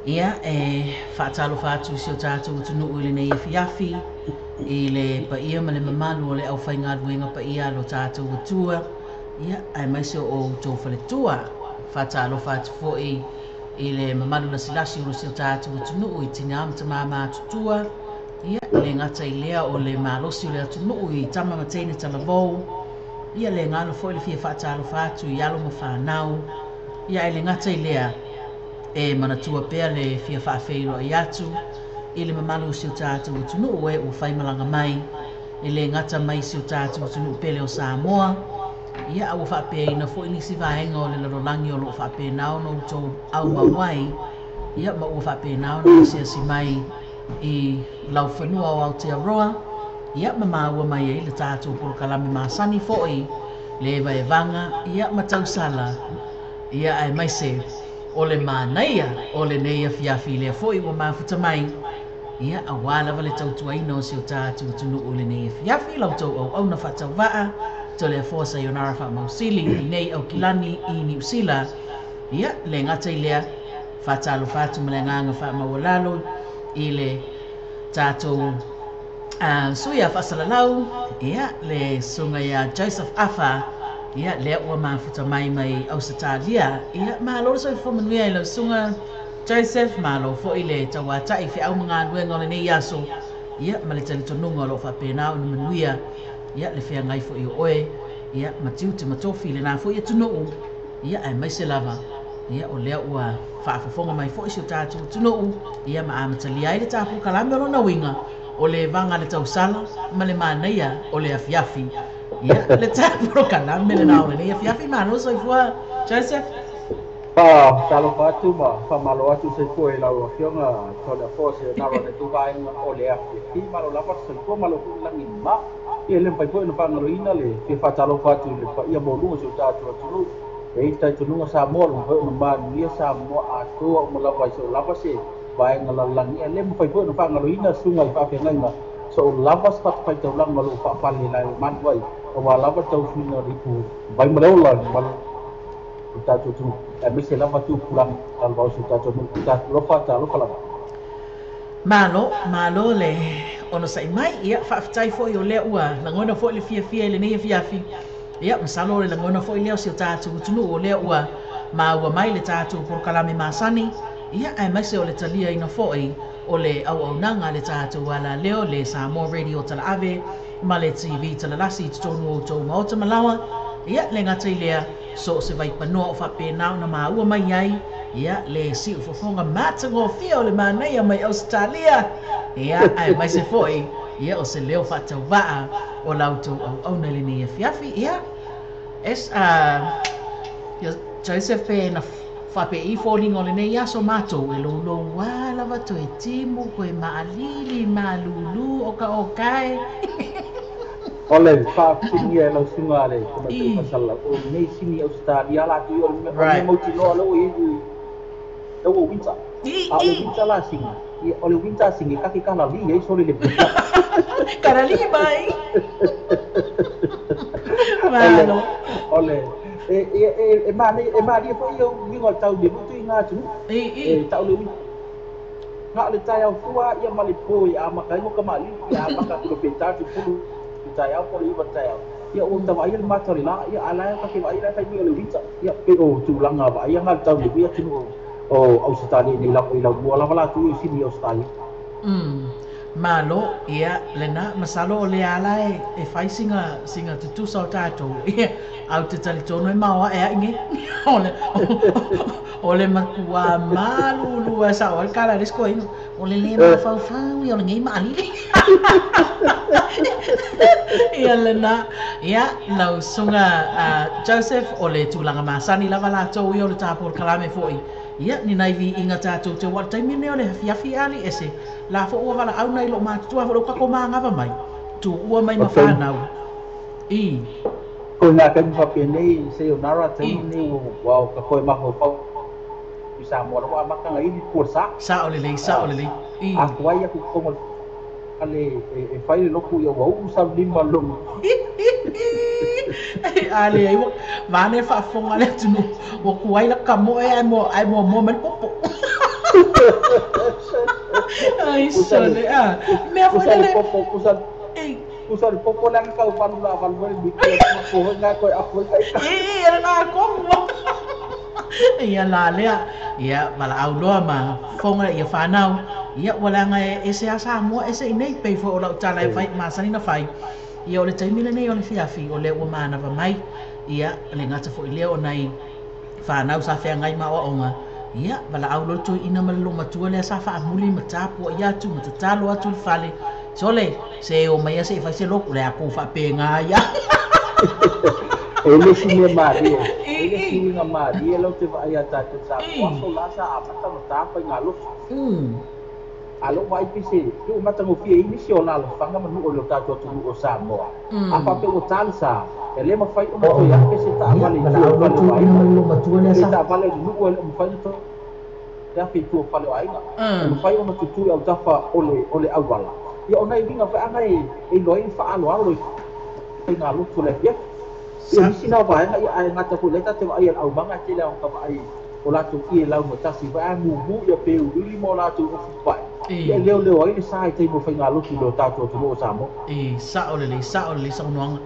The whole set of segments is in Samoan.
Ia, e faatalofa atu i si o tatou atunuu i lenei afiafi, i le paia ma le mamalu o le aufaigaluega paia a lo tatou Atua, ia, aemaise o outou faletua. Faatalofa atu foi i le mamalu lasilasi o si o tatou atunuu i tinā ma tamā matutua, ia, e le gata i lea o le malosi o le atunuu i tama ma teine talavou, ia le galo foi le fia faatalofa atu i alo ma fanau, ia, ae le gata i lea, e manatua pea le fia faafeiloai atu i le mamalu o si o tatou atunuu e ua faimalaga mai, e le gata mai si o tatou atunuu pele o Samoa, ia a ua faapeaina foi nisi vaega o le lalolagi o loo faapena ona outou aumau ai, ia ma ua faapena ona asiasi mai i laufanua o Aotearoa, ia ma maua mai ai le tatou polokalame masani foi le evaevaga, ia ma tausala, ia aemaise o le manaia o lenei afiafi lea foi ua mafuta mai, ia auā lava le tautuaina o si o tatou atunuu i lenei afiafi. La outou auauna faatauvaa Toleafoa Sayonara Faamausili i nei Aukilani i Niu Sila. Ia le gata i lea, faatalofa atu ma le agaga faamaualalo i le tatou sui a faasalalau, ia le susuga ia Joseph Afa, ia lea ua mafuta mai mai Ausetalia. Ia malo le soifua manuia i lau susuga Joseph, malo foi le tauata'i feau ma galuega o lenei aso, ia ma le talitonuga o loo faapena ona manuia, ia le feagai foi o oe, ia ma tiute ma tofi i lenā foi atunuu, ia aemaise lava, ia o lea ua faafofoga mai foi si o tatou atunuu, ia ma amatalia ai le tapolokalame o lona uiga o le vaga le tausala ma le manaia o le afiafi. Ia le tapolokalame lenā o lenei afiafi. Malo soifua Joseph. Faatalofa atu ma faamalo atu soifua i lau Afioga Toleafoa Sayonara le tuvaega o le afiafi. Malo lava le soifua, malo foi le lagi ma. Ia le mafai foi ona faagaloina le fia faatalofa atu i le paia maualuga o si o tatou atunuu. E i ai le talitonuga Samoa o le mafai ona manuia Samoa atoa uma lava i soo lava se vaega lalolagi. Ia le mafai foi ona faagaloina susuga i faafeagaiga soo lava se fatafaitaulaga o loo faafale lae manu ai auā lava le tausuina o le ipu vai ma le ola ma le tatou atunuu aemaise lava tupulaga talavao o si o tatou atunuu. Talofa, talofa lava. Malo, malo le onosai mai. Ia, faafetai foi o lea ua lagona foi le fiafia i lenei afiafi. Ia, masalo o le lagona foi lea o si o tatou atunuu o lea ua maua mai le tatou polokalame masani, ia aemaise o le taliaina foi o le auaunaga a le tatou alaleo, le Samoa Radio Talaave ma le TV Talalasi i totonu o outou maota ma laoa. Ia, le gata i lea, so o se vaipanoa o faapena ona maua mai ai, ia le siufofoga matagofie o le manaia mai Ausetalia, ia aemaise foi, ia o se leo faatauvaa o la outou auauna i lenei afiafi. Ia es ia Joseph pe na faapei foliga o lenei aso matou e loulou a lava toe timu koe maalili malūlū o ka okae. O le faafesiligia e lau susuga a le tamaitai faasalalau, o lenei sini Ausetalia latou ia o le mea mautinoa lea ua i ai lea ua winter. A o le winter la sini, ia o le winter sini e kake kalali ai sole le winter. Kalali mai. Malo. O le e e malie foi ia uiga o le tau le lutu i ngā atunuu. E tau le uiga. Na o le taeao fua ia ma le po i amata ai mo ka maalili, ia amata atu le petā te pulu i taeao po o le 9 i le taeao. Ia ua ta vaaia le mata o le la, ia a la e kake vaai la e fai mai o le winter. Ia pei o tulaga vaaia ngā le tau le ui atunuu o Ausetalia nei lava i laumua lava latou i Sini Ausetalia. Malo, ia lenā, masalo o lea ala e fai sina sina tutusa o tatou, ia, ae ou te talitonu e maoae aʻe nei. O le matuā malūlū lava e sao ai le tala a le isi toeaina, o le lē mafaufau ia o lenei maalili. Ia lenā, ia lau susuga Joseph, o le tulaga masani lava latou ia o le tapolokalame foi. Ia, ni nai viiga tatou te o ai le taimi lenei o le afiafi ali ese, la foi ua valaau nai loo matutua foi lou tatou manava mai, tuua mai ma fanau. I. Ko ngā taimi faapenei, sayonara, taimi lenei ua o ka toe mafaufau i Samoa lava amataga i le pua sa. Sao lelei, sao lelei. I. A tuai atu i totonu o le fale e fai le lotu ia ua uu sau lima logo. A leai ua vaeane le faafofoga a le atunuu, ua tuai lata kamoe ae muamua mai le popo. Ai sole a mea foi le popo usa le popo le ka valu la valu le miki ko nga ko a foi kai e la ko ia la lea ia valaau loa ma fofoga ia fanau ia ua leaga e ese a Samoa ese i nei pei foi o lau tala e fai masani na fai ia o le taimi lenei o le fiafi o lea ua manava mai ia le gata foi lea o nai fanau sa feagai ma aoaoga ia valaau loa le toeaina ma le lomatua lea sa faamuli ma tapuai atu ma tatalo atu le fale sole se o mai se fai se loku le a kou faapega ia e le si mea malie e le si uiga malie lau te vaai ia tatou Samoa aso la sa amata ma tafaiga-alofa a lou vaai pise tuu matagofie ai nisi o lalofaga ma nuu o le tatou atunuu o Samoa a faapea ua ta le sa e lē mafai ona toe ape se taavale i tua o fale o aiga taavale i le nuu e le o mafai ona toe afe i tua o fale o aiga e mafai ona tutū i autafa o le auala ia ona e uiga feaga e iloa ai le faaaloalo i faigalotu o le afiafi ia nisi na vaega ia ae gata foi lea tate vaai e le aumaga e tele ona vaai o latou ie lauga tasi vai a mumu ia pe uili mo latou ofu pai ia leo leo ai le sa i taimi o faigalotu i le o tatou atunuu o Samoa. E sao lelei, sao lelei saunoaga.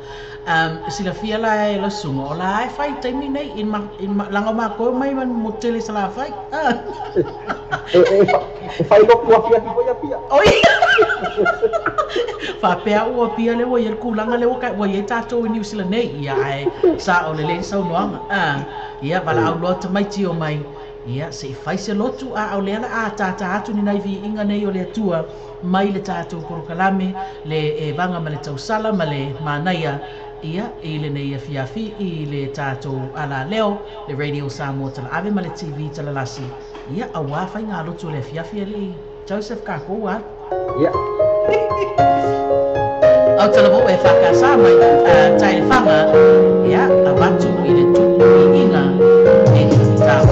Silafia la e lau susuga o la e fai taimi nei i laga o matou mai ma motu tele i Salafai. E fai lotu afiafi foi Apia. Oi. Faapea ua Apia lea ua i ai le tulaga lea ua i ai tatou i Niu Sila nei. Ia ae sao lelei le saunoaga. Ia valaau loa tamaiti o mai ia se i fai se lotu a o lea la a tātā atu ni nai viiga nei o le Atua mai le tatou polokalame le evaga ma le tausala ma le manaia ia i lenei afiafi i le tatou alaleo le Radio Samoa Talaave ma le TV Talalasi ia auā faigalotu o le afiafi alii Joseph kākou alu. Ia. Au talavou e whakasa mai tai le whanga ia avatu i le tupu viiga e tatau.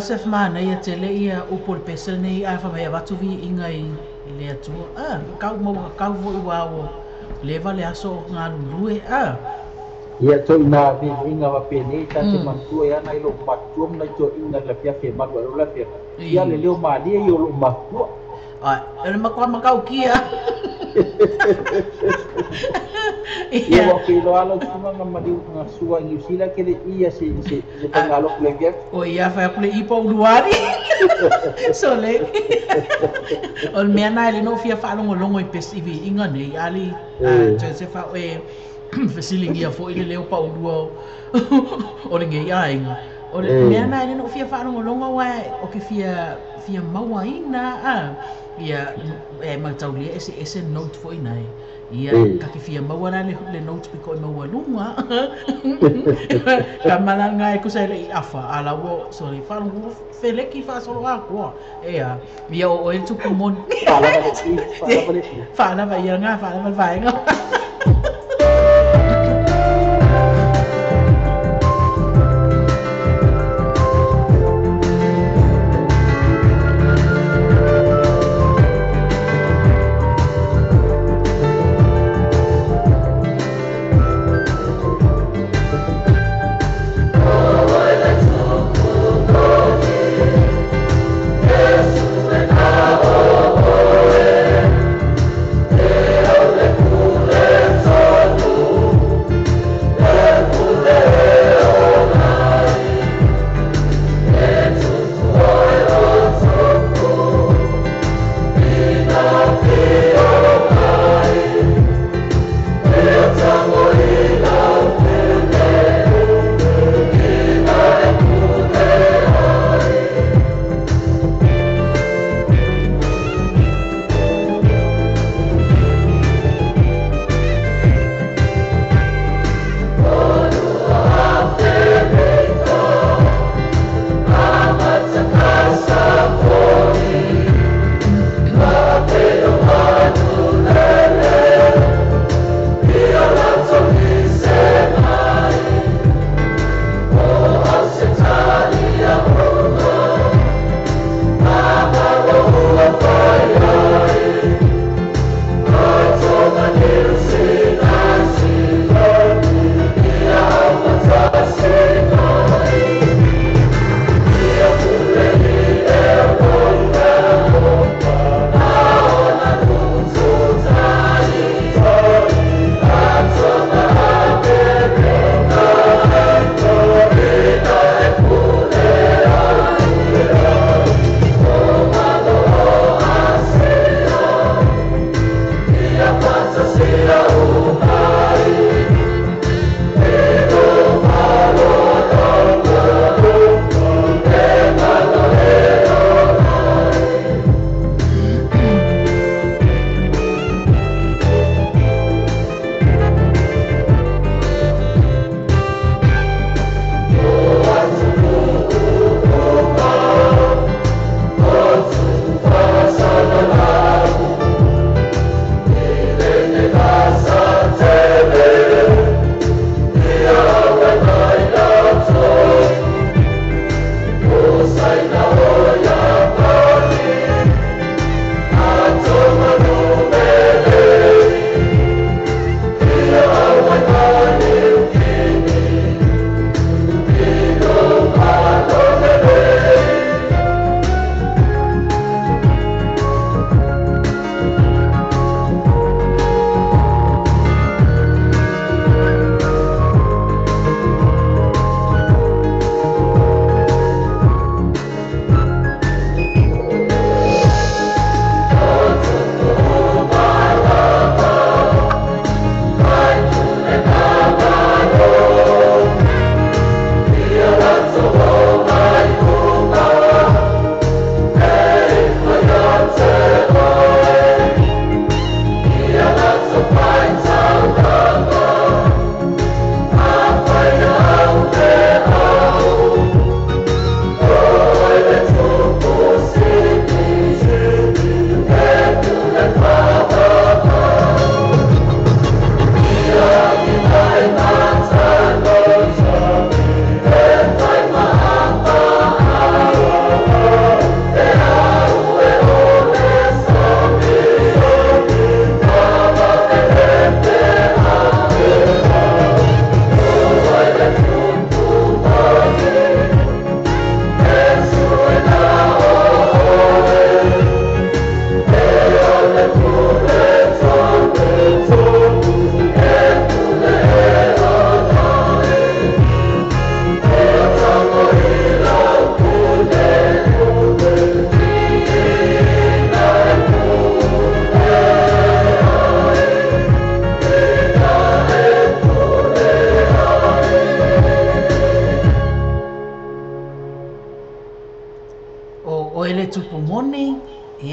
Joseph manaia tele ia upu o le pese lenei ae fai mai e avatu viiga i le Atua. Kau maua kakau foi ua ua leva le aso o galulue. Ia toina viiga fapenei ta te manatua ai ana i lou matutua ma nai toeaiga i le afiafi e malu ai loa le afiafi. Ia le leo malie ia o lou matua. O le matua mataukia. Ia ua feiloa lau susuga na maliu na sua i Niu Sila ke le i se se se faigalotu le afiafi. O ia fai atu le i pa uluali. Sole. O le mea na e le no fia faalogologo i pesi i viiga nei ali Joseph e fesiligia foi le leo paulua o lenei aiga. O le mea na e le no fia faalogologo aua o ke fia fia mauaina ia e mataulia ese ese note foi nai. Ia ka ke fia maua la le note piko i maualuga. Ka malanga e kusa le i afa ala ua sorry faalogologo feleki faasolo atoa. Ea ia o oe le tupu moni. Faalava le i, faalava le i. Faalava ia nga faalava le vaega.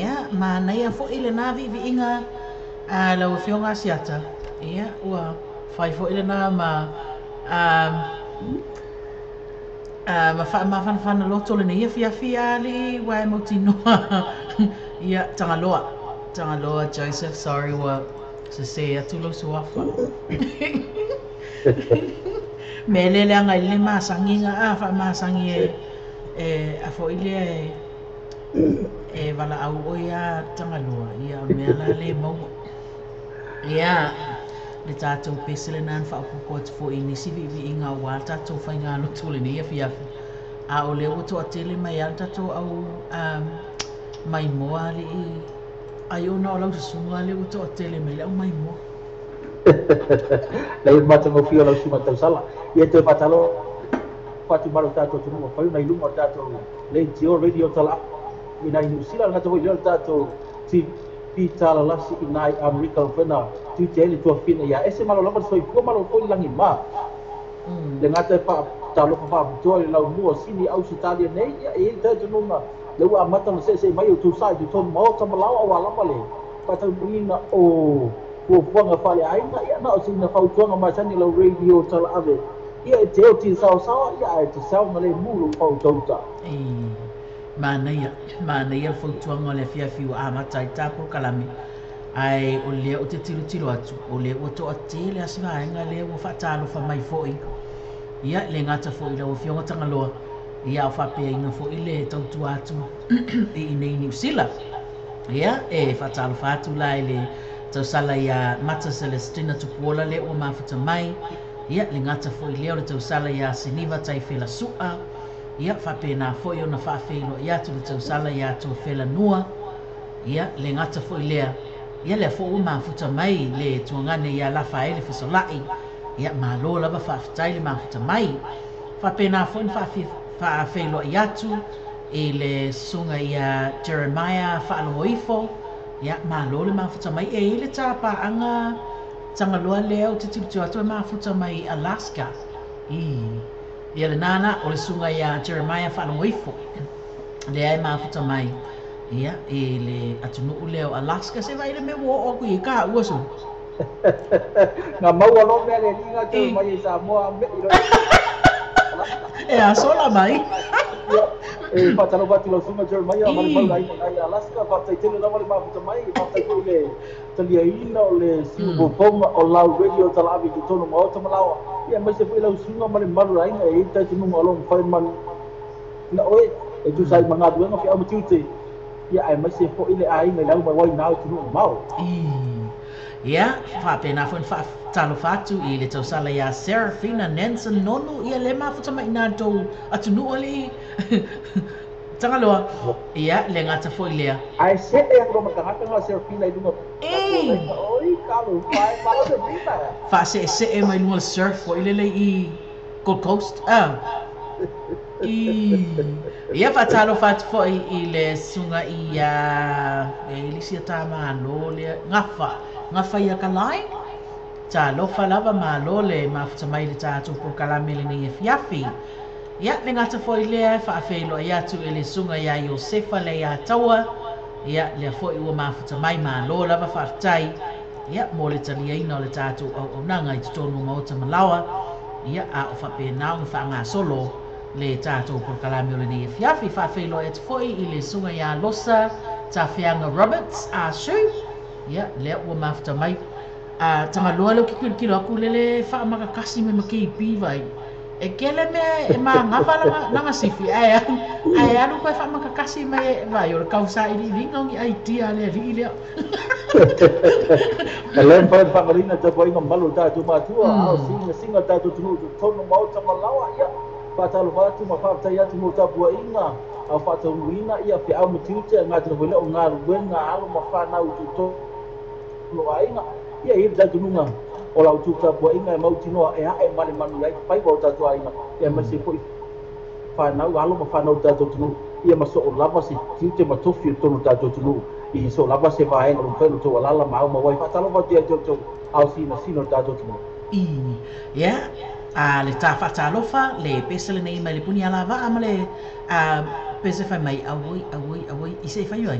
Ia, manaia fo'i lenā viiviiga a lau Afioga Asiata. Ia, ua fai fo'i lenā ma ma faamafanafana loto lenei afiafi alii ua e mautinoa. Ia, Tagaloa. Tagaloa Joseph, sorry ua sesē atu lou suafa. Mea lea leaga i le masagiga a faamasagi e e a fo'i lea e e valaau oe a Tagaloa. Ia, o le mea la le maua. Ia, le tatou pese lenā na faaopoopo atu fo'i i nisi viiviiga auā le tatou faigalotu o lenei afiafi. A o lea ua toatele mai lava le tatou au maimoa alii ai ona o lau susuga lea ua toatele mai le au maimoa. Lei matagofie o lau susuga tausala. Ia toe faatalofa atu ma lo tatou atunuu fai ona i luga o le tatou leitio radio tala i nai Niu Sila, le gata foi lea o le tatou TV talalasi i nai Amerika o fena tiute ai le tuafafine ia ese malo lava le soifua malo foi le lagima. Le gata e faatalofa faapitoa i le laumua sini Ausetalia nei, ia e i ai le talitonuga le ua amata ona seesee mai outou sa i totonu maota ma laoa auā lava le faataunuuina o fuafuaga faaleaiga. Ia na o sina fautuaga masani lau radio talaave, ia e te oti i le saoasaoa, ia ae te saogalemu lou fautauta. Manaia, manaia le fautuaga o le afiafi ua amata ai ta polokalame, ae o lea ou te tilotilo atu, o lea ua toatele lava si vaega lea ua faatalofa mai fo'i. Ia, e le gata foi i lau Afioga Tagaloa, ia a o faapeaina foi le tautua atu i inei i Niu Sila. Ia, e faatalofa atu la i le tausala ia Mata Celestina Tupuola lea ua mafuta mai. Ia, le gata foi lea o le tausala ia Siniva Taifela Su'a. Ia, faapena foi ona faafeiloai atu le tausala ia Tuafelanua. Ia, le gata foi lea, ia lea foi ua mafuta mai le tuagane ia Lafaele Fesola'i. Ia, malo lava faafetai le mafuta mai. Faapena foi ona faafeiloai atu i le susuga ia Jeremiah Faalogoifo. Ia, malo le mafuta mai. E i ai le tapaaga Tagaloa lea ou te tilotilo atu e mafuta mai Alaska. I. Ia lenā la, o le susuga ia Jeremiah Faalogoifo lea e mafuta mai, ia, i le atunuu lea o Alaska. Se vaai le mea ua oo atu i ai kāua solo. Na maua loa mea le alii na Jeremiah i Samoa mei loa i Alaska. E a sola mai. Ia, e faatalofa atu i lau susuga Jeremiah ma le mau aiga i Alaska. Faafetai tele lava le mafuta mai. Faafetai foi i le taliaina o le siufofoga o lau radio talaave i totonu o maota ma laoa. Ia, aemaise foi lau susuga ma le mamalu o le aiga e i ai le talitonuga o lo o mafai ona oe e tusa ai ma galuega feau ma tiute. Ia, aemaise foi le aiga i le au mai ai i na atunuu mamao. Ia, faapena foi ona faatalofa atu i le tausala ia Serafina Nansen Nonu, ia le mafuta mai i na tou atunuu alii Tagaloa. Ia, le gata foi lea. Ae see atu loa ma tagata na Serafina i luga o tatou laina, oi talofa e, malo Serafina. Faaseesee mai luga o le surf foi lele i Gold Coast. Ah. Ia, faatalofa atu foi i le susuga ia e i le isi tamālō lea, Gafa, Gafa ia Kalai. Talofa lava, malo le mafuta mai i le tatou polokalame lenei afiafi. Ia, le gata foi lea e faafeiloai atu i le susuga ia Iosefa Leiataua. Ia, lea foi ua mafuta mai, malo lava faafetai, ia, mo le taliaina o le tatou auaunaga i totonu o maota ma laoa. Ia, a o faapena ona faagasolo le tatou polokalame o lenei afiafi. Faafeiloai atu foi i le susuga ia Losa Tafeaga Roberts Ah Sue. Ia, lea ua mafuta mai. A Tagaloa lea ou te tilotilo atu lele faamakakasi mai ma KB vai. E tele mea e magava lana sifi ae ae alu koe faamakakasi mai vai o le tausailiiliga o ni idea a le alii lea. E le mafai ona faamauina le tapuaiga mamalu o le tatou matua, a o sigasiga o le tatou atunuu i totonu o maota ma laoa. Ia, faatalofa atu ma faafetai atu mo tapuaiga a o faataunuuina ia feau ma tiute a gata foi lea o galuega a alo ma fanau i totonu o aiga. Ia, e i ai le talitonuga o la outou tapuaiga e mautinoa e ae ma le manuia ai faiva o tatou aiga, ia aemaise foi fanau, alo ma fanau o le tatou atunuu, ia ma soo lava se tiute ma tofi o totonu o le tatou atunuu i soo lava se vaega o lo o mafai ona outou alaala ma aumau ai. Faatalofa atu ia te outou ao sinasina o le tatou atunuu. I. Ia, a le ta faatalofa, le pese lenei mai le puni alavaa ma le Pe se fai mai auoi auoi auoi i se fai ai.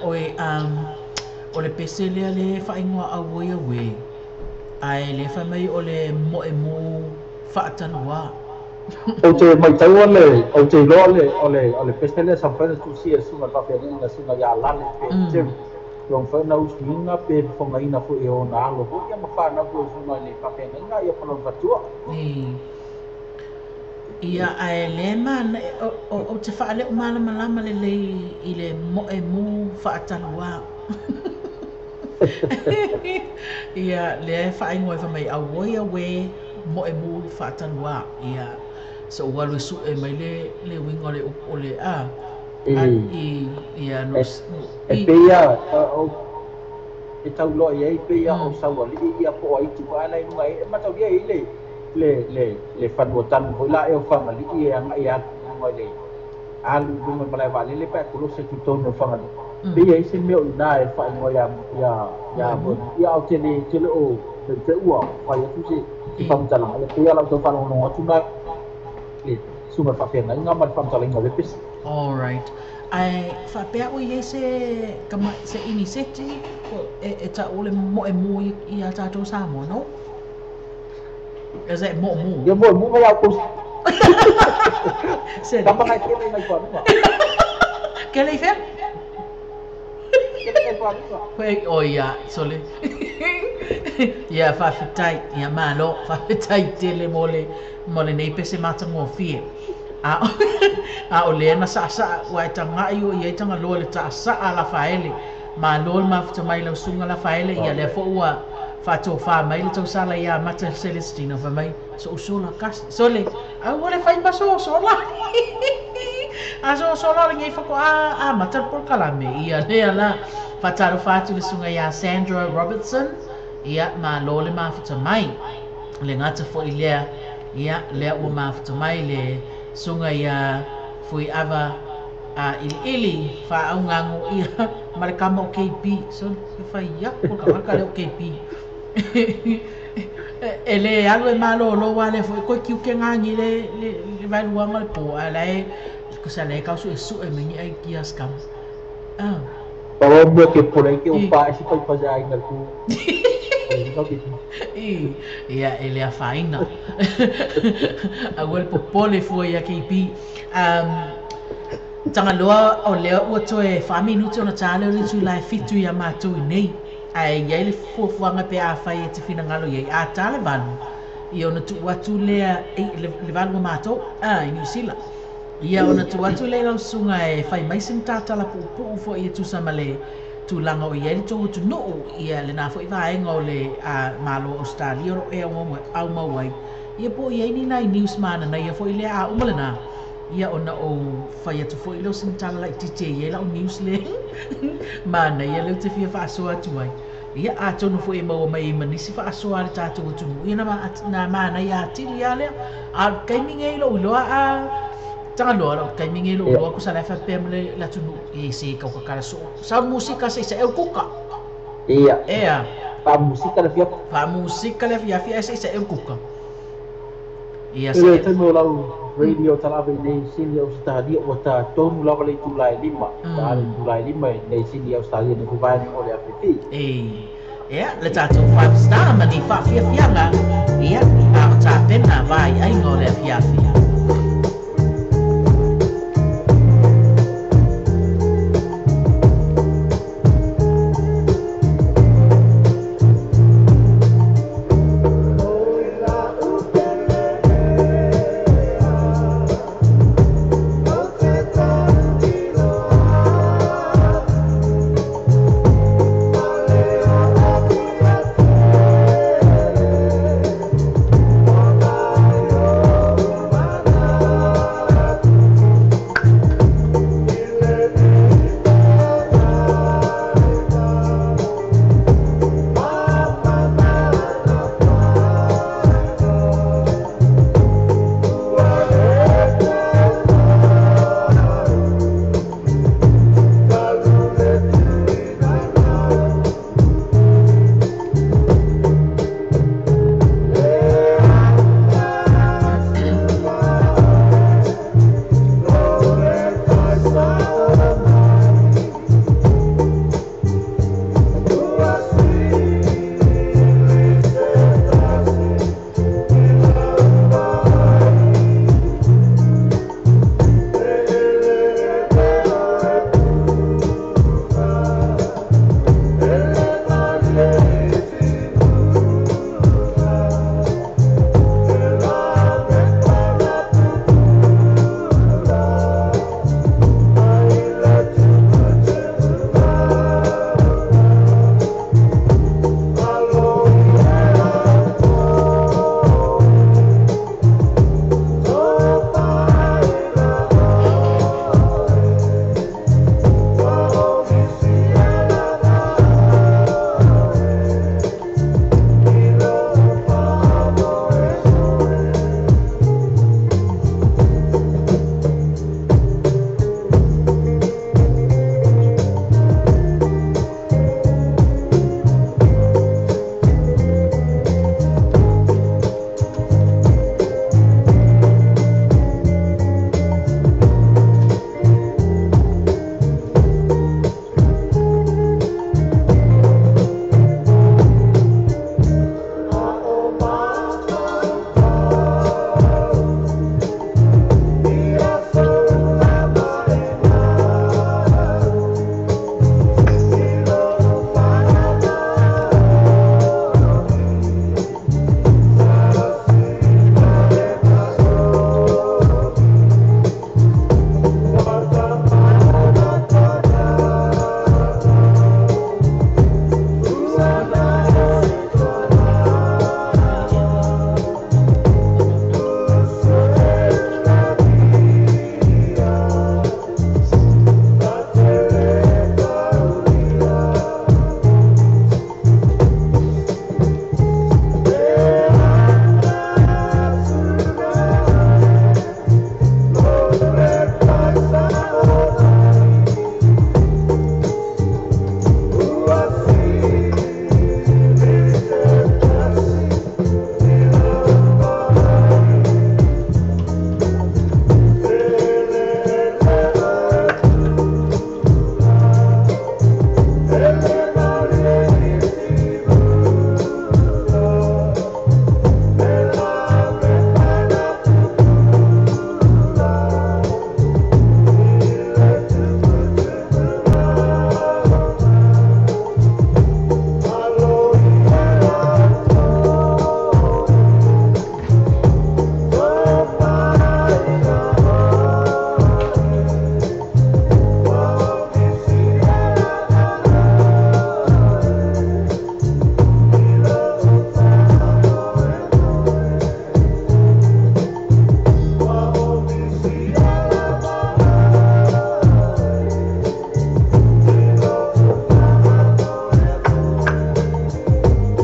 Oe o le pese lea le faaigoa auoi auē ae le fai mai o le moemu faataluā. Ou te maitaua le ou te iloa le o le pese lea sa mafai ona tusia e le susuga i le faafeagaiga le susuga ia Lale pe Tim ua mafai ona usuina pe fofogaina foi e ona alo foi ia ma fanau foi o le susuga i le faafeagaiga ia ma lona faletua. Ia ae le manaia ou te faaleo malamalama lelei i le moemu faataluā. Ia lea e faaigoa ai fai mai auoi auē moemu faataluā. Ia se ou alu e su'e mai le le uiga o le upu o le a i ia no E pei a e tau loa i ai pei a o Saualii ia po o ai tupu ae la i luga e mataulia e i le le le le fanua tanu foi la e o Fagalii e agai e alu i luga i le alu i luga i le malae vaalele pe a kolosi atu i totonu o Fagalii. Pei e i ai se mea o i ina e faaigoa ia ia ia ia ae ou te le te le o te ua fai atu se se faamatalaga ia pei lava o lau tau faalogologo atu lena i le susuga i le faafeagaiga ma le faamatalaina o lea pese. Alright. Ae faapea ua i ai se tama se iniseti e e ta'u o le moemu ia tatou Samoa, no? Is that mo'omu? Ia moemu mai a outou Tama ngai kele ngai fanuga. Kele i fea? Kele ngai fanuga. Koe o ia sole. Ia faafetai, ia malo, faafetai tele mo le mo lenei pese matagofie. A a o lea na saasaa ua e taga'i o i ai Tagaloa i le taasaa a Lafaele. Malo le mafuta mai i lau susuga Lafaele, ia lea foi ua faatofā mai le tausala ia Mata Celestina fai mai, So'u sola kasi. Sole, aua le fai ma sosola. A sosola o lenei faatoa amata le polokalame. Ia lea la, faatalofa atu i le susuga ia Sandra Robertson, ia malo le mafuta mai. Le gata foi lea, ia lea ua mafuta mai le susuga ia Fuiava a iliili faaugago ia ma le kama o KB. Sole, e fai aku le tagata lea o KB. E le alu e malōlō aua lea foi koe kiuke gagi le le le vaeluaga o le pō ae la e kusa la e tausuesue mai ni idea scam. Ah. Pau o mea ke pole ai ke o pa ese pai pasi aiga le ku. I, ia e le afaina. Aua le popole fua ia KB. Tagaloa o lea ua toe 4 minute ona ta lea o le itula e 7 ia matou i nei. Ae i ai le fuafuaga pe afai e te finagalo i ai, a ta le 8, ia ona tuu atu lea i le 8 o matou i Niu Sila. Ia ona tuu atu lea i lau susuga e fai mai sina tatala puupuu foi e tusa ma le tulaga o i ai le tou atunuu, ia lena foi vaega o le Malo o Ausetalia o lo o e aumau ai, ia po o i ai ni nai news mananaia foi lea a uma lena, ia ona ou fai atu foi lea o sina tala laitiiti e i ai lau news le manaia lea ou te fia faasoa atu ai. Ia atonu foi e maua mai ai ma nisi faasoa a le tatou atunuu, ia na manaia atili lava lea. A o le taimi nei i lou iloa a Tagaloa, o le taimi nei i lou iloa tusa la e faapea ma le atunuu, e se taukakala soo. Sau le musika se i sae o le kuka. Ia. Ea. Faamusika le afiafi. Faamusika le afiafi ae se i sae o le kuka. Ia I le taimi o lau radio talave i nei Sini Ausetalia ua ta tonu lava le itula e 5, ta le itula e 5 i nei Sini Ausetalia nei fuvaega o le afiafi. E Ia, le tatou five star ma ni faafiafiaga, ia, a o tapena vaaiaiga o le afiafi.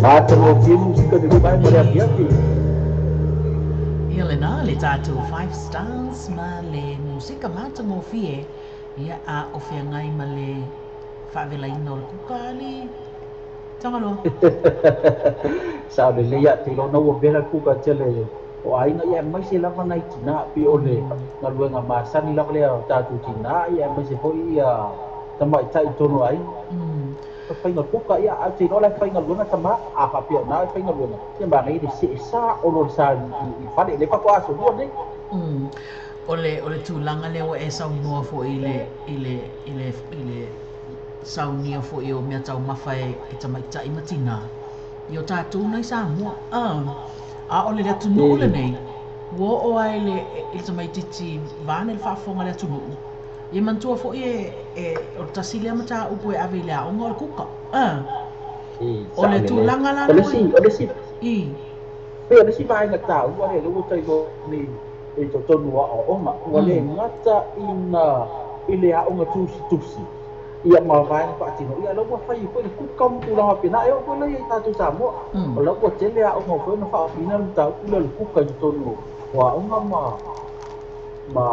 Matagofie musika le vaega o le afiafi. Ia lenā le tatou Five Stars ma le musika matagofie, ia a o feagai ma le faavelaina o le kuka ali Tagaloa. Sao lelei ia te iloa ona ua vela le kuka tele o aiga ia aemaise lava nai tinā pei o le galuega masani lava lea o tatou tinā ia aemaise foi ia tamaitai i totonu o aiga. Faiga kuka ia ae ou te iloa la e faigaluega tamā a faapea o na e faigaluega ia manaia le see sa o lo le sa i fale lea faatoa aso lua nei. O le tulaga lea ua e saunoa foi i le saunia foi o mea taumafa e tamaitai ma tinā i o tatou nai Samoa a o le atunuu lenei ua oo ai i le tamaitiiti vaeane le faafofoga a le atunuu. Ia manatua foi e o le tasi lea mataupu e ave i le aoga o le kuka o Sao le lelei. tulaga la O le lea isi o le isi i pei o le isi vaega taua lea lea ua tailo nei i totonu o aoaoga ua lē gata ina i le aoga tusitusi ia ma vaega faatino ia la ua fai foi le kuka ma tulaga faapena e oo foi la ia i tatou Samoa o la ua tele aoga foi na faaofiina le mataupu lea o le kuka i totonu o aoga ma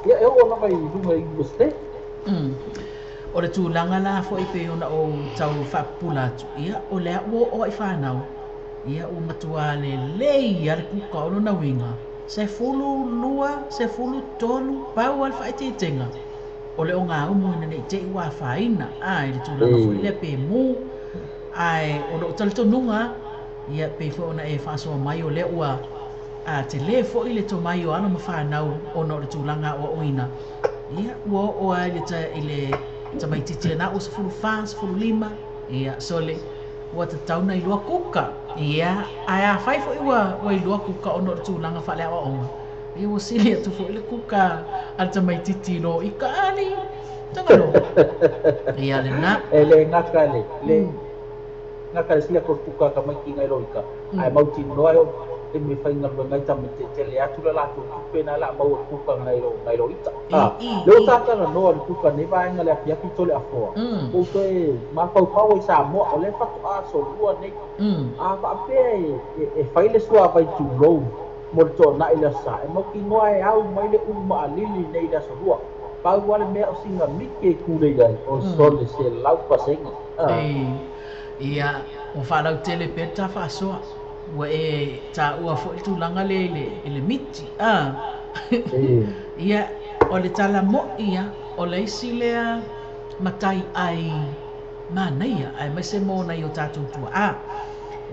ia e oo lava i luga i Universite. O le tulaga la foi pei ona ou tau faapupula atu, ia o lea ua oo ai fanau, ia ua matua lelei a le kuka o lona uiga, 12, 13, pau a le faaeteetega o le ogaumu ina nei te i ua afaina i le tulaga foi lea pe mu ae o lou talitonuga ia pei foi ona e faasoa mai o lea ua telē foi le tomai o alo ma fanau ona o le tulaga aoaoina ia ua oo ai i le tamaitiiti lena ua 14, 15 ia sole ua tatau na iloa kuka ia ae afai foi ua iloa kuka ona o le tulaga faaleaoaoga ia ua sili atu foi le kuka a le tamaitiiti lo i ka ali Tagalo. Ia lena. E le gata le gata le sila ko kuka ka mai kinga ilo ika ai mautinoa e e me faigaluega ai tamatetele atu le latou tupe na la maua kuka ngai lo ita le o tatalanoa le kuka nei vaega le afiafi tole afoa ou toe mafaufau ai Samoa o lea faatoa solua nei a faapea e fai le suavai tulou mo le toanai le aso sa e mautinoa e au mai le ulu maalili nei le aso lua pau lava le mea o sina mike e kulei ai o sole 100%. Ia ua faalautele pea le ta faasoa ua e taua foi le tulaga le i le miti ia o le tala mo'i ia o le isi lea matai ai manaia aemaise mo nai o tatou tua'a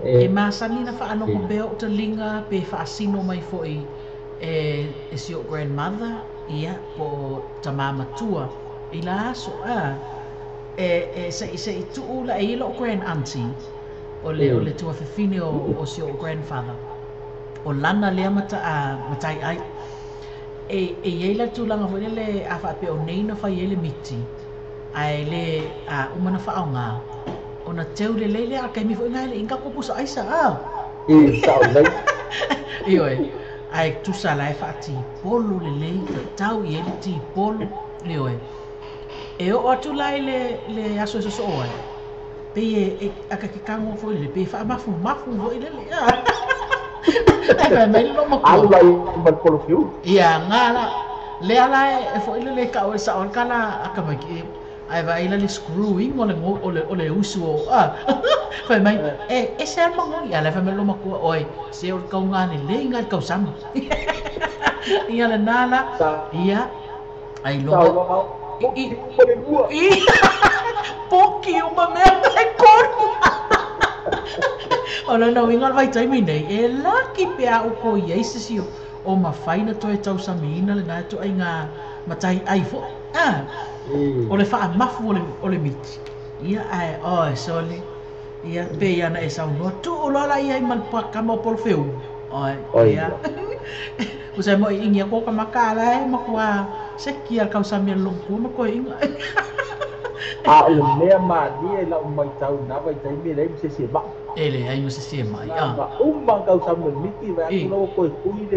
e masani na faalogo pea o taliga pe faasino mai foi e si o grandmother ia po o tamā matua i la aso e se'i tuu la e i lo'o grand auntie o le tuafafine o si o'u grandfather o lana lea matai ai e iai la le tulaga foi lele a faapea o nei na fai ai le miti ae le a uma na faaaogā ona teu lelei lea a taimi foi na e le'i ni tatou pusa aisa E sao lelei. Ioe ae tusa la e faatipolo lelei tatau i ai le tipolo ioe e oo atu la i le aso e sosoo ai pei e akakekago foi lele pe faamafumafu foi lele ae fai mai le lomatua. Alu lai ma le polofiu. Ia ga la lea la e foi lele ka'u e sa'o le kala a kamaiki ae vaai la le screwing o le usu o fai mai e ese a magoi a le fai mai lomatua oi se o le kaugā lelei ga le tausami ia lenā la ia ai loga i i le lua i poki uma mea e kolu o lona uiga o le vaitaimi nei e laki pe a ou ko iai sisi o mafai na toe tausamiina lenā toaiga matai ai foi o le faamafu o le miti ia ae oe sole ia pe ia na e saunoa tuu loa la ia i ma le kama o polofeu oe ia usa mo ingi ko ka makala e makua sekia le kausami a le lomatua ma koe inga. A o le mea malie lau matau na vaitaimi e leai ma se isi e ma'i. E leai ma se isi e ma'i. Na uma kausami o le miti vae atu lau koe kui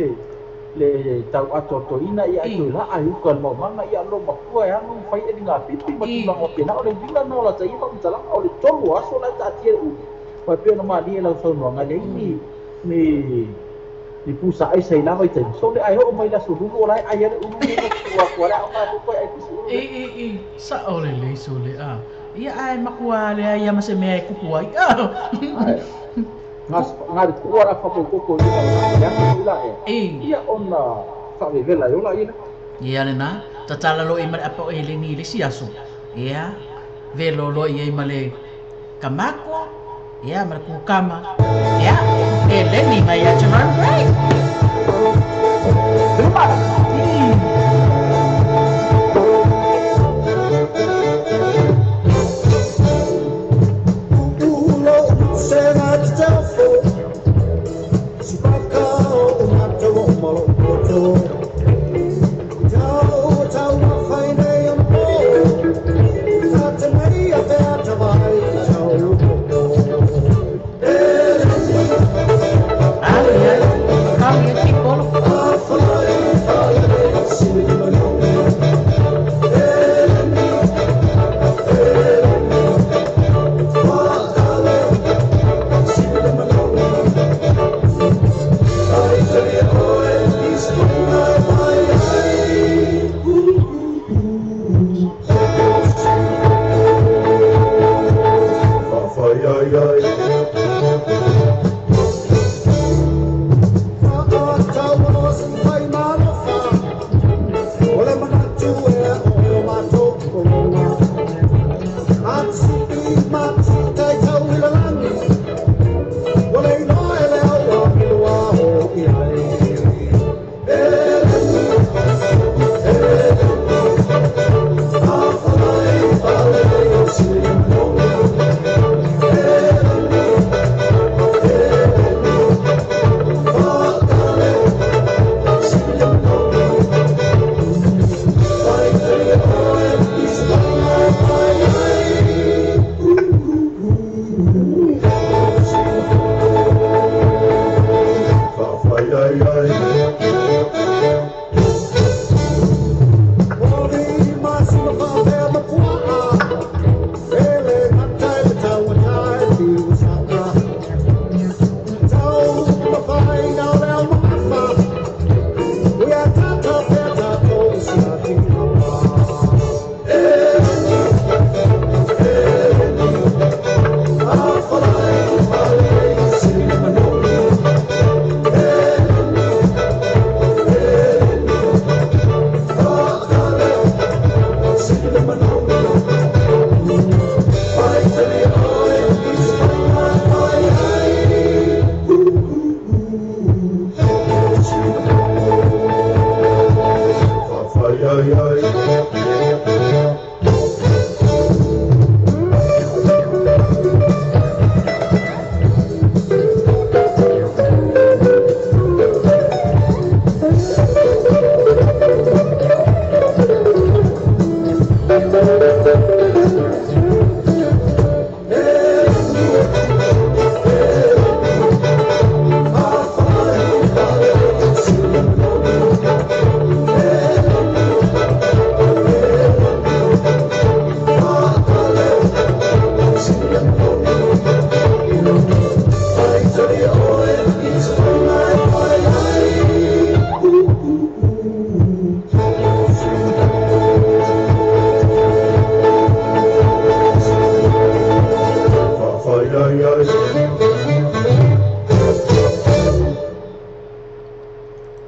le tau atoatoina ia ae toe laa i uka le maumaga ia lo matua e alu fai e ligapipi ma tulaga faapena o le uiga na o lata ia faamatalaga o le tolu o aso la e taatia le ulu. Ua pei ona malie lau saunoaga leai ni ni ni pusa aisa i lava i taimi so le ai oo mai le aso lulu o la e ai le ulu le ua ua le aoga atu koe ai pisi ulu I i i sa'o lelei sole a ia ae makua lea ia ma se mea e kupu ai a nga le tuua la faapopopo i le aso la e ia ona faavevela ai ola ia ia lena tatala loa i ma le apa o eleni i le isi aso ia velo loa i ai ma le kamako ia ma le kukama ia eleni mai ia Jerome Gray.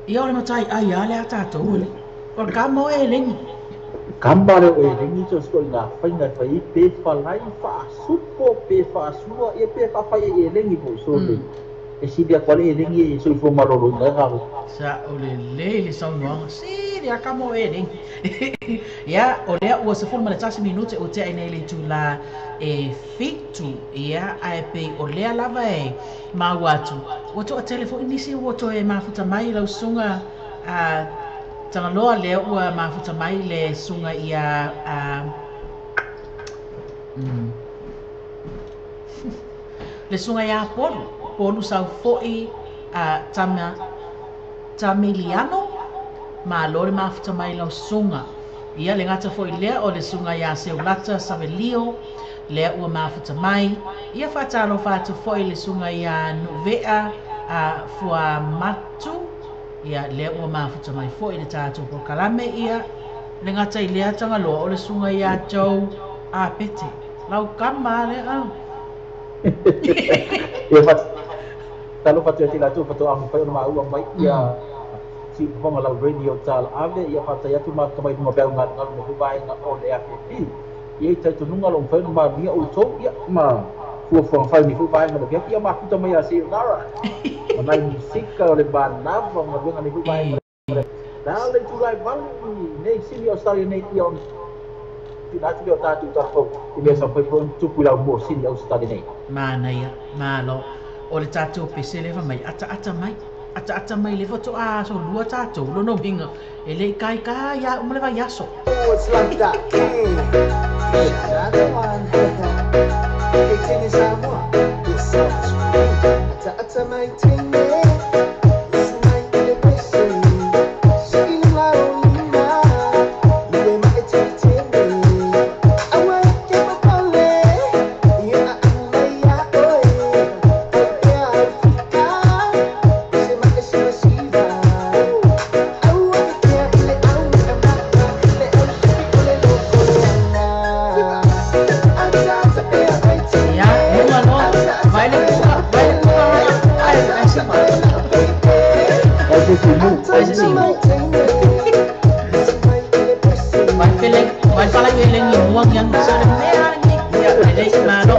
Ia o le matai ai a le a tatou le. O le kama o e lengi. Kama le o e lengi tso sko ina whainga whai pe whalai whaasupo pe whaasua ia pe whawhai e lengi po so le. E silia kwa le e lengi e soifua malolo ina raro. Sa o le le le saunoaga si le a kama o e lengi. Ia o lea ua 11 minute o tea nei le itulā e 7 ia ae pei o lea lava e mau atu. Ua toatele foʻi nisi ua toe mafuta mai lau susuga a Tagaloa lea ua mafuta mai le susuga ia le susuga ia Polu Polu saufoʻi a Tamiliano malo le mafuta mai lau susuga. Ia le gata foʻi lea o le susuga ia Seulata Savelio Lea ua mafuta mai. Ia faatalofa atu foi le susuga ia Nuvea a Fuamatu. Ia lea ua mafuta mai foi le tatou polokalame. Ia le gata i lea tagaloa o le susuga ia Joe Apete. Lau kama lea. Ia faatalofa atu ia te i latou faatoa mafai ona maua mai ia siufofoga lau radio tala'ave. Ia faafetai atu mafuta mai luga peau galugalu le foi vaega o le afiafi. Ia i talitonuga o lo o mafai ona manuia outou ia ma fuafuaga fai nei foi vaega o le afiafi. Ia mafuta mai ia sayonara. Ma nai misika o le manava o galuega nei foi vaega o le na le itula e 8 nei Sini Australia nei ia ona tuuina atu lea o tatou talafou i mea sa mafai foi ona tupu i laumua o Sini Ausetalia nei. Manaia, malo. O le tatou pese lea fai mai, ataata mai, ataata mai le faatoa aso lua tatou, lona uiga, e le i kaika ia uma le vaiaso. It's like that. Hey, another one. Hey, Tini Samoa, this song's for you. Ataata mai tine, usu mai i le pese. Sili lau lima, lue mai te tene. Aua e ke papale, ia a amu mai ia oe. Pai pea au fika, se mai se masiva. Aua ke kea i le au maka maka, le au sipi o le loko le ana. Ataata pea mai tine, Ia, luga loa, ataata vai le oe kuka, lau vai le kuka pele, ona, ai, ai se ataata ma. oe lau baby. Ai se simu. Ai se Ataata simu. mai tine, usu mai i le pese. Vai pele, vai fala i ele ngi muang yang sa le mea le ngi. Ia, e le malo.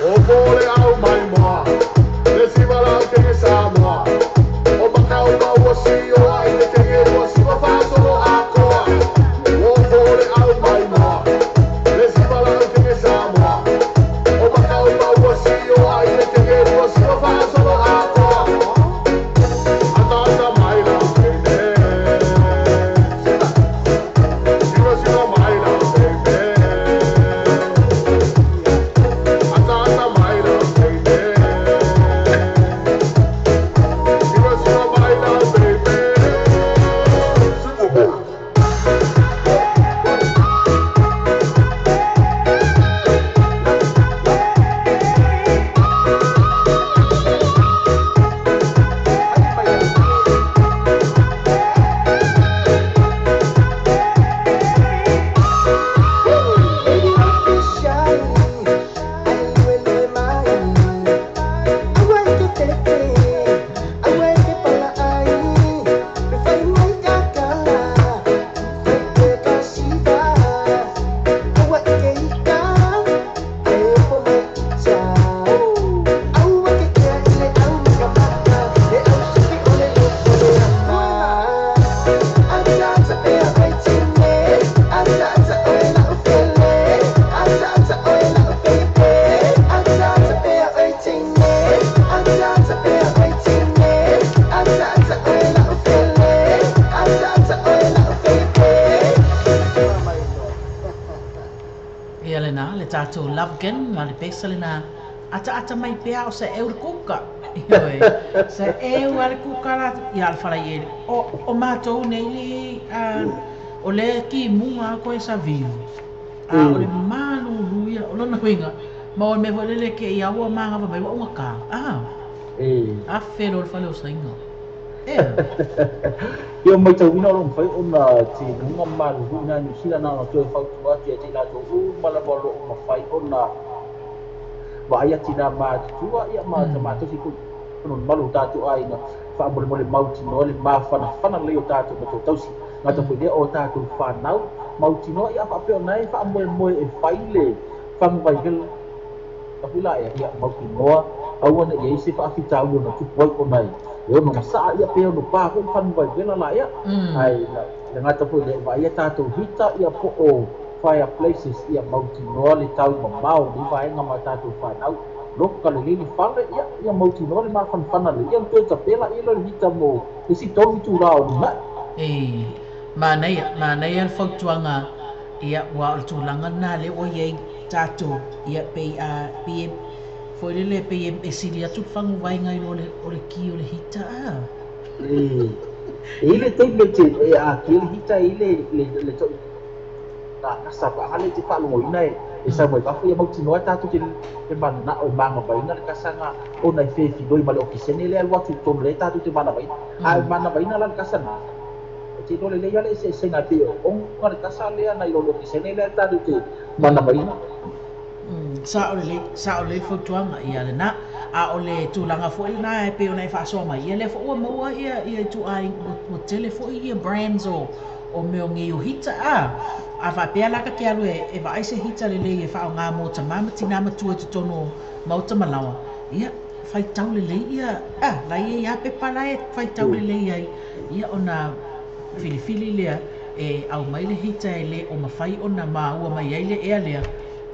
O pole au mai moa, le siva lau kenge Samoa. O makau maua si o ai le kenge ua siva whasolo akoa. O pole au mai moa, le siva lau kenge Samoa. O makau maua si o ai le kenge ua siva whasolo akoa. Ataata mai lau teine. Siva siva mai lau teine. Ataata mai lau teine. Siva siva mai lau teine. Siva boy. Baby, don't be shy. Ai lue lue mai. Aua e ke tete, aua e ke pala ai. Pe fai mai ia kala, fai pea ka siva. Aua e ke ika, ai e po mai ita. Aua ke kea i le au maka maka, le au sipi o le loko le ana. Ataata pea mai tine, ataata oe lau pele, ataata oe lau baby. Ataata pea mai tine, ataata pea mai tine, ataata oe lau pele, ataata oe lau baby. Ia lena, le tatou Lovegan ma le pesa lena. Ataata mai pea o sa eu le kuka. Ioe, sa eu a le kuka la, ia le fala i ele. O matou nei le, O le ki munga ko e sa viu. A o le malulu ia o lona huinga. Ma o me foi lele ke ia ua manga va mai wa unga ka. Ah. A felo le fale o sainga. Ia mai tauina o lo mawhai o na te nunga malu na New Zealand na toe fautua atu ia te latou uma lava o loo mawhai o na vaai ati nā matutua ia ma tamatosi foi ono malu tātou aiga faamolemole mautinoa le mafanafana lelei o tātou ma tausi gata foi lea o tātou whanau mautinoa ia faapea ona e faamoemoe e fai le faguvaivela afila ia ia mautinoa aua ne i ai se faafitauli ona tupu ai ona e ono masaa ia pe ono pā foi faguvaivela la ia ai le gata foi lea vaai ia tātou hita ia po o fireplaces ia mautinoa le tau mamao ni vaega ma tātou whanau loko ka lelei le fale ia ia mautinoa le mafanafana le ia toe tapela ia le hita mo le si tolu itulā o luma'i. E manaia manaia le fautuaga ia ua o le tulaga lena lea ua iai tatou ia pei a pei foi lele pei e sili atu le faguvaiga i lo o le ki o le hita a. E i le taimi te e a ki le hita i le le le na kasa pa ale te faalogoina e sa mai fafo ia mautinoa tatou te le mananao e magavaina le kasaga ona e fefiloi ma le okisene lea alu atu i totonu lea tatou te manavaina a e manavaina la le kasaga e te iloa lelei a le eseesega e pei o oga le kasa lea nai lo le okisene lea tatou te manavaina. Sao lelei, sao lelei le fautuaga ia lena. A o le tulaga foi lena e pei ona e faasoa mai ia lea foi ua maua ia ia ituaiga ua tele foi ia brands o mea o ngei o hita a. A faapea la ka te alu e vaai se hita lelei e faaaogā mo tamā ma tinā matua i totonu o maota ma laoa, ia faitau lelei ia a la ia ia pepa la e faitau lelei ai ia ona filifili lea e aumai le hita e lē o mafai ona maua mai ai le ea lea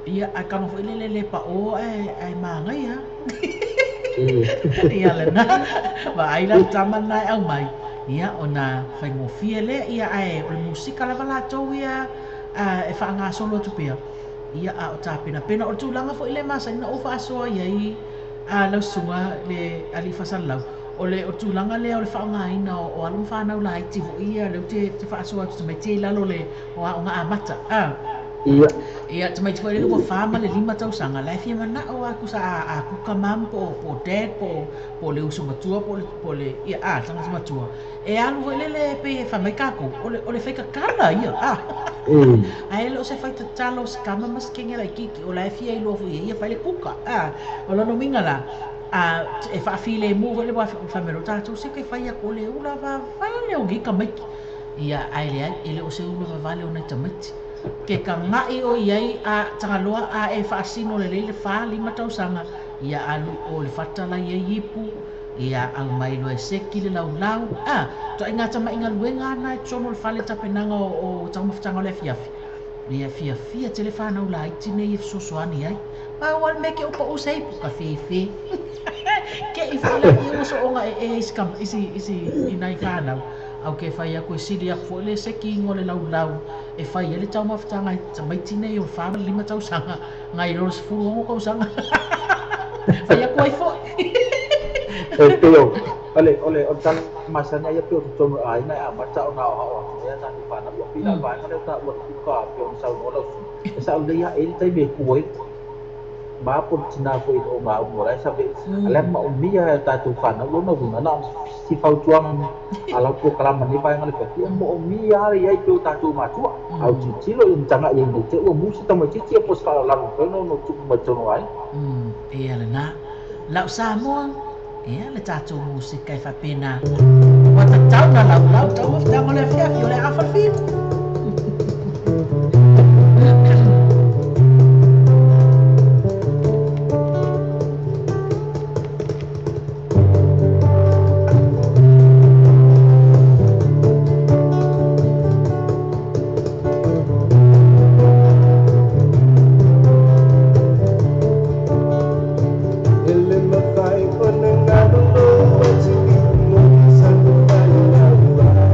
ia ae kano foi le lele paʻō ae ae magaia ia lena vaai la tama lena e aumai ia ona faigofie lea ia ae o le musika lava latou ia e faagasolo atu pea ia a o tapenapena o le tulaga foi le masani na ou faasoa iai a lau susuga le alii faasalalau o le o tulaga lea o le faaaogaina o alo ma fanau laiti foi ia lea ou te faasoa atu tamaiti i lalo le o aoga amata a. Ia. Ia tamaiti foi lele ua 4 ma le 5 tausaga la e fia manao a kusa a kuka mam po dad po le uso matua po le ia a tagata matua e alu foi lele pe e fai mai kākou o le faikakala ia a. Ae le o se faitatalo o se kama ma se kenge laitiiti o la e fia iloa foi e ia fai le kuka a. O lona uiga la a e faafilemu foi le fai mai lo tatou se ke fai aku o le ula vavale o nei tamaiti ia ae leai e le o se ula vavale o nai tamaiti ke kaga'i o iai a tagaloa a e faasino lelei le 4 5 tausaga ia alu o le fata lai ai ipu ia aumai loa e seki le laulau a toaiga tama'i galuega ana e totonu o le fale tapenaga o taumafataga o le afiafi ia fiafia tele fanau laiti nei e fesoasoani ai pau a le mea ke upa se ipu ka fefe ke i foi la ia ua sooga e isi kama isi isi i nai fanau au ke fai aku e sili aku foi le sekiga o le laulau e fai ai le taumafataga i tamaiti nei o le 4 ma le 5 tausaga ngai lo le 16 tausaga fai aku ai foi. E pei o ole tala masani ai pe o totonu aiga e amata ona aoao atu ai a tatou fanau ia pei la vaega lea o taua le kuka pe ona saunoa lau susuga e sao lelei a e le taimi e ku ai ma po le tinā foi o gauga o la e save alea ma umia e tatou fanau lona uiga na ona si fautuaga a lau polokalama nei vaega le fai mo umia ale iai pe o tatou matua au tilotilo i mataga'i ai nei te ua musi tamaitiiti ia po se faalalalo mafai ona ono tupu mai totonu o aiga. Ia lena lau Samoa ia le tatou musika e faapena ua tatau na laulau taumafataga o le afiafi o le afa le fitu. Ele mafai ona galulo o te ilo sa fai lau ai.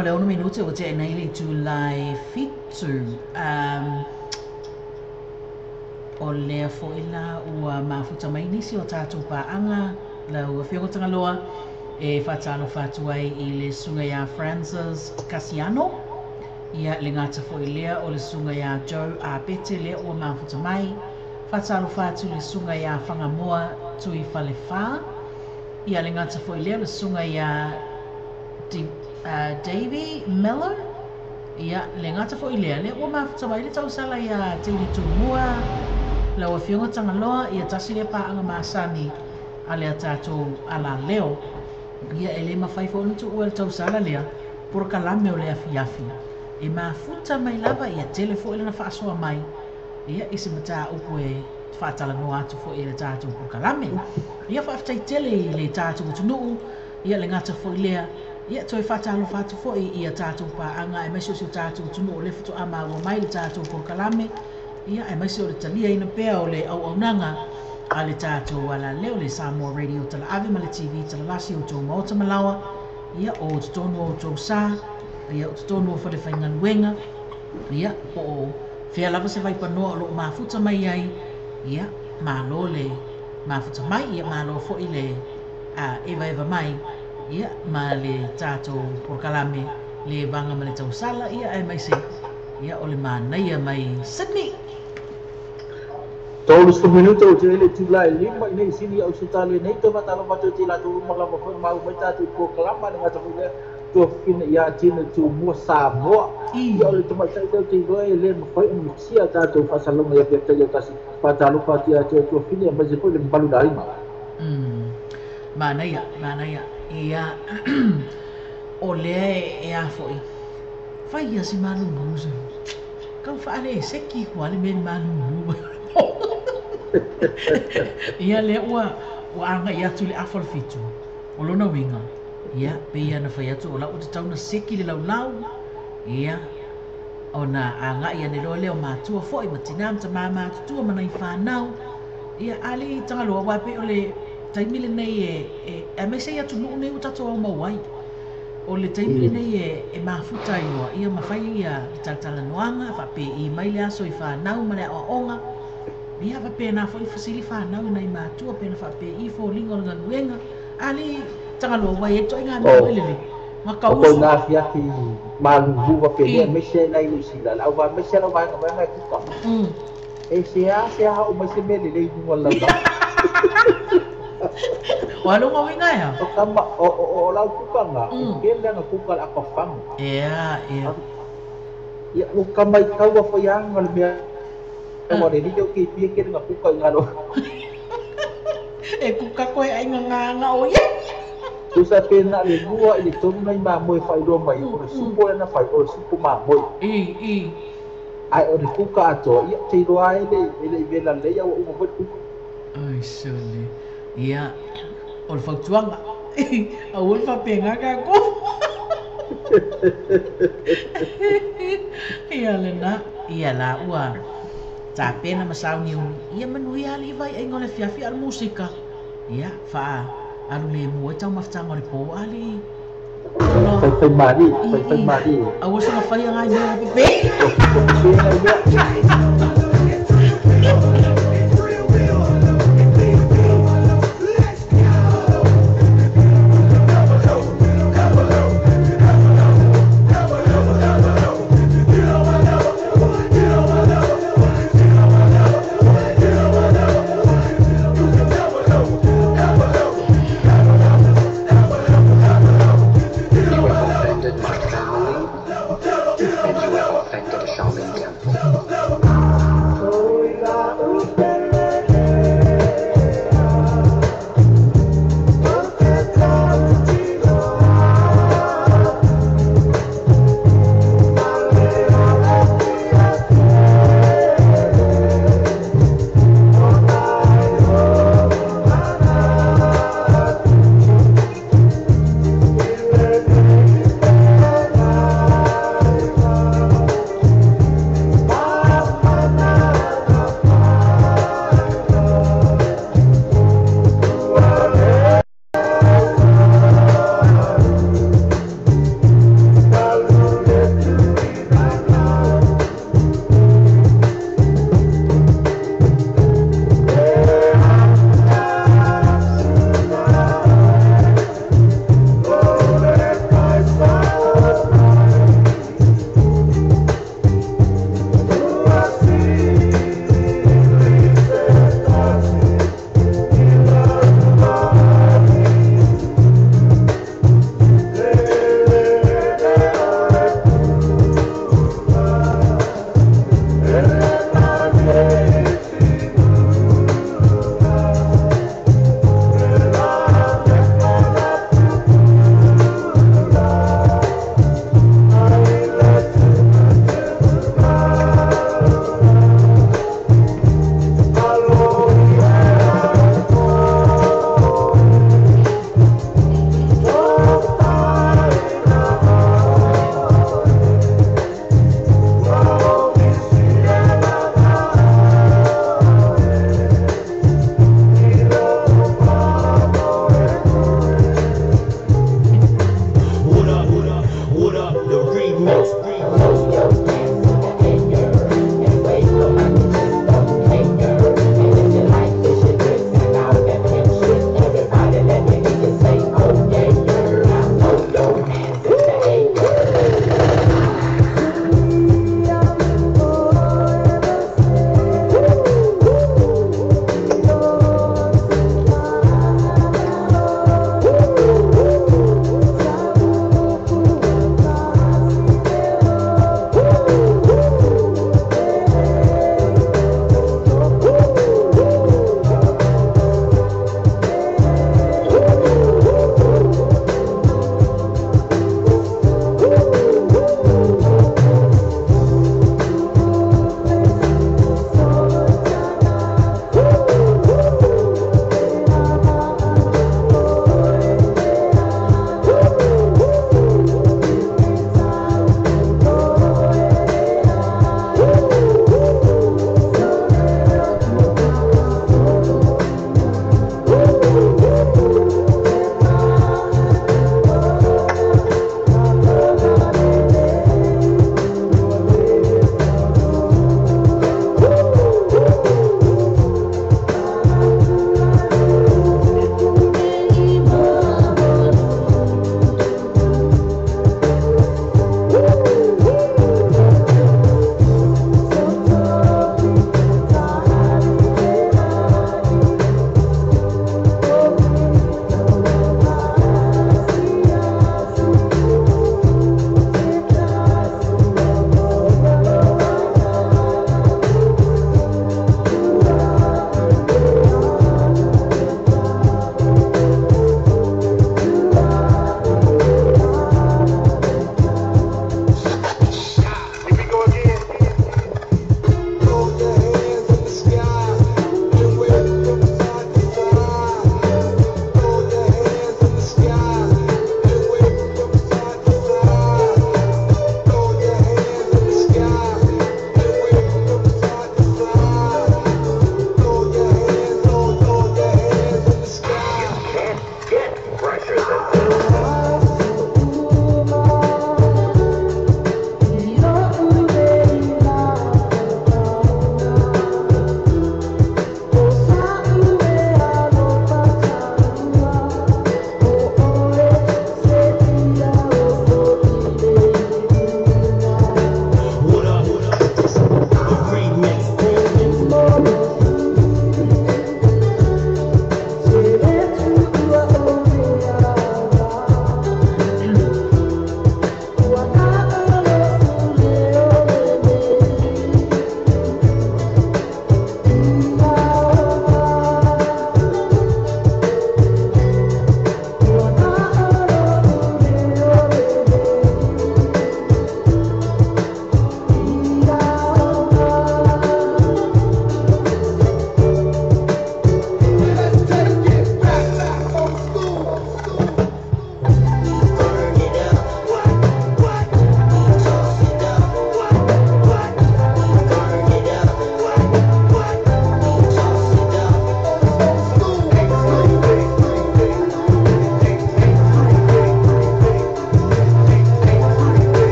16 minute ua tea nei le itulā e 7. O lea fo'i la ua mafuta mai nisi o tatou paaga lau Afioga Tagaloa e faatalofa atu ai i le susuga iā Francis Casiano. Ia le gata fo'i lea o le susuga iā Joe Apete lea ua mafuta mai. Faatalofa atu i le susuga iā Fagamoa Tui Falefā. Ia le gata fo'i lea o le susuga iā Davey Mello. Ia le gata fo'i lea lea ua mafuta mai le tausala iā Teine Tumua lau Afioga Tagaloa. Ia tasi lea paaga masani a le tatou alaleo. Ia e le mafai fo'i ona tuua le tausala lea polokalame o le afiafi e mafuta mai lava. Ia tele fo'i lana faasoa mai ia i se mataupu e faatalanoa atu fo'i e le tatou polokalame. Ia faafetai tele i le tatou atunuu. Ia le gata fo'i lea ia toe faatalofa atu fo'i ia tatou paaga aemaise o si o tatou atunuu o le faatoa maua mai le tatou polokalame. Ia aemaise o le taliaina pea o le auaunaga a le tatou alaleo le Samoa Radio Talaave ma le TV Talalasi o tou maota malaoa. Ia o totonu o outou sa, ia o totonu o falefaigaluega, ia po o fea lava se vaipanoa o loo mafuta mai ai. Ia malo le mafuta mai, ia malo fo'i le evaeva mai ia ma le tatou polokalame le vaga ma le tausala. Ia aemaise ia o le manaia mai Sydney. 30 minuto o te le itulā e 5 i nei sini au sitale nei te faatalofa atu i latou uma lava foi maua mai tatou polokalama le gata foi lea tuafafine iā Tina Tumua Samoa. Ia o le tamaitai lea ou te iloa e le mafai ona misia tatou faasalaga ia afiafi taitasi. Faatalofa atu ia te tuafafine aemaise foi le mamalu o le aiga. Manaia, manaia. Ia o lea e a fo'i fai ia si malulu se kau faale e seki kua le mea malulu. Ia lea ua agai atu i le afa o le 7 o lona uiga. Ia pei ana fai atu o lau tatau na seki le laulau. Ia ona agai ane loa lea o matua fo'i ma tinā ma tamā matutua ma nai whānau. Ia ali Tagaloa ua pei o le taimi lenei e aemaise i atunuu nei ua tatou aumau ai. O le taimi lenei e mafuta ai loa. Ia mafai ia le talatalanoaga faapei mai le aso i whānau ma le aoaoga. Ia faapena fo'i fesili whānau i nai matua pena faapei foliga o le galuega. Ali Tagaloa ua e toaiga mea fo'i lelei ma O kauso. kou nā afiafi malulu faapelea aemaise nai Niu Sila le au aemaise lau vaega vaega e kuka. E sea o mai se mea lelei i luga o le laulau. O aloga uiga ea. O kama o lau kukaga e kele ana kuka le apafaga. Ea ea. Ia ua kamaitaua faiaga le mea ua le lii o keipia kele ga kuka i galo. E kuka koe aiga gagaga o ia. Tusa pe na le 2 i le 3 nai mamoe faailoa mai o le supo lena fai o le supo mamoe. I i. Ae o le kuka atoa ia te iloa ai e le i vela lelei a ua uma foi le kuka. Ai sole. Ia o le fautuaga. Aua le faapega tatou. Ia lena. Ia la ua tapena ma sauniuni. Ia manuia alii vaiaiga o le afiafi a o le musika. Ia faa alu lemu ai taumafataga o le po alii Tagaloa. Faifai malie I faifai i. malie. Aua soga faia gai mea ua pepe. O pepega ia. You have offended my family, and you have offended a Shaolin temple.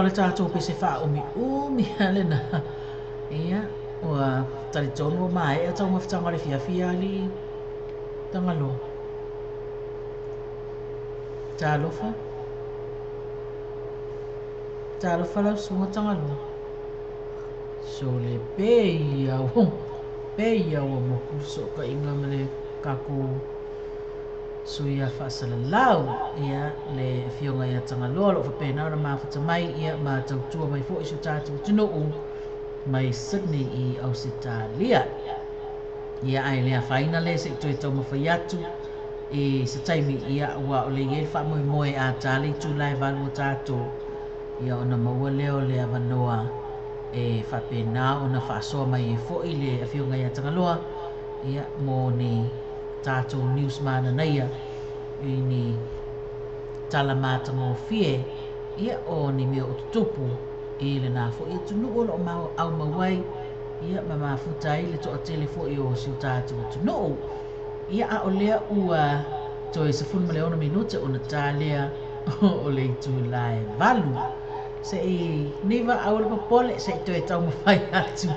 le tatou pese faaʻumiʻumi a lena. Ia ua talitonu ua maea taumafataga o le fiafia alii Tagaloa. Talofa. Talofa lau susuga Tagaloa. Sole pei ia pei ia ua moku fesootaiga ma le takou sui a faasalalau. Ia le afioga ia Tagaloa o loo faapena ona mafuta mai ia ma tautua mai foʻi si o tatou atunuu mai Sydney i Ausetalia. Ia ae le afaina lē seʻi toe taumafai atu i se taimi ia ua o le iai le faamoemoe a tā le itula e 8 o tatou ia ona maua lea o le avanoa e faapena ona faasoa mai ai foʻi le afioga ia Tagaloa ia mo ni tatou news mananaia i ni tala matagofie ia o ni mea o tutupu i lenā foʻi atunuu o loo aumau ai ia ma mafuta ai le toatele foʻi o si o tatou atunuu. Ia a o lea ua toe 16 minute ona tā lea o le itula e 8. Seʻi niva aua le popole seʻi toe taumafai atu.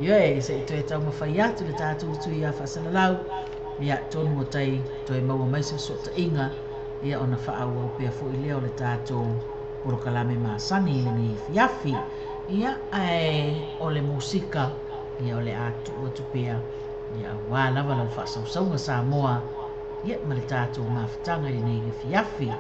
Ioe seʻi toe taumafai atu le tatou tui ia faasalalau. Ia tonu o tai toe maua mai se fesootaiga ia ona faaauau pea foʻi lea o le tatou polokalame masani i lenei afiafi. Ia ae o le musika ia o le a tuu atu pea ia auā lava lau faasausauga Samoa ia ma le tatou mafutaga i lenei afiafi.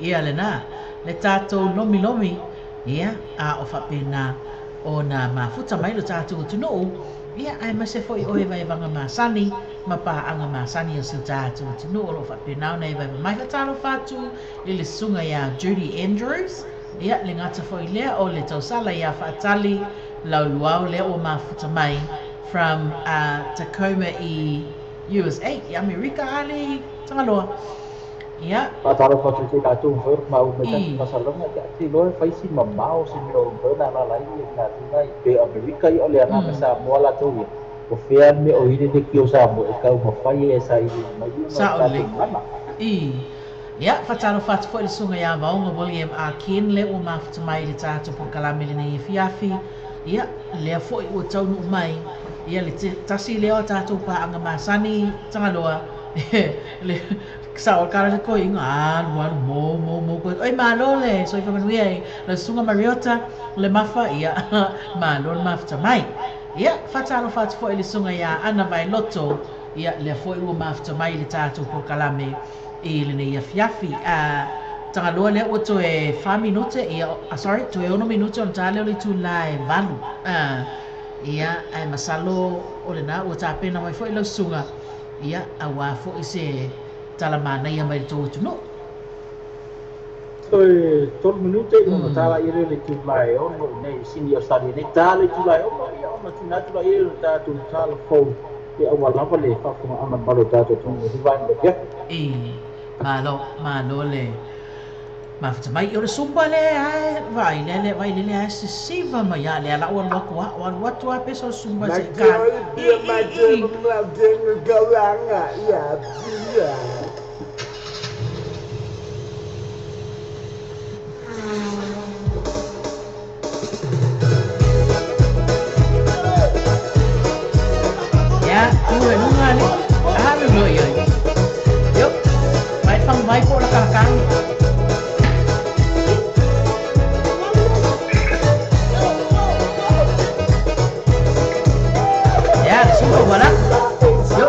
Ia lena le tatou lomilomi ia a o faapena ona mafuta mai lo tatou atunuu ia aemaise foi o evaevaga masani ma paaga masani o si o tatou atunuu o loo faapena ona evaeva mai. Faatalofa atu i le susuga iā Judy Andrews ia le gata foi lea o le tausala iā Faatali Lauluao lea ua mafuta mai from Tacoma i USA i Amerika a le Tagaloa. Ia. Faatalofa atu i latou mafai ona maua mai tatou faasalalauga ia te iloa e fai si mamao se mea o mafai ona alaala ai latou na pe Amerika ia o le agaga Samoa latou ia o fea le mea o i le leitio Samoa e taumafai e saili mai ona Sao tatou lelei. gagana. I. Ia, faatalofa atu foi i le susuga ia Vaoga William R. Ken lea ua mafuta mai i le tatou polokalame i lenei afiafi. Ia, lea foi ua taunuu mai ia le tasi lea o tatou paaga masani Tagaloa le sao kala le koiga alu alu mo mo mo koe oi malo le soifua manuia i lau susuga Mariota le mafa ia malo le mafuta mai. Ia, faatalofa atu foi i le susuga ia Ana Vailoto, ia lea foi ua mafuta mai i le tatou polokalame i lenei afiafi. Tagaloa lea ua toe 4 minute, ia, sorry, toe 6 minute ona ta lea o le itula e 8. Ia, ae masalo o lena ua tapena mai foi lau susuga, ia, auā foi se tala manaia mai le tou atunuu. Toe 3 minute ona ta laia lea o le itula e 6 i inei i Sini Australia nei. Ta le itula e 6, ia ona tuuina atu laia lea o le tatou tala fou ia aua lava le faafofogaaga mamalu o tatou atunuu i vaega o le afiafi. I, malo, malo le mafuta mai. O le sumba le ae vaai lele, vaai lele ae sisiva mai a lea la ua alu atu a, ua alu atu a pesa o le sumba se i ka. I, i, i. Ia, tu e luga le, alu loa i ai. Yo, vai fang vai po la kalakang. Ia, le sumba ua la. Yo.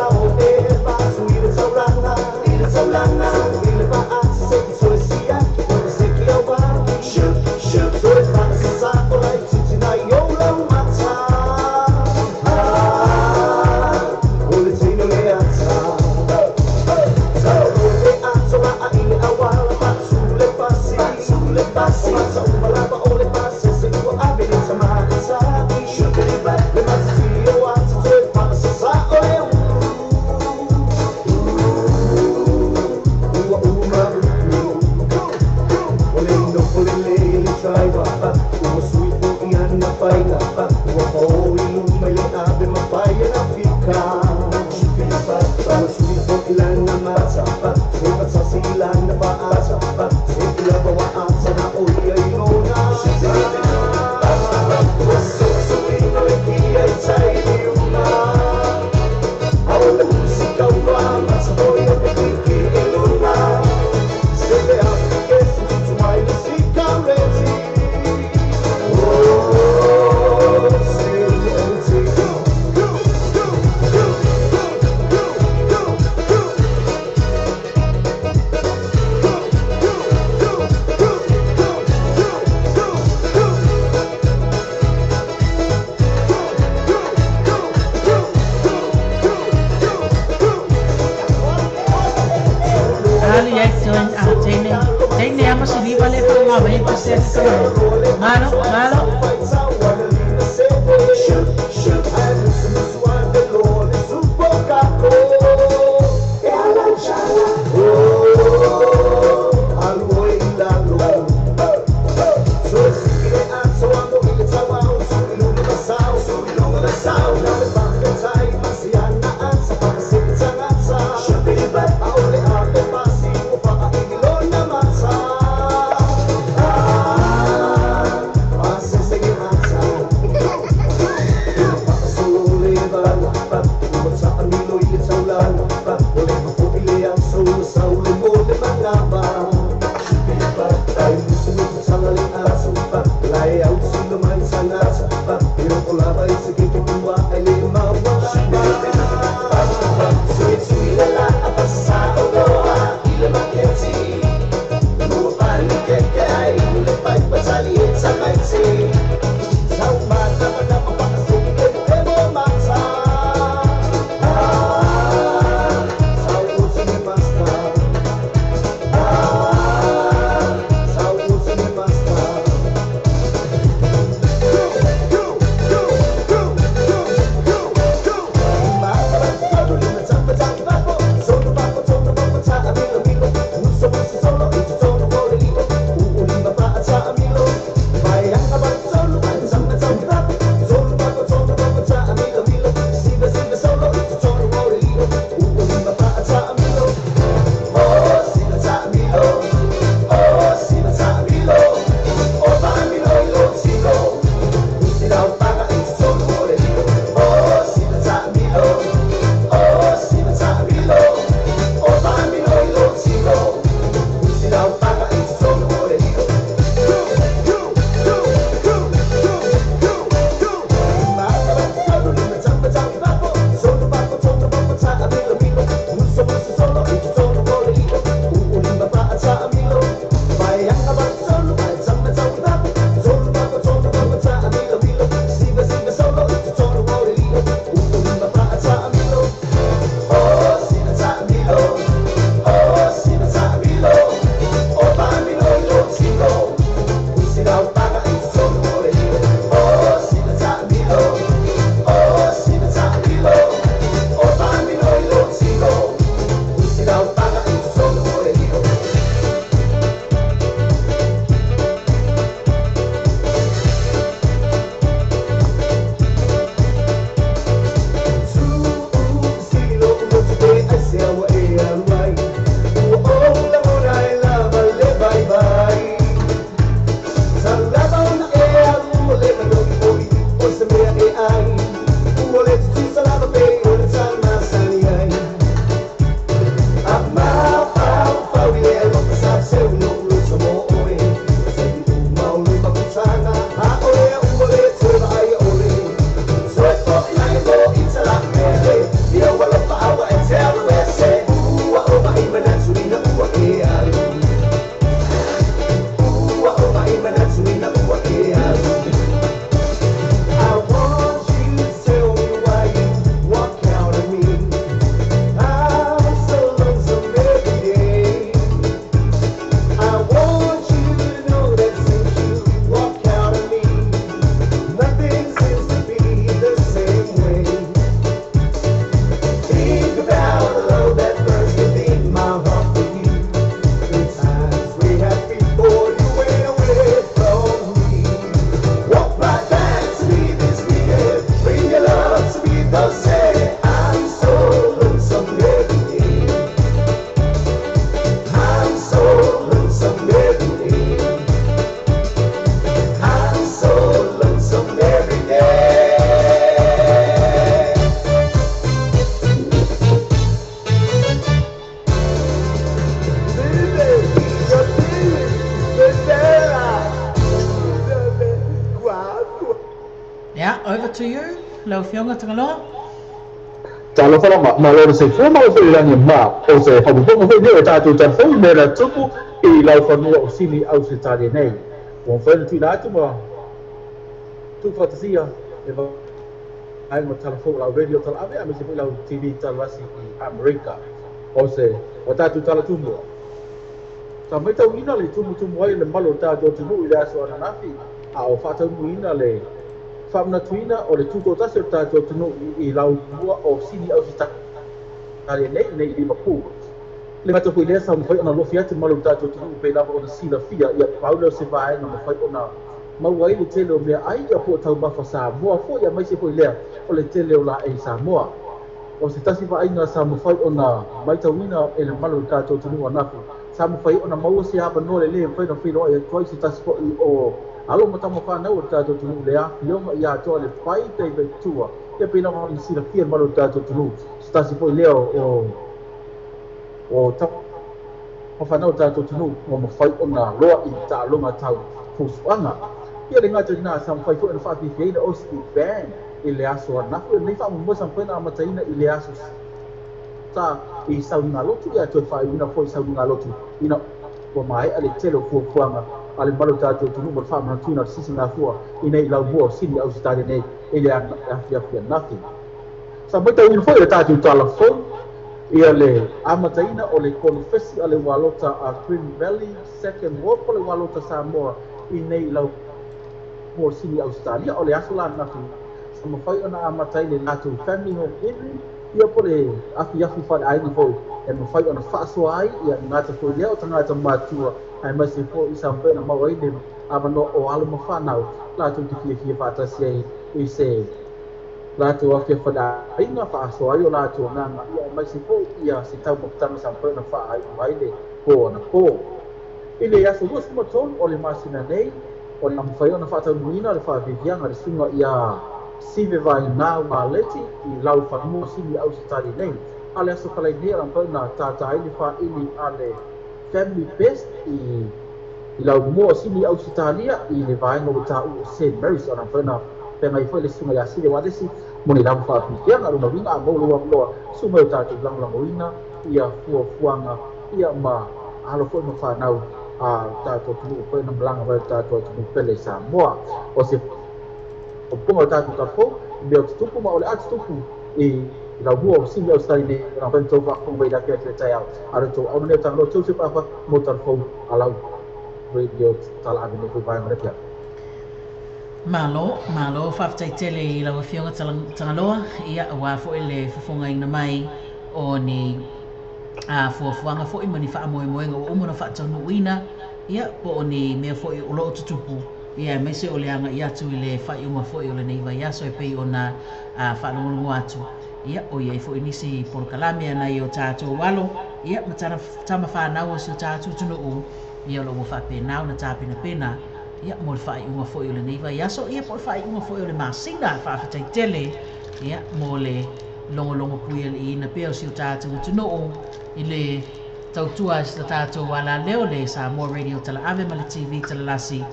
Alu ia toe a teine, teine ama siliva le whangawa mai pa se ake kaloa. Malo, malo. Yeah, over to you, lau Afioga Tagaloa. Talofa lava, malo le soifua ma le foilagi ma o se faaopoopoga foi lea o tatou talafou i mea na tupu i laufanua o Sini Ausetalia nei. Ua mafai ona tuuina atu ma tuufaatasia le vaega o talafou o lau radio talaave aemaise foi lau TV talalasi i Amerika. O se o tatou tala tumua. Sa matauina le tumutumu ai o le mamalu o le tatou atunuu i le aso ananafi, a o faataunuuina le faamanatuina o le tutoatasi o le tatou atunuu i laumua o Sini Ausetalia nei, nei i Liverpool. Le gata foi lea, sa mafai ona alofi atu le mamalu o le tatou atunuu pei lava ona silafia ia pau lea o se vaega mafai ona maua ai le tele o meaai ia po o taumafa Samoa foi aemaise foi lea o le tele o laei Samoa. O se tasi vaaiga sa mafai ona matauina e le mamalu o le tatou atunuu ananafi, sa mafai ona maua se avanoa lelei e mafai ona feiloai atu ai se tasi foi o alo ma tama fanau o le tatou atunuu le afioga ia atoa le Pai David Tua. Ia pei lava ona silafia le mamalu o le tatou atunuu, se tasi foi lea o tama fanau o le tatou atunuu ua mafai ona loa i taaloga tau fuafuaga. Ia le gata i lena, sa mafai foi ona faafiafiaina Osby Band i le aso ananafi. O lenei faamoemoe sa mafai ona amataina i le aso sa i Saunigalotu, ia toe faaiuina foi i Saunigalotu ina ua maea le tele o fuafuaga a le mamalu o le tatou atunuu ma le faamanatuina o le sisigafua i nei laumua o Sini Ausetalia nei i le afiafi ananafi. Sa matauina foi e le tatou tala fou ia le amataina o le konofesi a le ualota a Green Valley Second Ward po o le ualota Samoa i nei laumua o Sini Ausetalia. O le aso la ananafi sa mafai ona amata ai le latou family home evening, ia po o le afiafi faleaiga foi e mafai ona faasoa ai ia gata foi lea o tagata matua aemaise foi sa mafai ona maua ai le avanoa o alo ma fanau latou te fiafia faatasi ai i se latou afiafi faleaiga faasoa ai o latou agaga ia aemaise foi ia se taumafataga sa mafai ona faaiu ai le po anapo. I le aso 23 o le masina nei, o le a mafai ona faataunuuina le faaviaviaga le susuga ia Sive Vainā Waleti i laufanua Sini Ausetalia nei. A le aso Kalai nei o le a mafai ona tātā ai le faaili a le Family Best i laumua o Sini Ausetalia i le vaega ua taua o St Mary's. O le a mafai ona feagai foi le susuga ia Sive Walesi mo nei lava faafiafiaga. Lona uiga a maua lou avanoa, susu mai o tatou lagolagoina ia fuafuaga ia ma alo foi ma fanau a tatou atunuu foi ona malaga mai o tatou atunuu pele i Samoa. O se faaopoopoga o tatou talafou i mea o tutupu ma o le a tutupu i laumua o Sini Ausetalia nei o le a mafai ona tou faafofoga mai i le afiafi o le taeao. A o le tou auauna lea o Tagaloa Joseph Afa mo talafou a lau radio talaave nei foi vaega o le afiafi. Malo, malo, faafetai tele i lau Afioga Tagaloa, ia aua foi le fofogaina mai o ni fuafuaga foi ma ni faamoemoega ua uma ona faataunuuina, ia po o ni mea foi o lo o tutupu, ia aemaise o le agai atu i le faaiuga foi o lenei vaiaso e pei ona faalogologo atu, ia o i ai foi nisi polokalame a nai o tatou alo, ia ma tama fanau o si o tatou atunuu, ia o lo o ua faapena ona tapenapena, ia mo le faaiuga foi o lenei vaiaso, ia po o le faaiuga foi o le masina. Faafetai tele, ia mo le logologo puialiiina pea o si o tatou atunuu i le tautua i si tatou alaleo le Samoa Radio Talaave ma le TV Talalasi,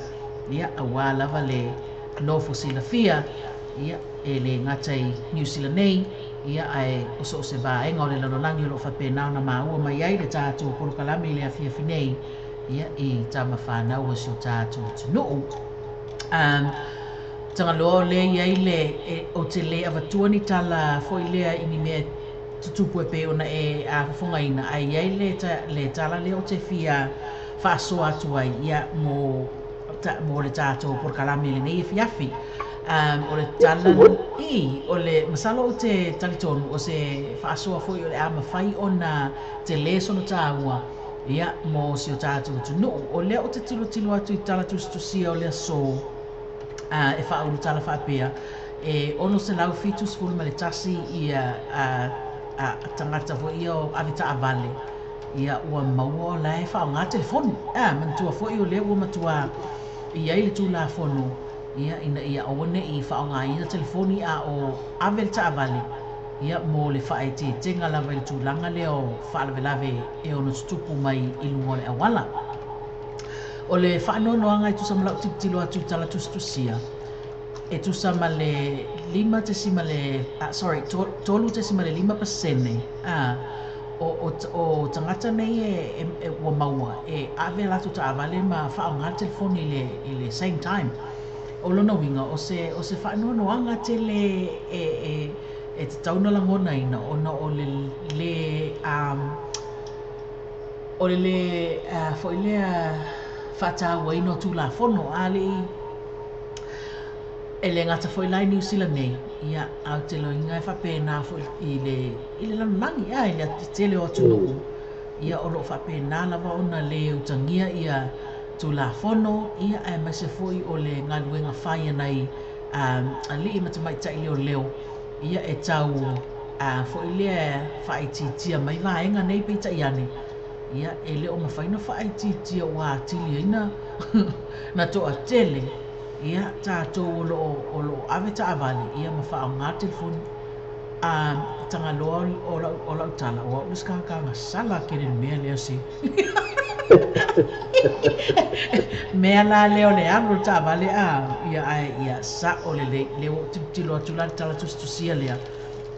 ia aua lava le nofo silafia, ia e le gata i Niu Sila nei, ia ae o so o se vaega o le lalolagi o lo o faapena ona maua mai ai le tatou polokalame i le afiafi nei, ia i tama fanau o si o tatou atunuu. Tagaloa o lea i ai le ou te le avatua ni tala foi lea i ni mea tutupu e pei ona e afofogaina, ae i ai le le tala lea ou te fia faasoa atu ai ia mo mo le tatou polokalame i lenei afiafi. O le tala i o le masalo ou te talitonu o se faasoa foi o le a mafai ona tele sona taua ia mo si o tatou atunuu. O lea ou te tilotilo atu i tala tusitusia o le aso e faaulu tala faapea e 671 ia tagata foi ia o avetaavale ia ua maua o la e faaaoga telefoni. Manatua foi o lea ua matua i ai le Tulafono ia ina ia aua ne i faaaogaina telefoni a o ave le taavale ia mo le faaeteetega lava i le tulaga lea o faalavelave e ono tutupu mai i luga o le auala. O le faanoanoaga e tusa ma lau tilotilo atu i tala tusitusia, E tusa ma le 5 tesimale, sorry, 3.5% o tagata nei e ua maua e ave a latou taavale ma faaaoga le telefoni i le same time. O lona uiga o se faanoanoaga tele e tatau ona lagonaina ona o le lē o le lē foi lea faatauaina o Tulafono alii e lē gata foi la i Niu Sila nei. Ia, ae ou te loiga e faapena foi i le lalolagi i le tele o atunuu. Ia, o loo faapena lava ona lē utagia ia Tulafono, ia, aemaise foi o le galuega fai a nai alii ma tamaitai leoleo, ia, e tau foi lea faaitiitia mai vaega nei. Peitai ane, ia, e le o mafai ona faaitiitia ua atili ai na toatele ia tatou o loo ave taavale, ia, ma faaaoga telefoni. Tagaloa, o lau tala o au le isi tagata tele le mea lea se mea la lea o le alu o le taavale ia, ae ia sao lelei le ua ou tilotilo atu la le tala tusitusia lea.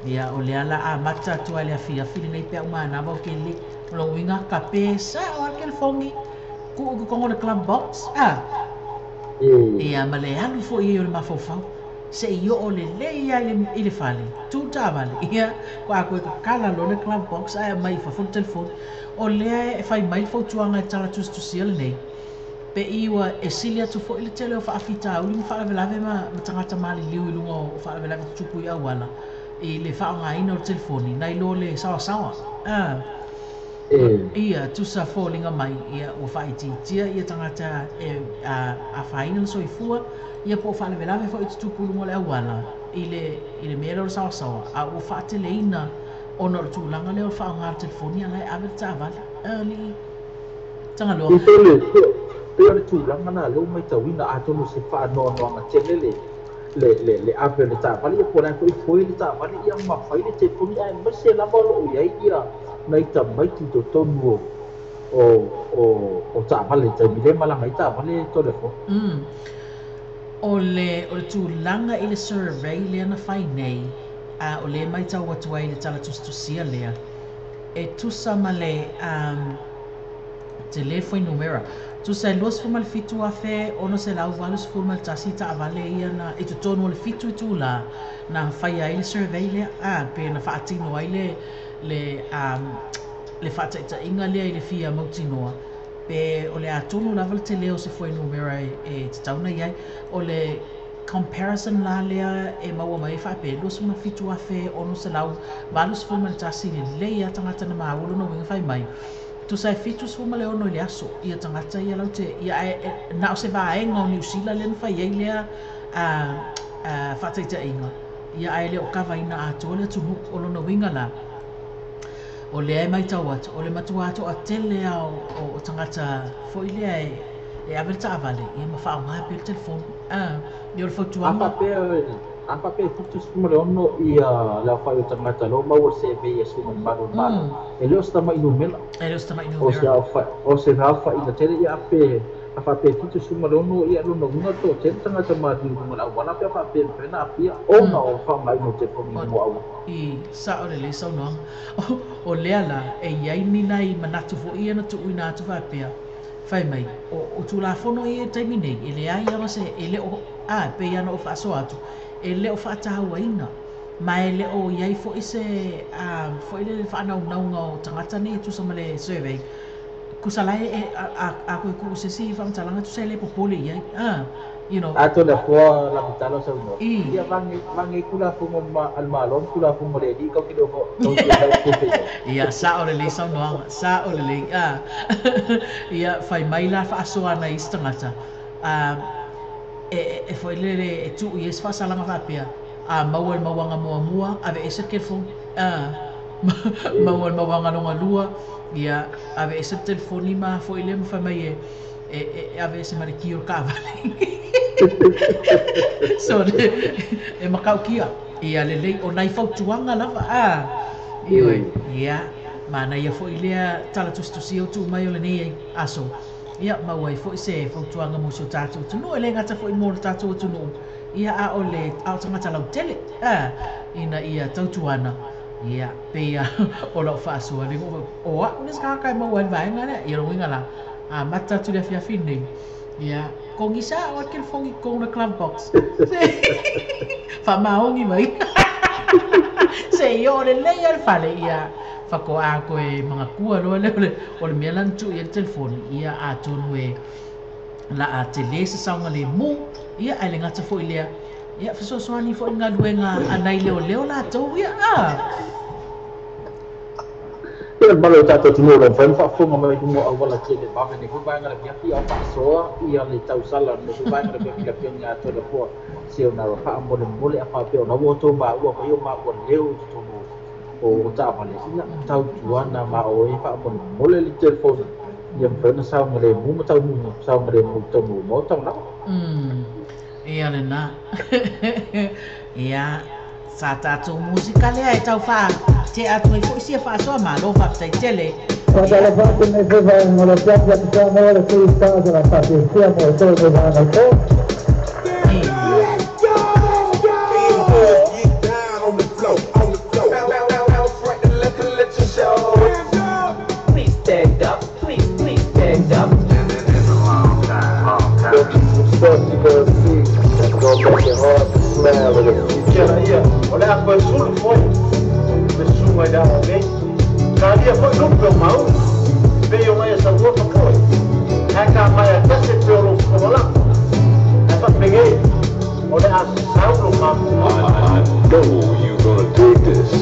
Ia, o lea la amata atu ai le afiafi lenei pe au manava o kele o lona uiga kape sao a le telefoni tuu i totonu o le glove box ia, ma le alu foi ai o le mafaufau se'i oo lelei a i le fale tu taavale. Ia, kua koe kakala loa le glove box ae aumai i fafo le telefoni. O lea e fai mai le fautuaga e tala tusitusia lenei pe i ua e sili atu foi le tele o faafitauli ma faalavelave ma tagata maliliu i luga o faalavelave tutupu i auala i le faaaogaina o le telefoni nai lo le saoasaoa. Ia, tusa foliga mai ia ua faaitiitia ia tagata e afaina le soifua, ia, po o faalavelave foi tutupu i luga o le auala i le mea lea o le saoasaoa, a ua faateleina ona o le tulaga lea o le faaaoga le telefoni a la e ave le taavale alii Tagaloa. I tole pe o le tulaga na lea ua matauina atonu se faanoanoaga tele le ave o le taavale, ia, po o le a foi foe le taavale, ia, ma fai le telefoni, aemaise lava o loo i ai ia nai tamaiti i totonu o taavale taimi le malaga ai taavale tole fo. O le tulaga i le survey lea na fai nei, o lea matau atu ai le tala tusitusia lea e tusa ma le tele fuainumera tusa e 27,681 taavale ia na i totonu o le 7 itulā na faia ai le survey lea pe na faatino ai le faataitaiga lea i le fia mautinoa pe o le atonu lava le tele o se fuainumera e tatau ona i ai. O le comparison la lea e maua mai ai faapea 27,681 lelei a tagata na maua. Lona uiga fai mai tusa e 76 i le aso ia tagata ia laute ia, ae na o se vaega o Niu Sila lea na fai ai lea faataitaiga, ia, ae le o kavaina atoa le atunuu. O lona uiga la o lea e matau atu o le matuā toatele a o tagata foi lea e ave le taavale, ia, ma faaaoga pea le telefoni ia, o le fautuaga. A faapea 76 ia le aofai o tagata lea ua maua le survey e suiga malu malo, e le o se tama'i numera. E le o se tama'i O se numera. aofai o se aofaiga tele. Ia, pe a faapea 76, ia, lona uiga toatele tagata maliu i luga o le auala pe a faapea e mafai ona aafia ona o faaaogaina o telefoni i luga o auala. I sao lelei saunoaga. O lea la e iai ni nai manatu foi ia na tuuina atu faapea fai mai o Tulafono ia i taimi nei e leai lava se e le o pei ana o faasoa atu e le o faatauaina ma e le o iai foi se foi le faanaunauga o tagata nei e tusa ma le survey kusa la e a koe kuu se isi faamatalaga tusa e le popole i ai you know. Atonu afoa lavitala o saunoa. I Ia vage vage Tulafono ma a le Malo ma Tulafono le alii kau te le kau te lau te. Ia, sao lelei saunoaga, sao lelei. Ia, fai mai la faasoa isi tagata e foi lele e tuu i ai se faasalaga faapea a maua le mauaga muamua, ave ese le telefoni, maua le mauaga longa lua, ia, ave ese le telefoni ma foi lea ma fai mai e ave ese ma le ki o le kaavale. So e makaukia ia lelei o nai fautuaga lava ioe. Ia, manaia foi lea tala tusitusia o tuu mai o lenei ai aso, ia, maua ai foi se fautuaga mo si o tatou atunuu, e le gata foi mo le tatou atunuu. Ia a o le a o tagata lautele ina ia tautuana ia pei o lau faasoa le o a'u le isi tagata e maua ai le vaega lea ia lona uiga la amata atu le afiafi lenei ia kogisa o le telefoni i totonu o le glove box faamaoni mai seia oo lelei lava i le fale ia faatoa toe manatua loa lea o le mea la na tuu i ai le telefoni ia atonu e la a tele se saogalemu ia ae le gata foi lea ia fesoasoani foi i le galuega a nai leoleo latou ia a. Ia le mamalu o le tatou atunuu o lo o mafai ona faafofoga mai i luga o auala tele vave nei foi vaega o le afiafi a o faasoa ia le tausala nei foi vaega o le afiafi i le Afioga ia Toleafoa Seonara faamolemole a faapea o la ua outou maua mai o maua leo i totonu o taavale ia tautuana ma oe faamolemole le telefoni ia mafai ona saogalemu ma taunuu saogalemu i totonu o maota o lava. Ia lena. Ia, sa tatou musika lea e tau faatea atu ai foi sia faasoa malo faafetai tele. Faatalofa atu i lenei foi vaega o le afiafi atu Samoa le Three Stars o le a faafiafia mo outou i lenei vaega i po. Ia. Stuff you gonna see that's gonna make it hard to smile in the future. Ia, o le a toe sulu foi le susuga i le ao nei. Talia foi lupe o maunu, pei ona ia saunoa papoe. Ae ka mai a tasi e te o lou fofololapa. Ae faapegei, o le a sasau lou mafuaaga. I know you gonna dig this.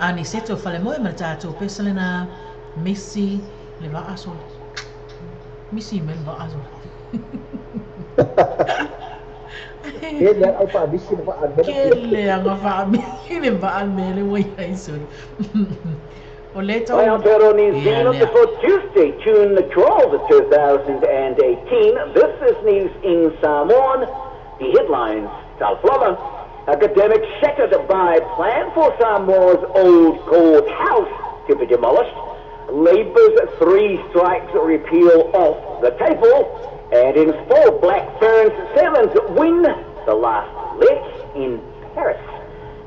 Ani seto fale moe ma tātou pesale na Messi le vaasole. Messi me le vaasole. Ke le au pa Messi le vaasole. Ke le anga va Messi le vaasole wai ai sole. O le tau. Aotearoa New Zealand for Tuesday, June the 12th, 2018. This is news in Samoan. The headlines, Talflava. Academics shattered by plan for Samoa's old courthouse to be demolished. Labour's 3 strikes repeal off the table. And in sport, Black Ferns Sevens win the last leg in Paris.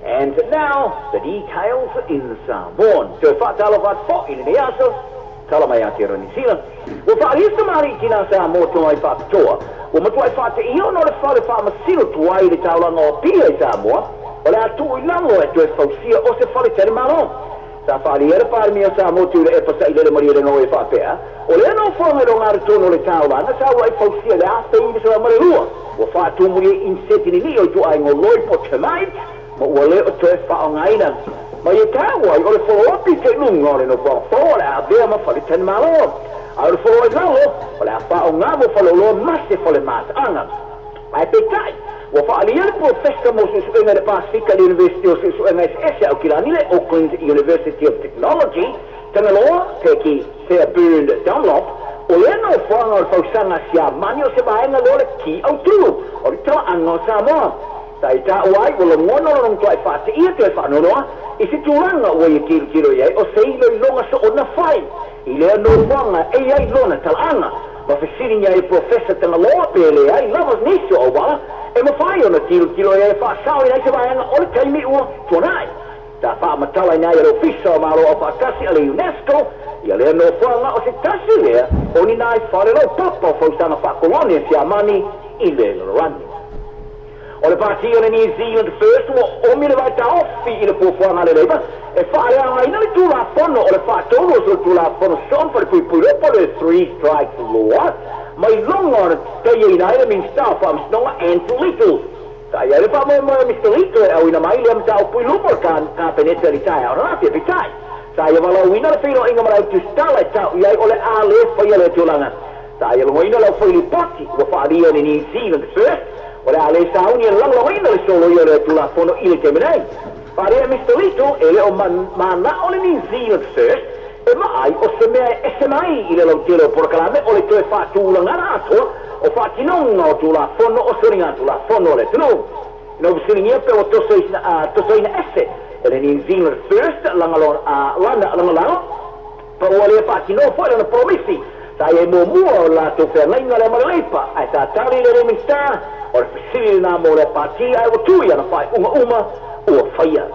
And now, the details in Samoan. Te whātalo whātfo i le aso, tala mai Aotearoa New Zealand. Ua whaarisa maari i tina Samoa tō ai whāpitoa. Ua matua i whāte i ono le whare whaamasiro tuai le taulanga o pia i Samoa, o le atu i lalo e toe fausia o se whare tere maro. Sa whaari era pārmi o Samoa tūre e pasa i lere maria le ngau e whaapea, o le anō whaanga ro ngāra tōno le taulanga, sa ua i fausia le āwhei i sora mare rua. Ua whātūmuri e insetini ni o tu ai ngō loi po te mai, ma ua le o toe whaongaina. Ma i tāua i o le wholoapi te lunga o le no whaafo le a ma whare tene malo. A o le wholoa i lalo, o le a whaonga mo whaloloa mase whale maataanga. Ai petai, ua whaalia le professor mo susuenga le Pasifika le University o Susuenga SS au Kilani le Auckland University of Technology, Tangaloa, Peki Fairburn Dunlop, o le no whaanga o le fausanga sia mani o se vaenga leo le ki au tū, o le talaanga o Samoa. Sa i tā uai, ua longono lo nong tuai whaate ia tuai whaanonoa, i se tūranga ua ia kiro kiro iai, o se ilo i longa so o na whai. I lea no whanga e ai lona talaanga, ma whesiri nia e professor Tangaloa pele ai, lavas nisi o wala, e mawhai o na tiro kiro iai whaasao i nei se vaenga o le taimi ua tuanai. Ta whaamatala i nai e ofisa o malo o whaatasi a le UNESCO, ia lea no whanga o se tasi lea, o ni nai wharelo papa o fausanga whaakolonia siamani i le lorani. O le pāti o le New Zealand First ua omi le vai taofi i le puafuanga le leipa e whaaleanga ina le tūlafono o le whaatolu o se le tūlafono son whare puipui po le 3 strikes law mai longa o le teia ina ele Minista o Whaamisnonga Andrew Little. Sa ia le whaamoemoe Mr. Little e au ina mai le amtau pui lupo le kāpeneta li tai au rāwhia pitai. Sa ia walau ina le whiro inga marau tustala e tau iai o le a le whaia le tūlanga. Sa ia longo ina lau whaili poti ua whaaria ni New Zealand First o le a le sauni e langalawaina le solo ia le tulafono i le temenei. Wharea Mr. Little e leo mana o le New Zealand First e maai o se mea e ese mai i le lautele o porokalame o le toe whaatūlangana atoa o whaatinonga o tulafono o soringa tulafono o le tunu. Ina uvisilingia pe o tosoina ese e le New Zealand First langalango pa ua le whaatinoa foe lana promisi. Sa ia mua o la tō whangainga le maraleipa ai sa tari le Minista o le fesili nā mō le pāti ai ua tui ana whai unga uma ua whaia.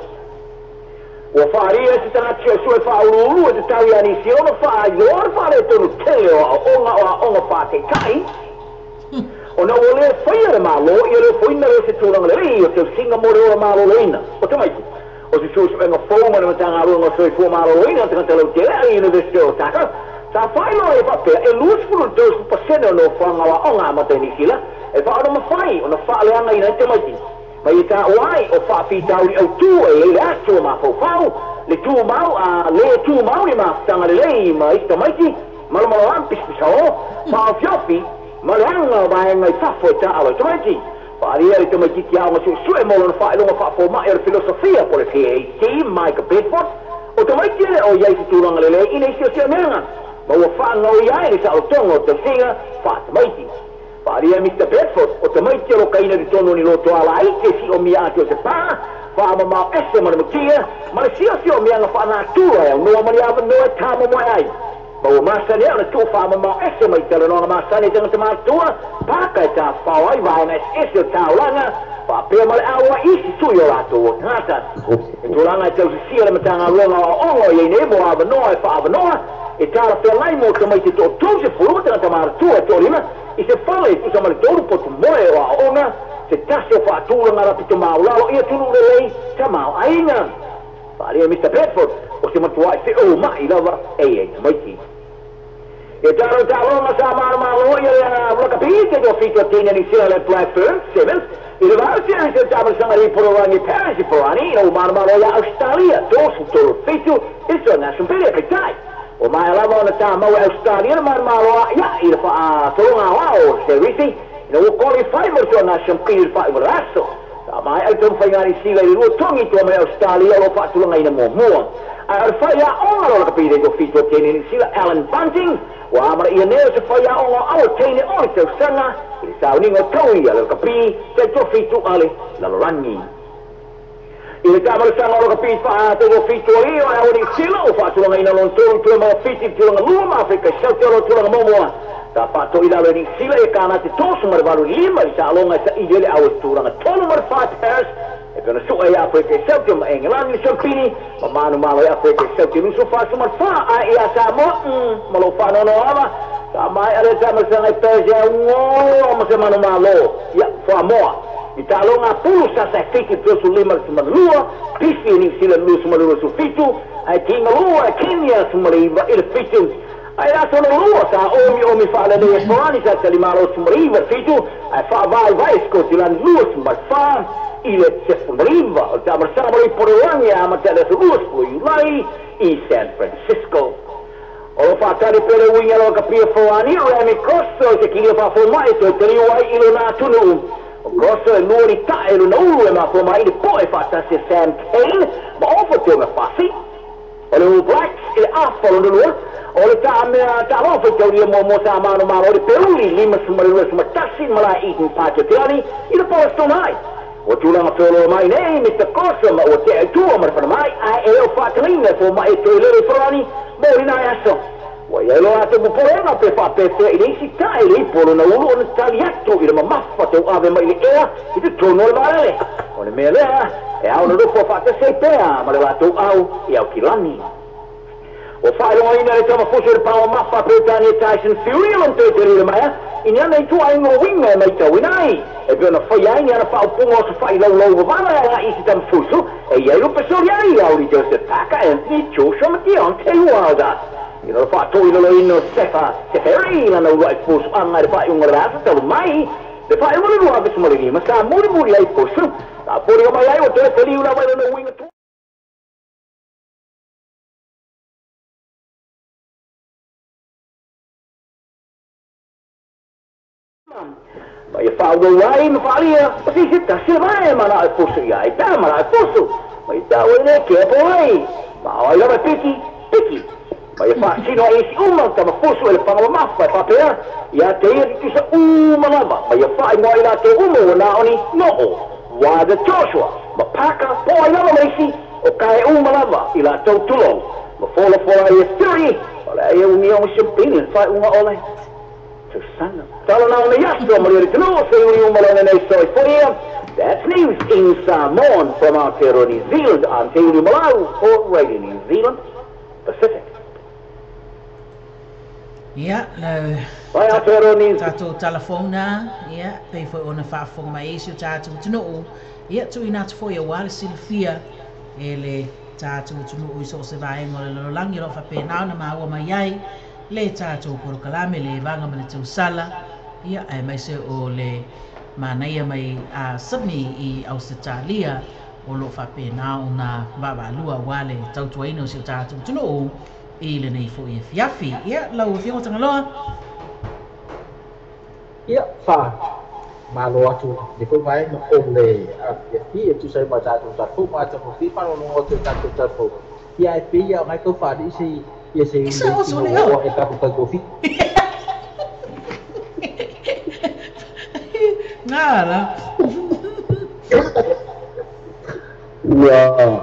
Ua whaaria se tangati o sue whaururu e te tau i ani si ona whaa i ora whaare tonu tele o aonga o aonga whaate kai. O na ua lea whaia le mālo i le whaina le se tūranga le rei o te singa mō re ora mālo leina. O te maiku. O se suesuenga fōma le matanga aruanga o sue fua mālo leina te kanta lau tele a University o Taka. Sa whailo e whapea e 22% o no whanga wa onga amata ni sila e whaona mawhai o na whaaleanga ina i te maiti. Mai i tā oai o whaafitauri au tū e le atu o mawhauwhau, le tū mau a le tū mau ni mawhtanga le lei ma i te maiti, malomalo ampispisa o, maawhiofi, ma le anga o maenga i whafo e tā alo i te maiti. Whaaria le te maiti ki aonga sue molo na whaelonga whaafo mai o le filosofia po le PhD Mike Bedford, o te maiti le o iai te tūranga le lei ina i sio sio meanga. Ma ua whaangau i ai le sa o tonga o te singa whaatamaiti. Whaaria Mr. Bedford o te maiti o kaina di tono ni loto ala ai te si o mia ati o se pā, whaamamao ese ma le mutia, ma le sio sio mianga whaanatua e au noa mani awa noa e tāma moe ai. Ma ua masane au na tō whaamamao ese mai te lanoanga masane tanga te mātua, pāka e tā whao ai vaenga ese o tāulanga, whaapea ma le aua isi tui o lātou o tangata. E tūranga e tausisia le matanga ruanga o ongo i nei mo awa noa e whaava noa, e tāra whengai mō te mai te tō tō se furu tanga tamara tua e tō rima, i se whale i tusa mare tōru potu moe o aonga, Te tasi o whaatūranga rapito maulalo ia tunu lelei ta mau aina. Whaaria Mr. Bedford o se matua i te o mai lava e e tamaiti. E taro talonga sa marmalo ia le rakapi te do fito tēne ni sila le Blackburn 7th. I le vau series o tamasanga i Pororangi Paris i Porani i o marmalo ia Australia. Dawson toro fitu i so national pele pitai. O mai lava ona tā mau Australia na marmalo ia i le whaatolonga wao serisi. I o qualify mo so national pele wha i raso. Tā mai au tau whaingari sila i rua tongi tua mai Australia o lo whaatulanga ina mua mua. A o whai a onga lo rakapi te do fito tēne ni sila Alan Bunting. Wa amara ia neo se whai a onga au teine o le tausanga i le sauninga tau ia le kapi te tofitu ale lalorangi. I le tamarasanga o le kapi wha te tofitu ali o au ni sila o whaatulanga ina lon tolu tua maa fiti tulanga lua ma Afrika saute o tulanga momoa. Ta whaato i lalo ni sila e kāna te tosu marawaru lima i sa alonga sa i lele au tulanga tolu mara Paris. E pena sua e Afrika Saute ma Engelani Sampini ma manu malo e Afrika Saute nusu fasu ma fa a ia Samoa ma lo fa no no ava ta mai ale ta masanga i pese ngo ma se manu malo ia fa moa i ta longa pulu sa sa fiki tosu lima su malua pisi ni sila nusu malua su fitu ai kinga lua Kenya su maliva il fitu ai aso no lua sa omi omi fa le le forani sa talimalo su maliva fitu ai fa vai vai Scotland lua su ma fa i le Sefumriva, o tamasama i Porolangi a matele su Ulai i San Francisco. O lo whaatari pere winga lo kapia forani, Remy Grosso se kiri o whaafomai te teri wai i lo nā tunu. O Grosso e lua ni tae lo nauru e mafomai i le poe whaatasi Sam Kane, ma ofa te o me whasi. O le All Blacks i le afa lo lua, o le tā mea tā lofa i tauria mua mua sa mano maro o le Peruli, lima sumarua sumatasi malai Eden Pātua Te Ani i le Palestine. O tūlanga wheolo mai nei, Mr. Grosso ma o te aitua marwhana mai, a e o whaatalina fō mai e toi lere wharani, mōri nai aso. Wa ia loa te muporenga pe whaapewhea i le isi tae le ipolo na ulu o na tali atu i le mamafa te ave mai le ea i te tono le marele. O le mea lea, e au na rufo whaatasei pea ma le wātou au i au kilani. O whaeronga ina le tamafuso le pāo mafa Peutania Tyson Fury o te te rira maia, i ni ana i tua ingo winga e mai tau inai. E peo na whai ai ni ana whaopunga o sa whai lau lau wawara e ngā isi tamafuso, e iai rupe sori ai au Joseph Parker, Anthony Joshua ma Deontay Wilder. I no whaatoi lolo ino Sefa Seferi na nau ai fusu anga le whai unga rasa tau mai. Le whai unga lua visu mariri ma sa muri muri ai fusu. Ta pori o mai ai o te te liu la wai no winga tu. Ma ia whaau ai ma whaalia, o si sita sila mai mana ai fusu ia ai tā mana ai fusu. Ma ia tāu e ne kea po ai. Ma o ai lava piki, piki. Ma ia whaasino ai isi uma tama fusu e le whangawa mafa e whapea. Ia te ia tisa uma lava. Ma ia whaai moa i la te umu o nā oni noo. Wada Joshua. Ma paka po ai lava maisi o kae uma lava i la tau tulou. Ma fola fola ia Fury. O le ia ungi o simpini whai unga ole. Susana. Tala na ona yaso maria tino se uni umalone nei soi foia. That's news in Samoan from Aotearoa New Zealand. I'm Te Uri Malau for Radio New Zealand Pacific. Ia, lau Vai Aotearoa New tātou telefona, ia, pei foi ona whaafonga mai isi o tātou tunuu. Ia, tui nā te foi a wale silafia e le tātou tunuu i so se vaenga o le lalolangi o lo whapenau na maua mai ai le tātou porokalame le vanga ma le tausala, ia, ae mai se o le manaia mai a Sydney i Australia o lo whapenau na vavalua wale tautuaina o si o tātou tunuu i le nei foi e fiafi. Ia, lau whiongo tangaloa. Ia, wha malo atu le foi mai no o le afiafi e tusa ma tātou tātou ma tātou fi whanongo o te tātou tātou. Ia e pia o ngai kau whaari se ia se Isa o uli so le o o. e tātou tātou fi. Ngā la. Ua.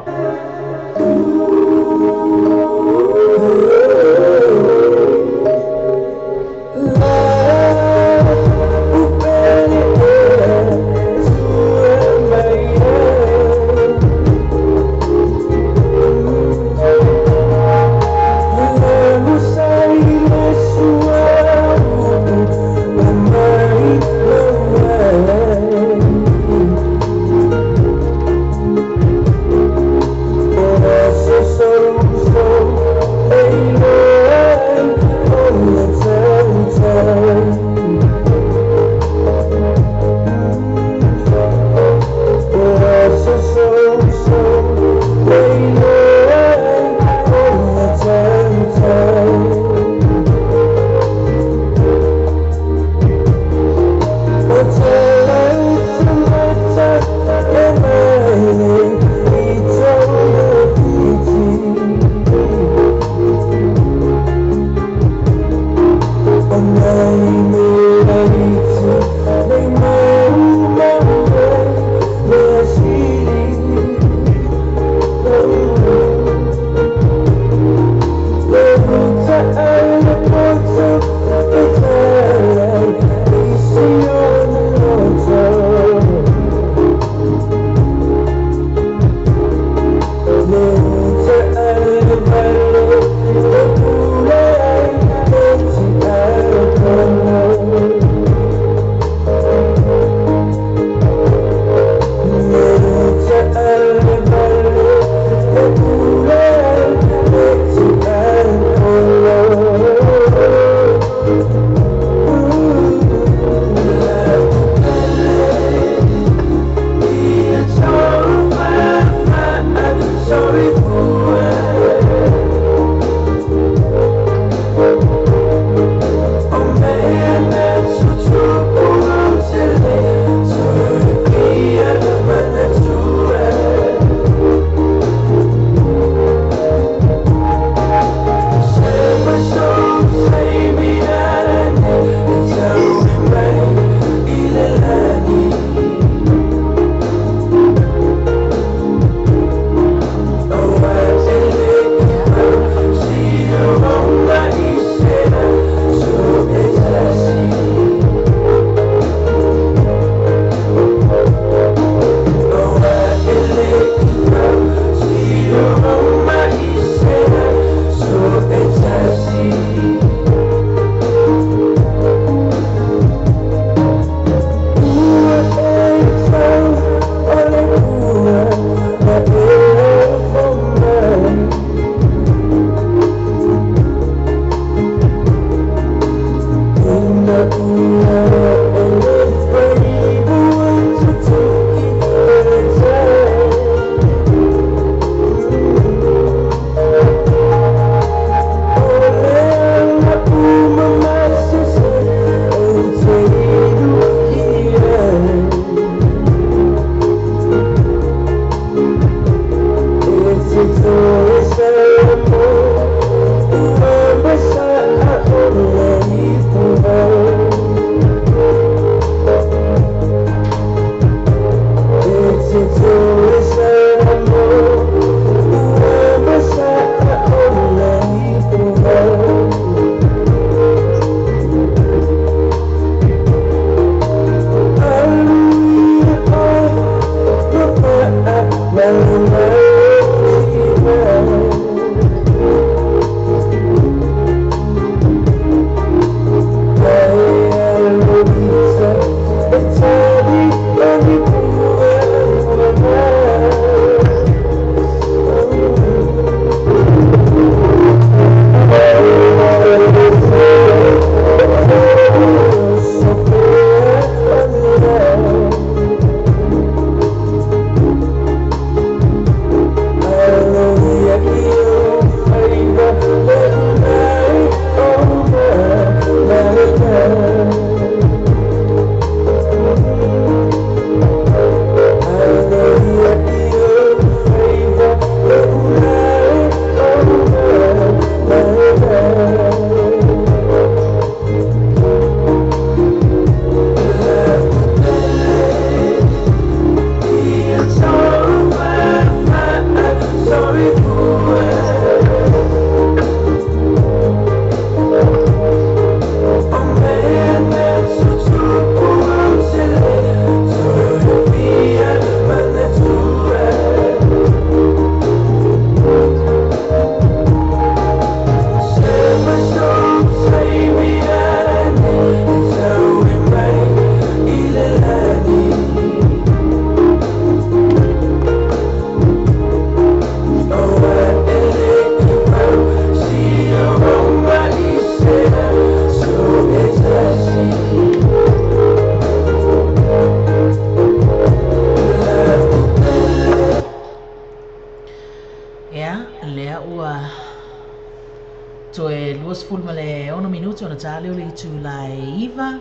Toe 26 minuti ona tā leo le itu lai iva.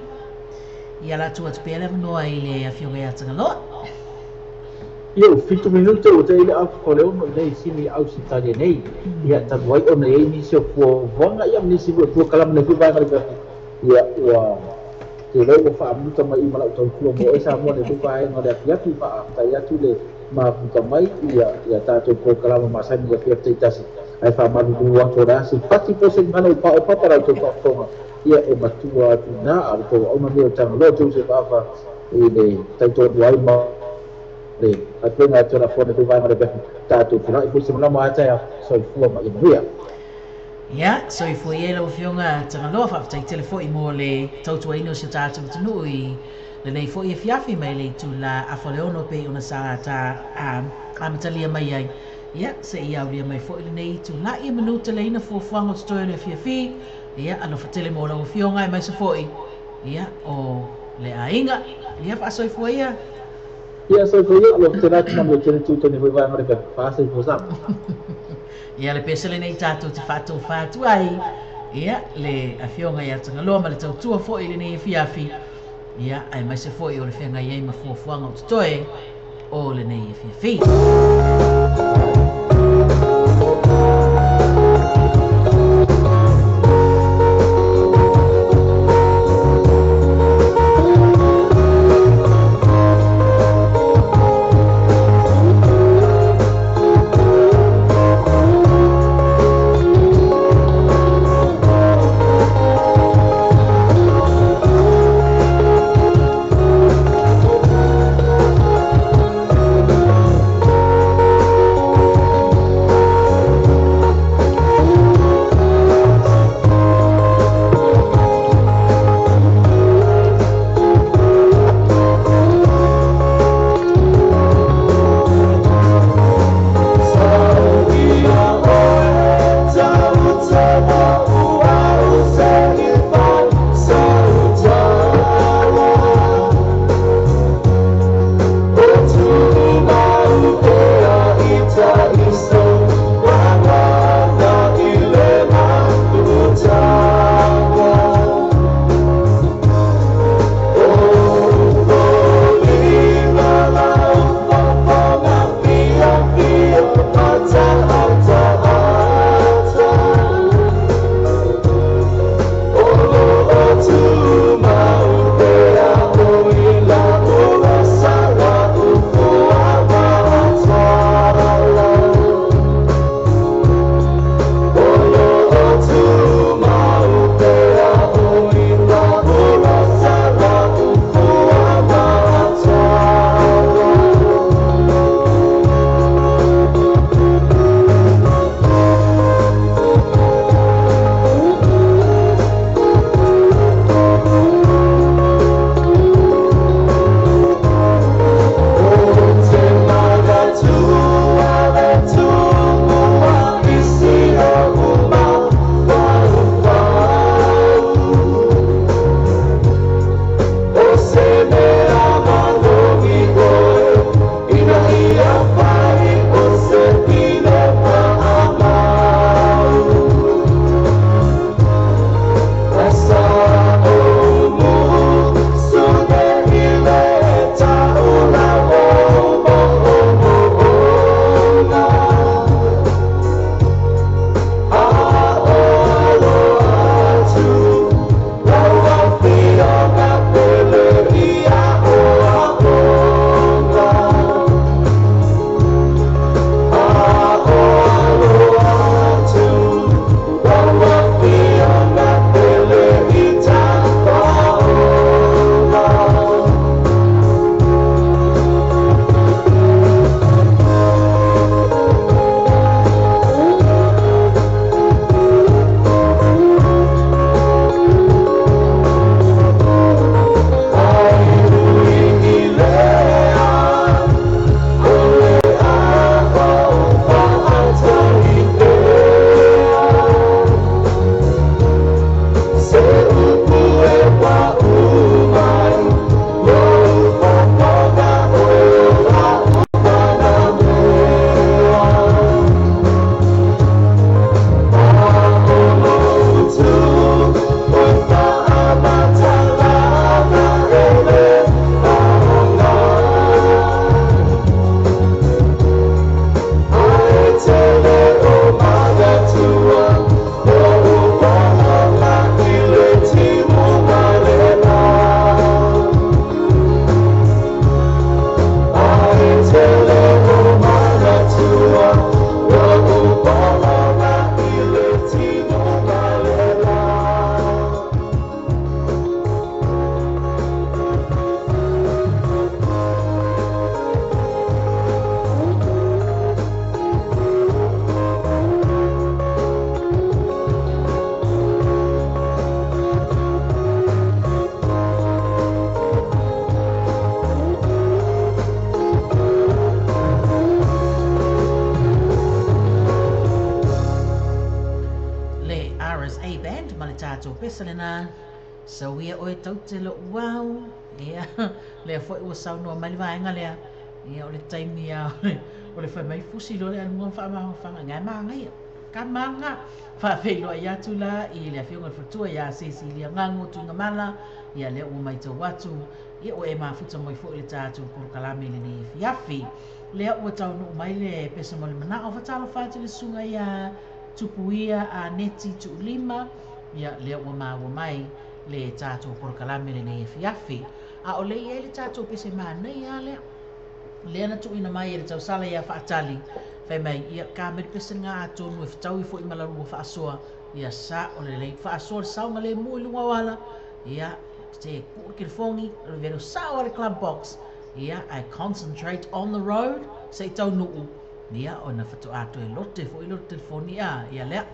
Ia la tua te pele noa i le afioga ia Tagaloa. Ia, 7 minuti o te ile afu le ono nei sini au si tali nei. Ia talu ai ona ei nisi o fuafuaga ia ma nisi foi polokalame nei foi vaega le ia ua te leo ua faamuta mai i malau tautua mo oe Samoa nei foi vaega o le afiafi faafetai atu le mafuta mai ia ia tatou polokalame masani ia afiafi taitasi ae faamalulu atu o le asi pati po se gagana ua paopapa lau tou faafofoga ia e matua atu iná a o tou auauna nei o Tagaloa Joseph Afa i le tautonu ai ma le atuega atu la fona foi vaega le afiafi tatou tulai foi se malama ae taeao soifua ma ia manuia. Ia, soifua ia i lau afioga Tagaloa, faafetai tele foi mo le tautuaina o si o tatou atunuu i lenei foi afiafi mai le itula afa o le ono pei ona sa ta amatalia mai ai. Ia, se i aulia mai foi lenei itula ia manu teleina fuafuaga o totoe o le afiafi. Ia, alofa tele mo lau afioga e maise foi. Ia, o le aiga. Ia, faasoifua ia. Ia, soifua ia, alofa tele atu ma le tele tutoni foi vaega o le afiafi. Faasoifua sa. Ia, le pese lenei tatou te faatofā atu ai. Ia, le afioga ia Tagaloa ma le tautua foi i lenei afiafi. Ia, ae maise foi o le feagai ai ma fuafuaga o totoe o lenei afiafi. pesa lena. Sauia oe taute lo uau. Ia, lea foi ua saunoa mai le vaega lea. Ia, o le taimi a o le fai mai fusi lo le aluga whaamahofanga. Ngai maangaia. Ka maanga. Faafeiloai atu la i le afioga i le faletua ia Cecilia Gago Tuigamala. Ia lea ua maitau atu. Ia ua e mafuta mai foi le tatou polokalame i lenei afiafi. Lea ua taunuu mai le pesa mo le manao. Fatalofa atu le susuga ia Tupuia a Neti Tuulima. Ia lea ua maua mai le tatou polokalame lenei afiafi. A o le i ai le tatou pese manaia lea. Lea na tuuina mai e le tausala ia faatali. Fai mai, ia ka mai le pese ngā atonu e fetaui foi ma lalua faasoa. Ia sa o le lei faasoa le saoga le mu i luga o ala. Ia te kuu le telefongi, o le velo sao ale club box. Ia, I concentrate on the road, se i tau nuu. Ia, o na whatu atu e lote fo i lote telefoni a, ia lea.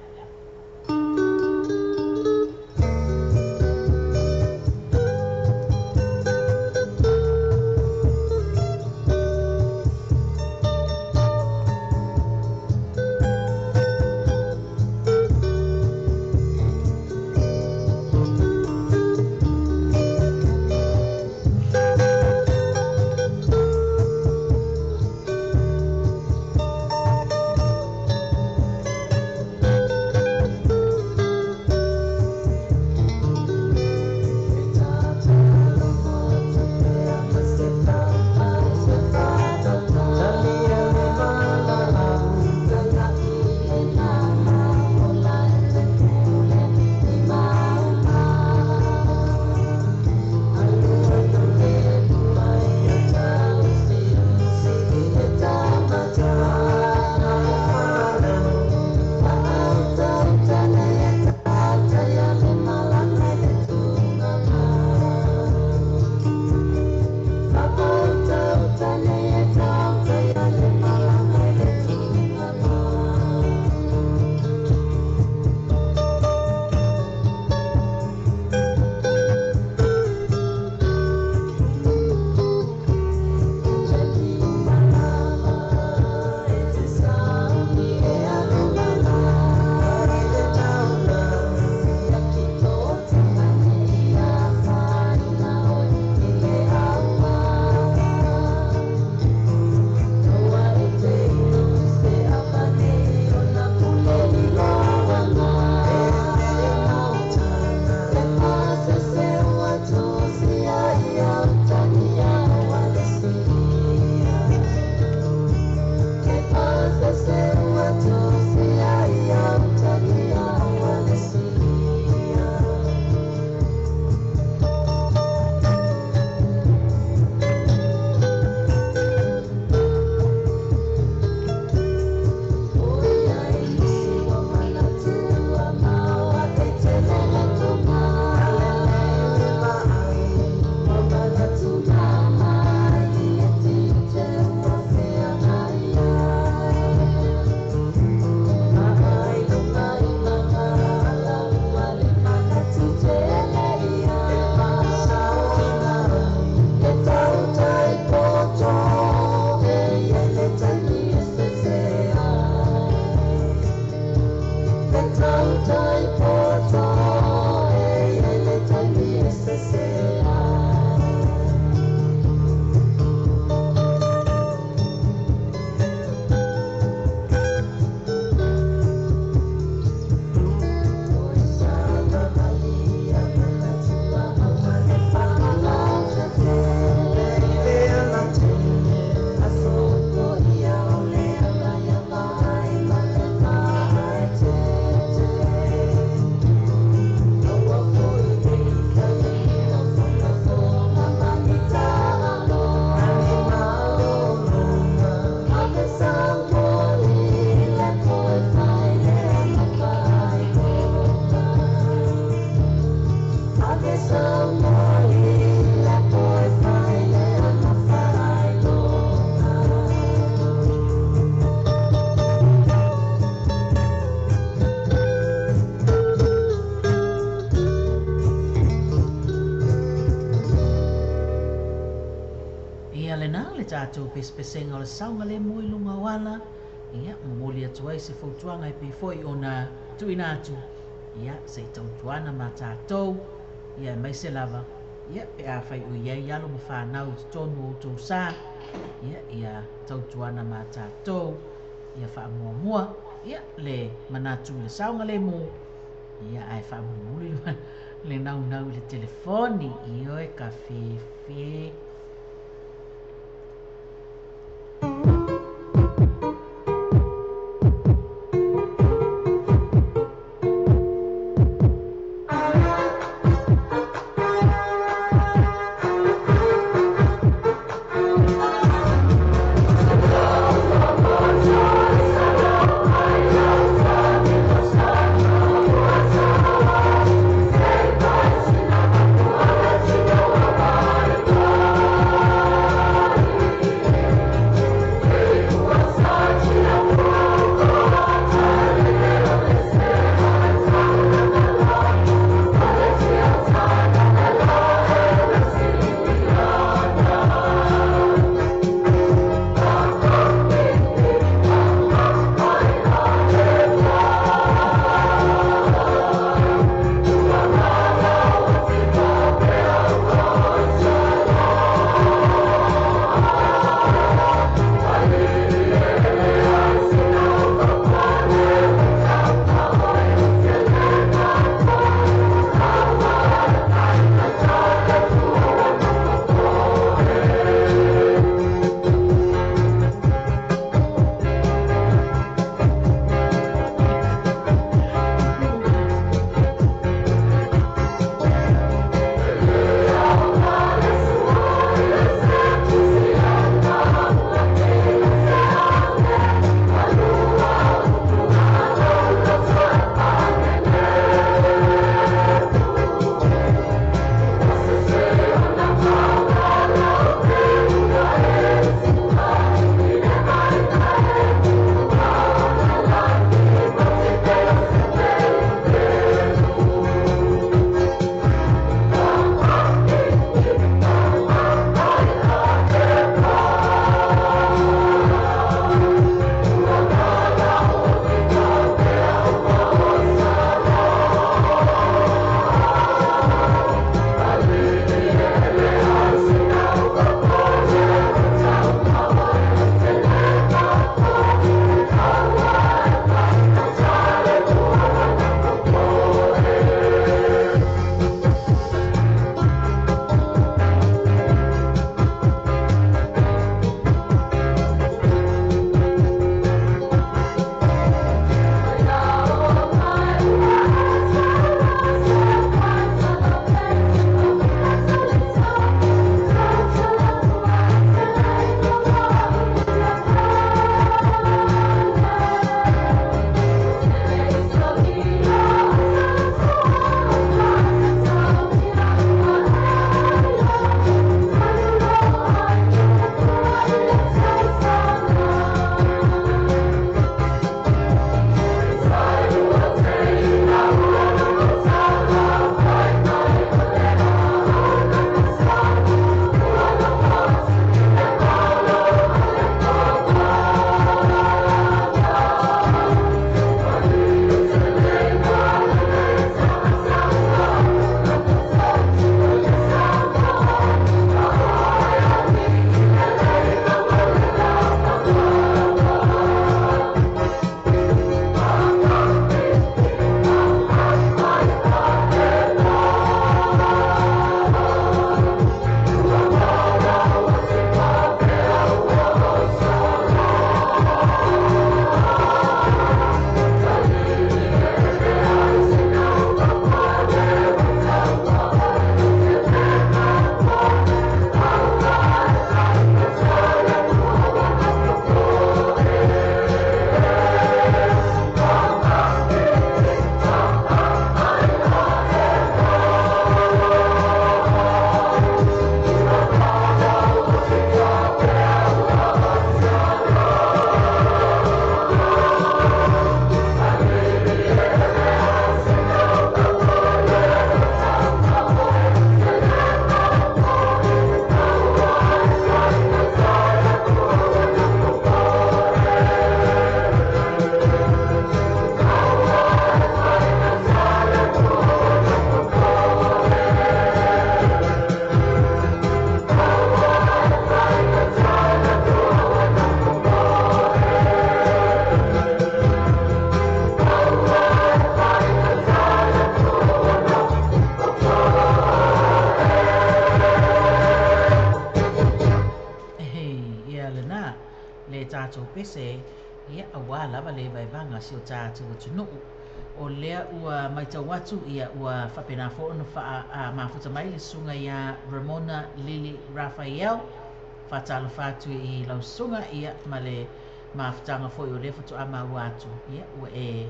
Tatou pesepesenga o le saoga le mu i luga o ala. Ia, momoli atu ai se fautuaga e pei foi ona tuuina atu. Ia, se i tautuana ma tatou, ia aemaise lava, ia, pe afai o i ai alo ma fanau i totonu o outou sa, ia, ia tautuana ma tatou, ia faamuamua, ia, le manatu i le saogalemu, ia, ae faamulimuli le naunau i le telefoni, ioe ka fefe. tatou pese, ia, auā lava le vaevaega a si o tatou atunuu. O lea ua matau atu, ia, ua faapena foi ona faa mafuta mai le susuga ia Ramona Lily Raphael. Faatalofa atu i lau susuga, ia, ma le mafutaga foi o lea faatoa maua atu, ia, ua e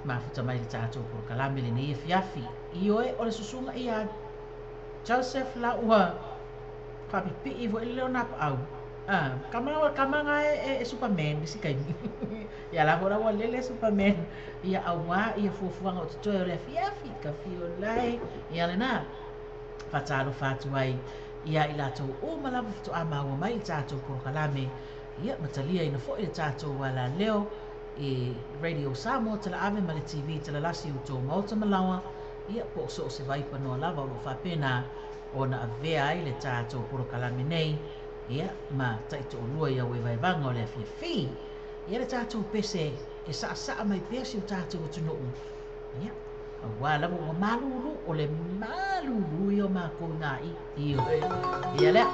mafuta mai le tatou polokalame lenei afiafi. Ioe, o le susuga ia Joseph la ua faapipii foi le leo napaau. Kama kama nga e, e Superman isi kaimi. Ia la hora ua lele Superman. Ia auā ia fuafuaga o totoe o le afiafi ka fio lai. Ia lena. Faatalofa atu ai ia i latou uma lava faatoa maua mai le tatou polokalame. Ia mataliaina foi le tatou alaleo i Radio Samoa Talaave ma le TV Talalasi o tou maota malaoa. Ia po o so o se vaipanoa lava o loo faapena ona avea ai le tatou polokalame nei. Ia ma taitoalua ia uevaevaga o le afiafi. Ia le tatou pese e saasaa mai pea si o tatou atunuu. Ia auā lava ua malulu o le malulu ia o makou i ioe. Ia lea.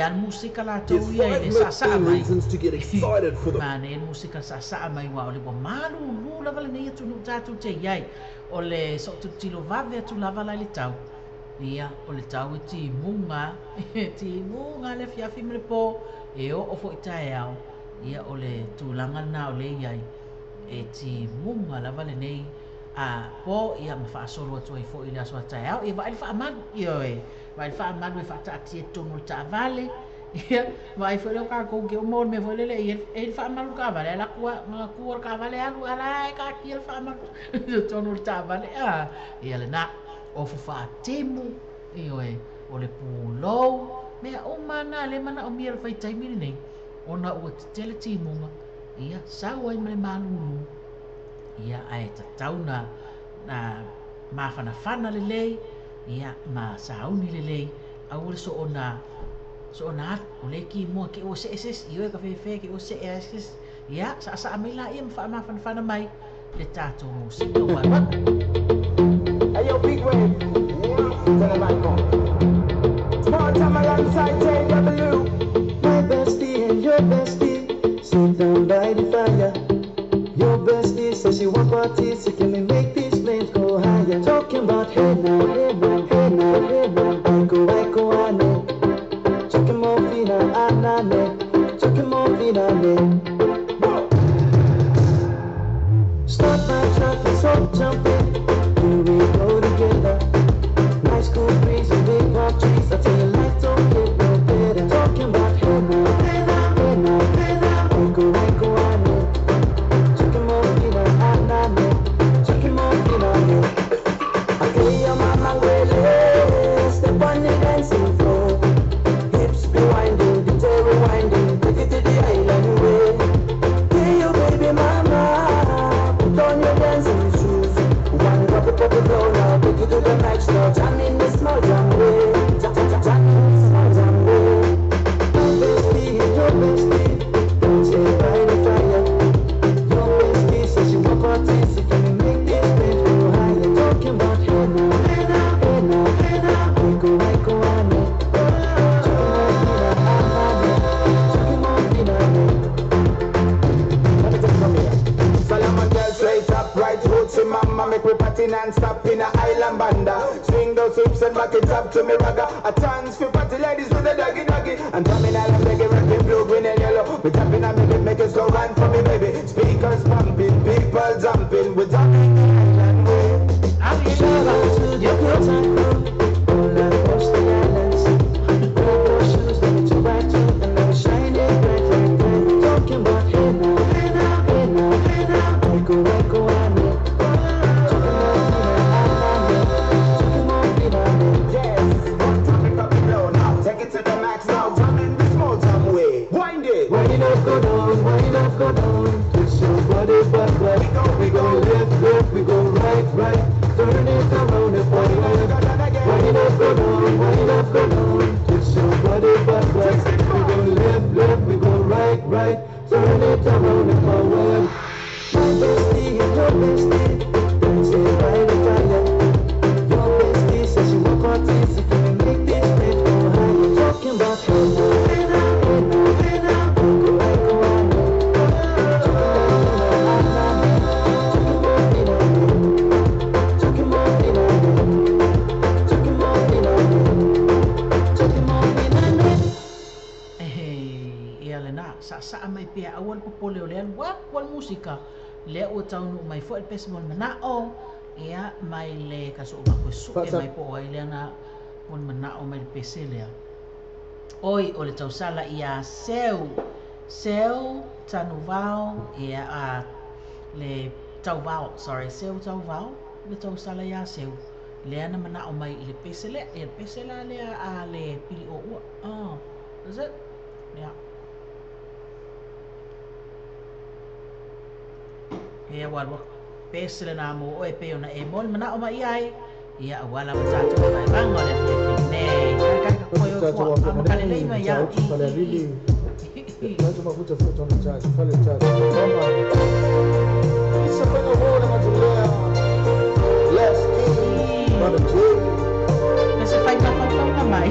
le musika latou ia i le saasaa mai. Manaia le musika saasaa mai uā o le ua malūlū lava lenei atunuu tatou te iai. O le so'o vave atu lava la i le tau. Ia, o le tau e timuga, timuga le afiafi ma le pō, e oo fo'i taeao. Ia, o le tulaga lenā o le iai, e timuga lava lenei a pō, ia ma faasolo atu ai fo'i le aso a taeao. Ia, vaai le faamalu, ioe, vaai le faamalu e faataatia i totonu o le taavale. Ia, vaai foi lea o kākou ke uma o le mea foi lele, e i le faamalu le taavale, ae laku tu o le taavale alu, ala e kaatia le faamalu i totonu o le taavale. Ia lenā, ofu faatimu, ioe, o le pulou, mea uma na le manaomia le faitaimi lenei, ona ua tetele timuga, ia, sau ai ma le malūlū. Ia, ae tatau na mafanafana lelei, ia, ma sauni lelei, aua le soona atu, o le kimua ke ua see sesi, ioe ka fefe ke ua see ai sesi. Ia, saasaa mai laia ma faamafanafana mai le tatou musika ua alu atu. Hey yo, big wave, tell them I come. Small time alongside JW. My bestie and your bestie sit down by the fire. Your bestie says she want parties, so can we make these flames go higher? Talking about hey now, hey now, hey now, hey now. Aiko, aiko, ane. Talking more fina, anane. Talking more fina, ne. Stop my truck, let's all jump in. Here we go together. Nice cool breeze and big palm trees. I tell you life don't get no better. Talking about hey now, hey now, hey now, hey now. Aiko, aiko, ane. Talking more fina, anane. Talking more fina, ne. Okay, your mama ngwele. Step on the dancing floor. Hips be winding, DJ rewinding. Take it to the island way. Hey, your baby mama, put on your dancing shoes. One drop it, pop it low now. Take it to the max now. Jam in the small jam way. Jam, jam, jam in the small jam way. My bestie, your bestie, dancing by the fire. Your bestie says she want parties, so can we make this place go higher? Talking about hey now, hey now, hey now, hey now. Aiko, aiko, ane. Talking more fina, anane. Let me take it from here. Solomon girl straight up, right roots in mama. Make we party non-stop in a island banda. Swing those hips and back it up to me ragga. A chance for party ladies with a doggy doggy. And drumming island reggae, rapping blue, green and yellow. We tapping and make it, make it slow run for me baby. Speakers pumping, people jumping. We jumping the island way. Shout out to the good time crew, all across the islands. Grab your shoes, let me 2x2, and let me shine it bright like that. Talking about hey now, hey now, hey now, hey now. Aiko, aiko, ane. Talking more fina, anane. Talking more fina, ane. Yes, one time it up the blow now. Take it to the max now. Jam in the small jam way. Wind it. Wind up, go down, wind up, go down. Twist your body backward. We go left, left, we go right, right. Turn it around and forward. Wind up, go down, wind up, go down. Twist your body backward. We go left, left, we go right, right. Turn it around and forward. My bestie and your bestie, dancing by the fire. Your bestie says she want parties, so can we make this place go higher? Talking about hey now, hey now, hey now, hey now. Aiko, aiko, ane. Talking more fina, anane. Talking more fina, ane. Talking more fina, ane. Talking more fina, ane. Ehe, ia lenā, saasaa mai pea aua le popole o le alu atu a le musika. Lea ua taunuu mai fo'i le pese mo le mana'o, ia, mai le kasoo makoe su'e mai po o ai lea na mo le mana'o mai le pese lea. Oi, o le tausala ia seu, seu tanuvao, ia, a, le tauvao, sorry, seu tauvao, le tausala ia seu. Lea na mana'o mai i le pese lea, ia le pese la lea a le pili o ua. Oh, is it? Yeah. Ia ua alu pese lenā mo oe pei ona e mo le mana'o mai ai. Ia auā lava tatou i vaevaga o le afiafi nei. Kai kai ka koe o fua, amakalelei mai ia. Let's Se fai mafaufauga mai.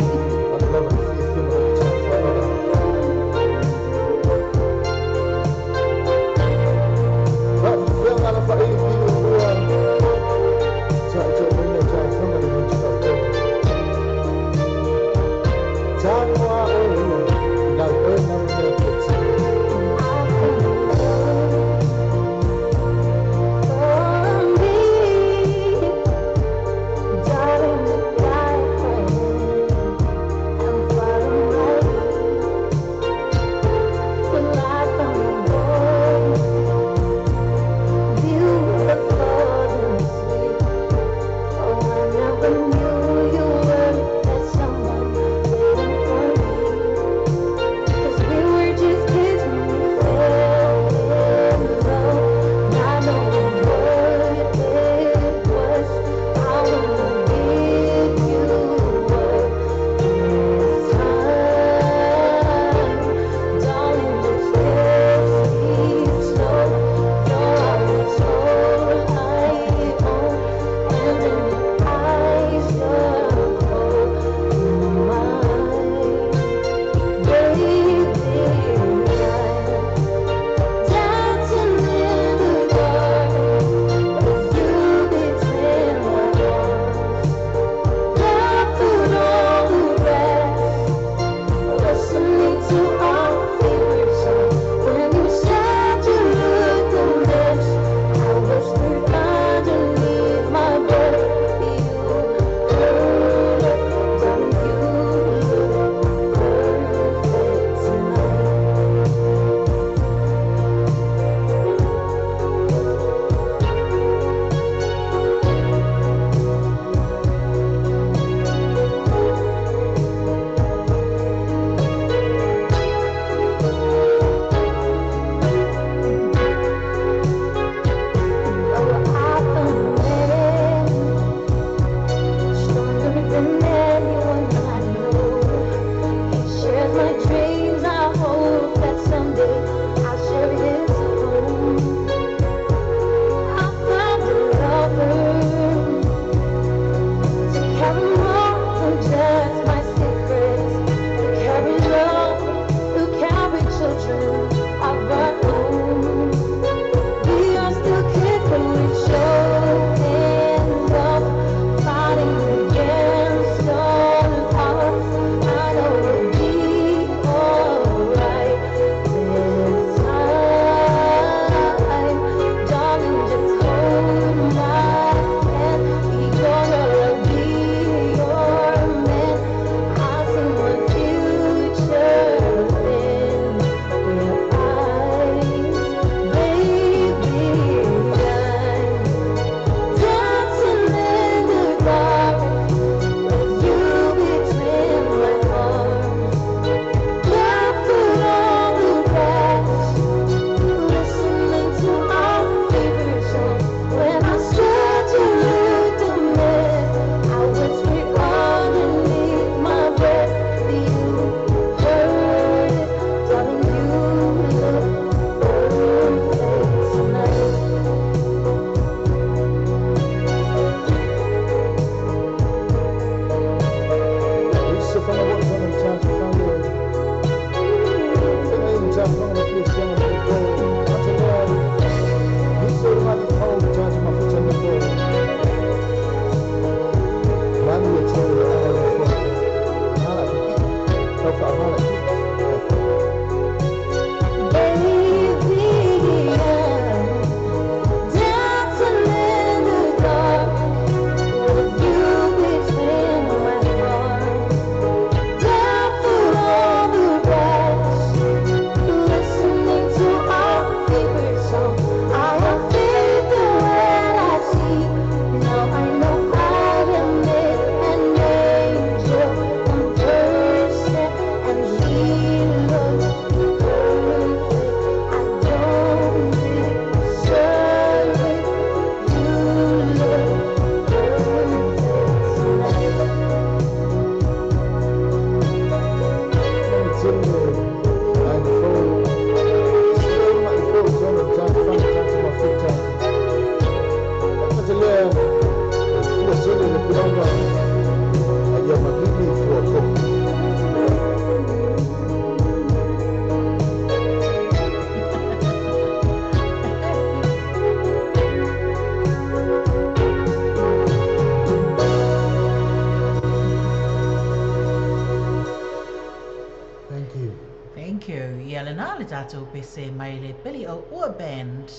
faapena le tatou pese mai le Pili o Ua Band.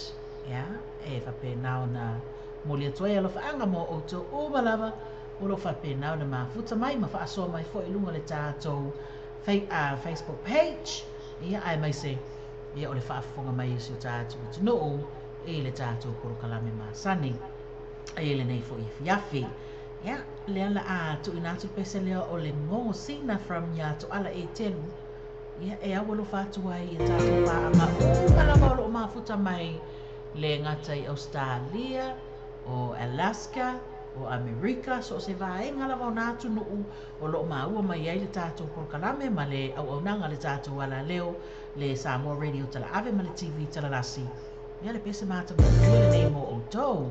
Ia, e faapena ona momoli atu ai alofaaga mo outou uma lava o lo o faapena ona mafuta mai ma faasoa mai foi i luga o le tatou Facebook page. Ia, aemaise ia o le faafofoga mai o si o tatou atunuu i le tatou polokalame masani i lenei foi afiafi. Ia, lea la a tuuina atu le pese lea o le Gogo Sina from ia Toala e Telu. Ia, e au alofa atu ai i tatou paaga uma lava o lo o mafuta mai le gata i Australia, o Alaska, o Amerika, so o se vaega lava o nā atunuu o lo o maua mai ai le tatou polokalame ma le auaunaga le tatou alaleo, le Samoa Radio Talaave ma le TV Talalasi. Ia le pese matagofie lenei mo outou.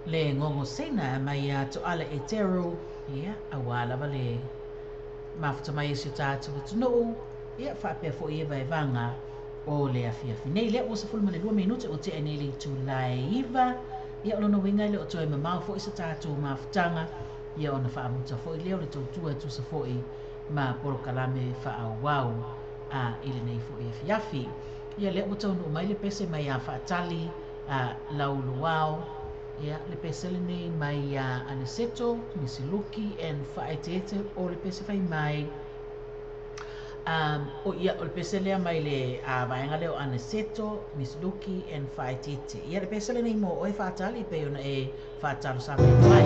Le gogosina mai ia Toala Eteru, ia, auā lava le mafuta mai e si o tatou atunuu, ia, faapea foi e vaevaga o le afiafi nei. Lea ua 12 minute ua tea nei le itula e 9, ia, o lona uiga e le o toe mamao foi se tatou mafutaga, ia ona faamuta foi lea o le tautua e tusa foi ma polokalame faaauau a i lenei foi afiafi. Ia lea ua taunuu mai le pese mai ia Faatali a Lauluao, ia le pese lenei mai ia Aniceto, Misiluki and Faaeteete, o le pese fai mai o ia o le pese lea mai le vaega lea o Aniceto, Misiluki and Faaeteete. Ia le pese lenei mo oe Faatali pei ona e faatalosaga mai.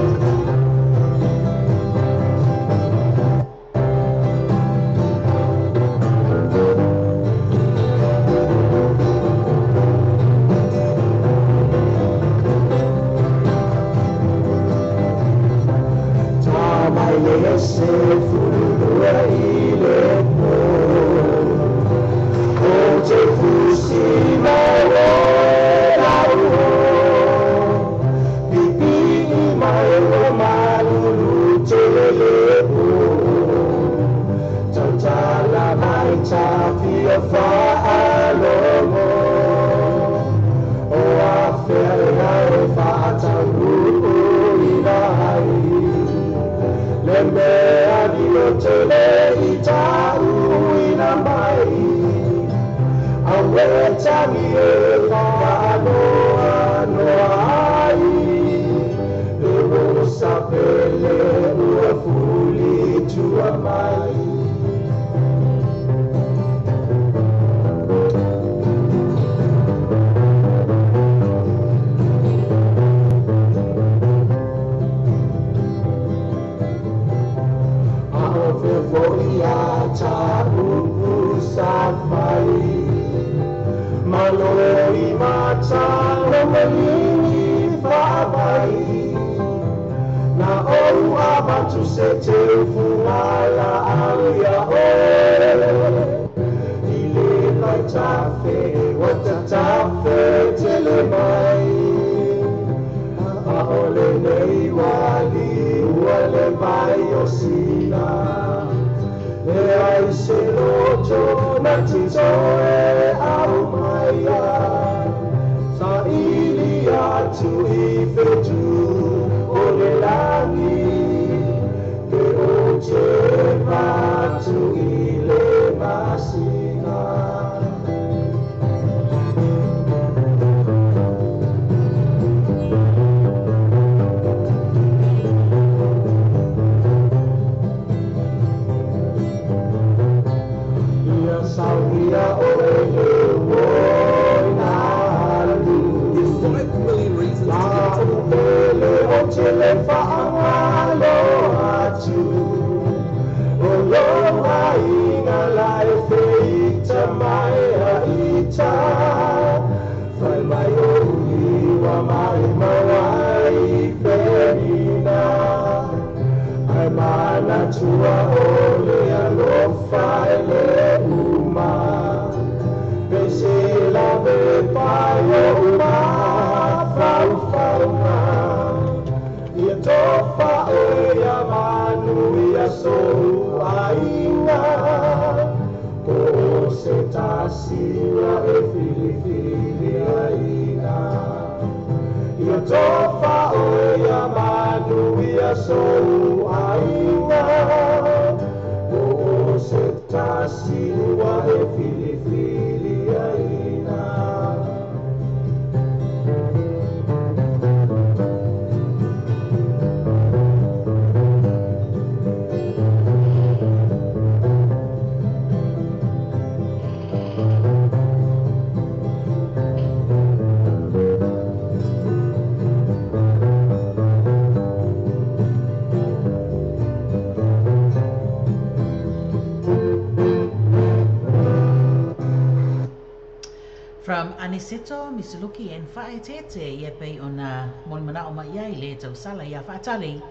From Aniceto, Misiluki and Faaeteete, ia pei ona molimanao mai ai le tausala ia Faatali,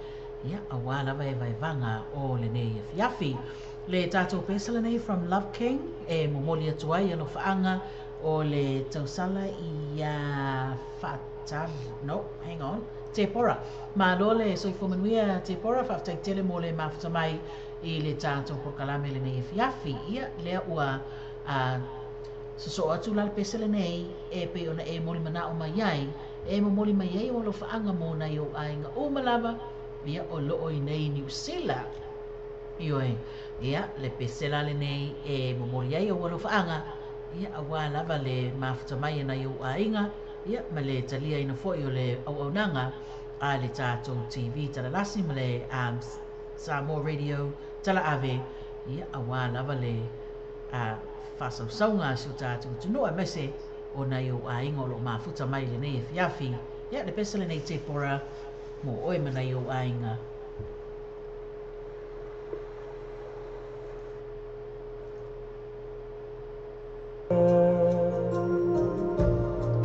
ia auā lava e vaevaga o lenei afiafi. Le tatou pesa lenei from Love King e momoli atu ai alofaaga o le tausala ia Tali, no, hang on, Tepora. Malo le soifua manuia Tepora, faafetai tele mo le mafuta mai i le tatou polokalame lenei afiafi. Ia, lea ua sosoo atu la le pese lenei e pei ona e molimanao mai ai, e momoli mai ai o alofaaga mo nai ou aiga uma lava, ia o loo i nei Niu Sila. Ioe, ia le pese la lenei e momoli ai ou alofaaga, ia auā lava le mafuta mai e nai ou aiga, ia ma le taliaina foi o le auaunaga a le tatou TV Talalasi ma le Samoa Radio Talaave, ia auā lava le faasausauga a si o tatou atunuu aemaise o nai ou aiga o loo mafuta mai lenei afiafi. Ia le pese lenei Tepora mo oe ma nai ou aiga.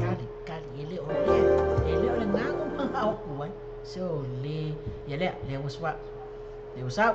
Kali, kali, e le o le, e le o le gago ma au ai. So le, ia lea, lea ua sua. Lea ua sau.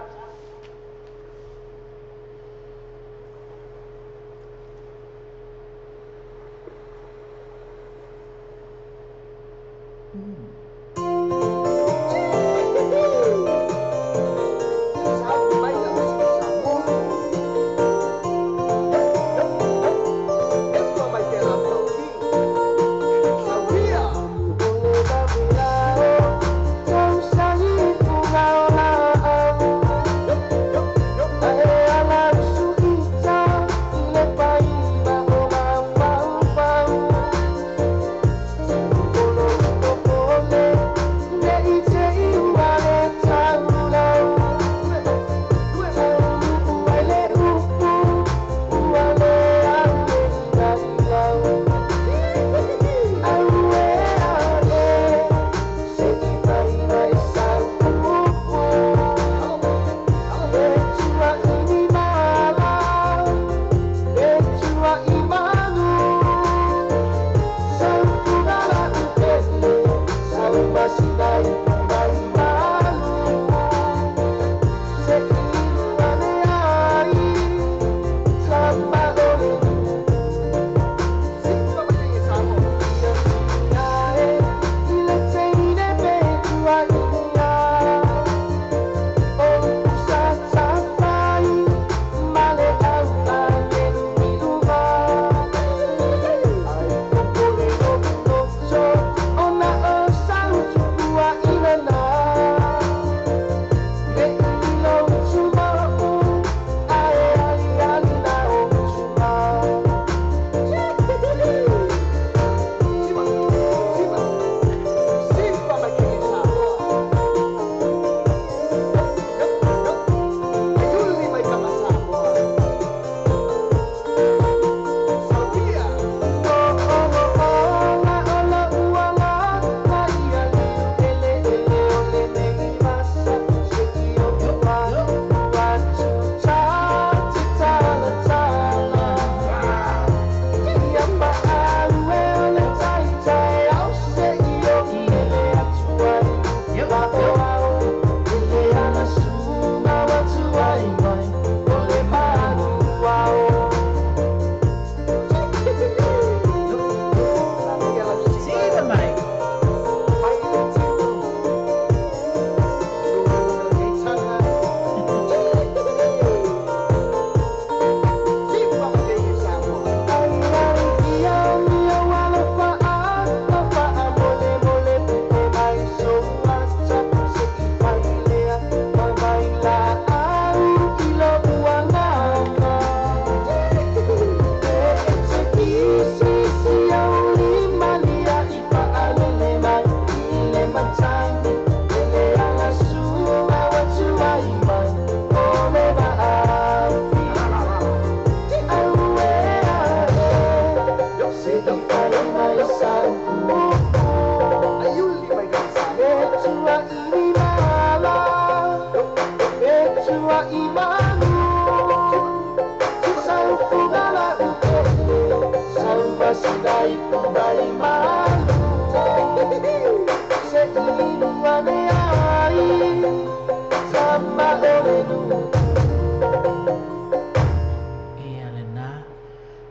Ia lena,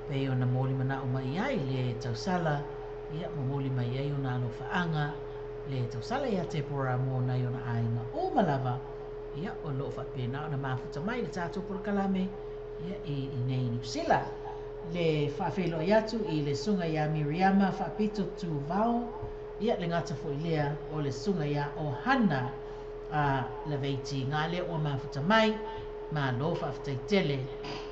pei ona molimanao mai ai le tausala. Ia, momoli mai ai ona alofaaga le tausala ia Tepora mo nai ona aiga uma lava. Ia, o loo faapena ona mafuta mai le tatou polokalame ia i inei Niu Sila. Le faafeiloai atu i le susuga ia Miriama Faapito Tuvao, ia le gata foi lea o le susuga ia Ohana a Laveiti ga lea ua mafuta mai, malo faafetai tele.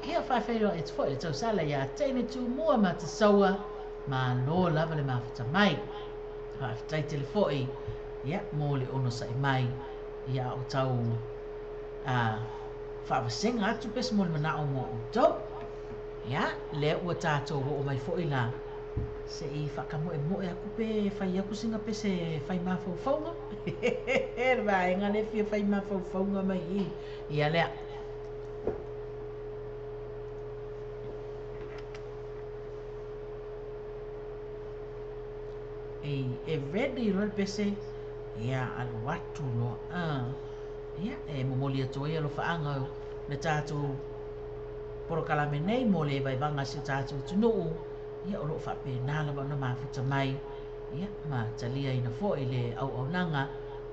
Ia faafeiloai atu foi le tausala ia Teine Tumua Matasaua, malo lava le mafuta mai. Faafetai tele foi ia mo le onosai mai ia o tau faavasega atu pese mo le manao mo outou. Ia, lea ua tatou oo mai foi la se i faakamoemoe aku pe fai aku sina pese fai mafaufauga. Le vaega le fia fai mafaufauga mai i. Ia lea. E ready loa le pese, ia alu atu loa. Ia, e momoli atu ai alofaaga le tatou polokalame nei mo le vaevaga si o tatou atunuu. Ia o loo faapena lava ona mafuta mai, ia ma taliaina foi le auaunaga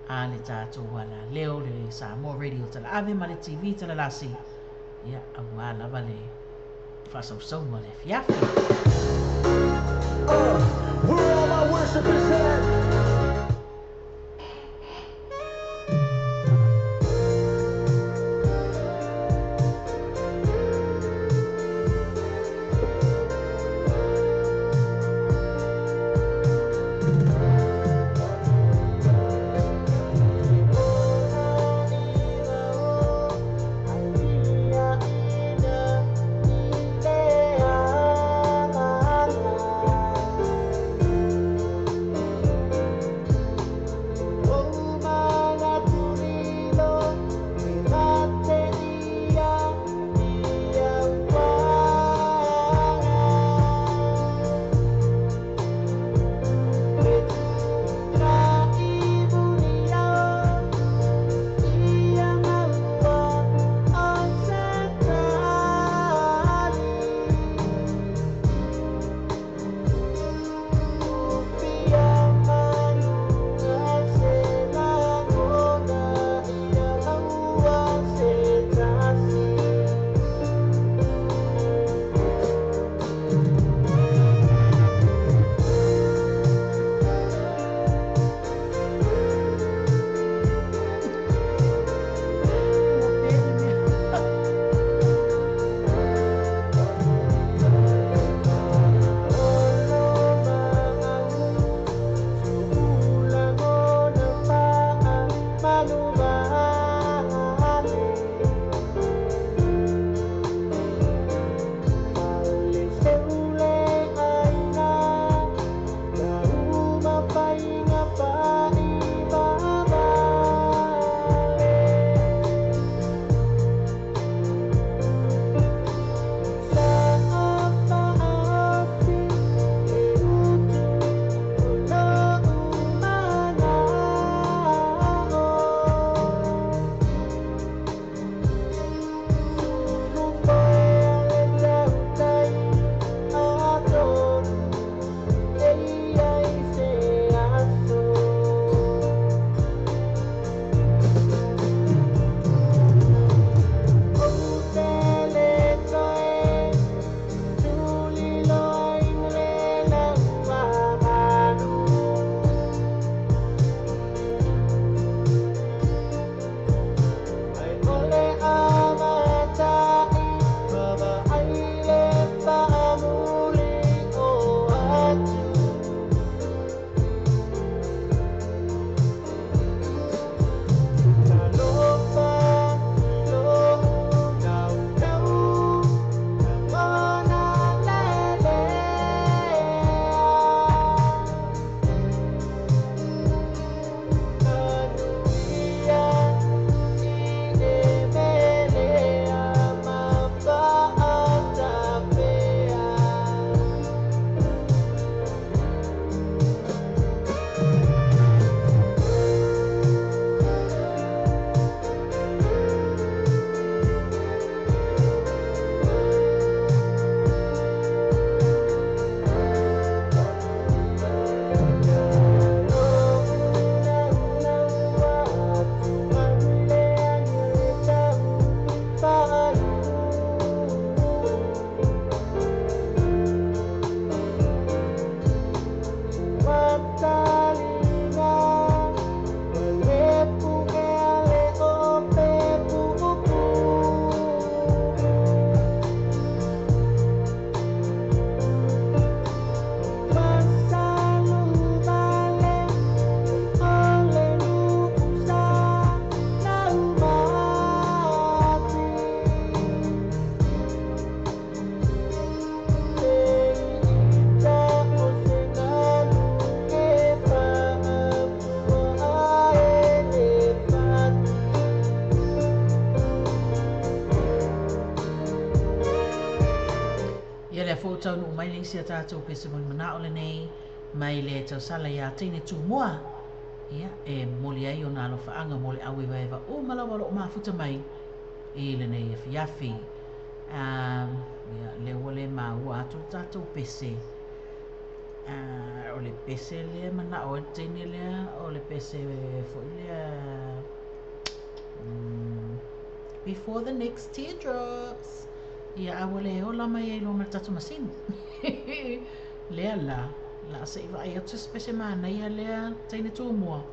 a le tatou alaleo le Samoa Radio Talaave ma le TV Talalasi. Ia, auā lava le faasausauga le afiafi. Where all my worshipers at? taunuu mai le isi a tatou pese molimanaʻo lenei mai le tausala iā teine tumua ia e momoli ai ona alofaaga mo le auevaeva uma lava o loo mafuta mai i lenei afiafi. Ia lea ua le maua atu le tatou pese. O le pese lea manao ai le teine lea, o le pese foi lea before the next teardrops. Ia a ua le ola mai ai loa ma le tatou masini. Lea la, la se i vaai atu se pese manaia lea teine tumua.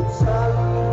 Solo mai.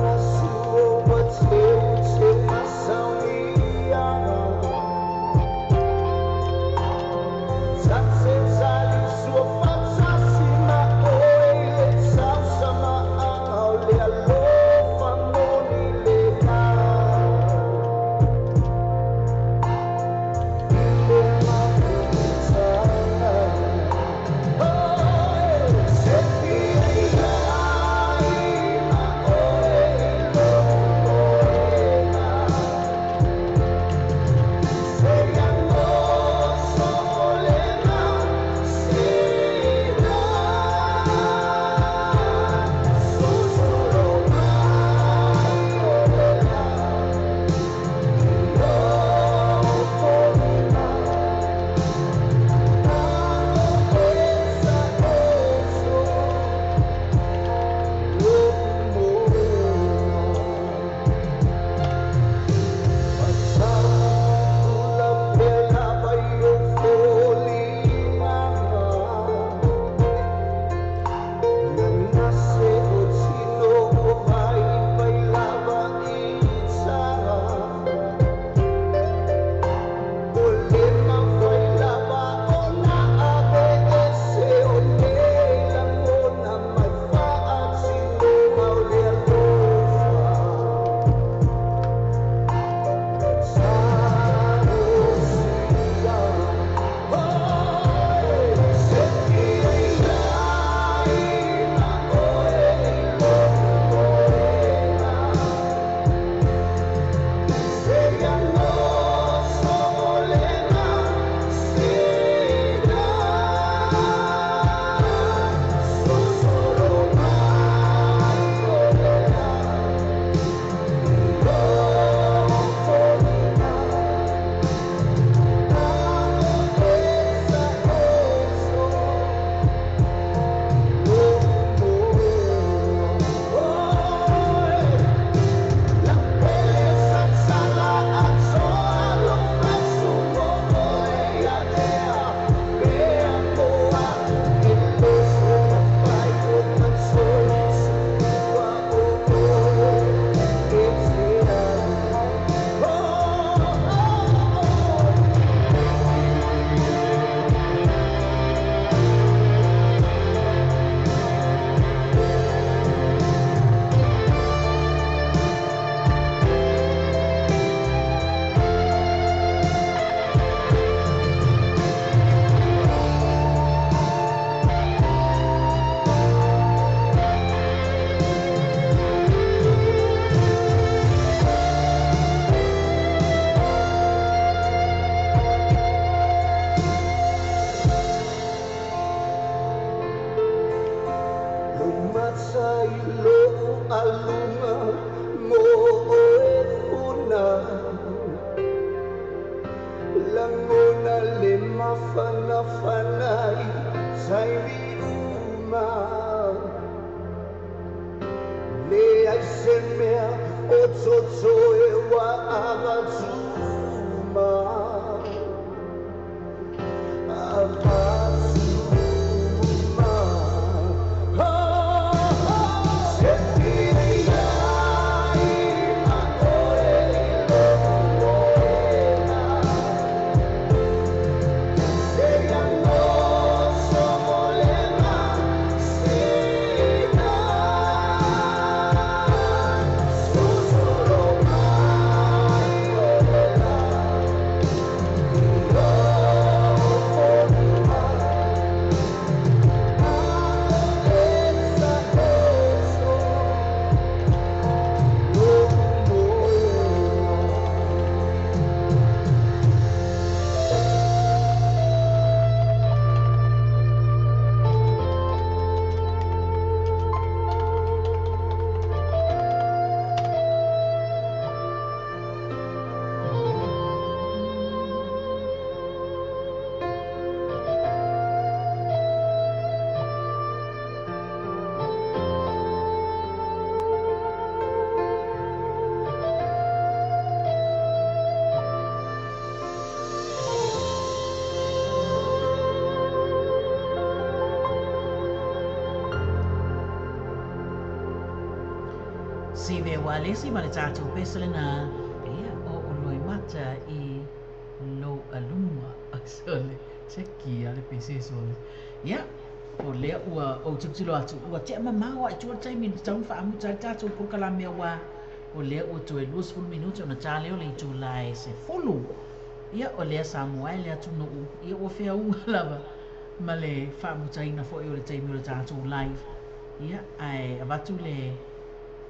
Sive ua alesi ma le tatou pese lena ia o Oloimata i lou aluma. Sole, seki a le pese sole. Ia, o lea ua ou tilotilo atu, ua tea mamao lava i tua le taimi e tatau ona faamuta ai le tatou polokalame aua o lea ua toe 20 minute ona ta lea o le itula e 10. Ia, o lea Samoa e le atunuu, ia ua feauga lava ma le faamutaina foi o le taimi o le tatou live. Ia, ae avatu le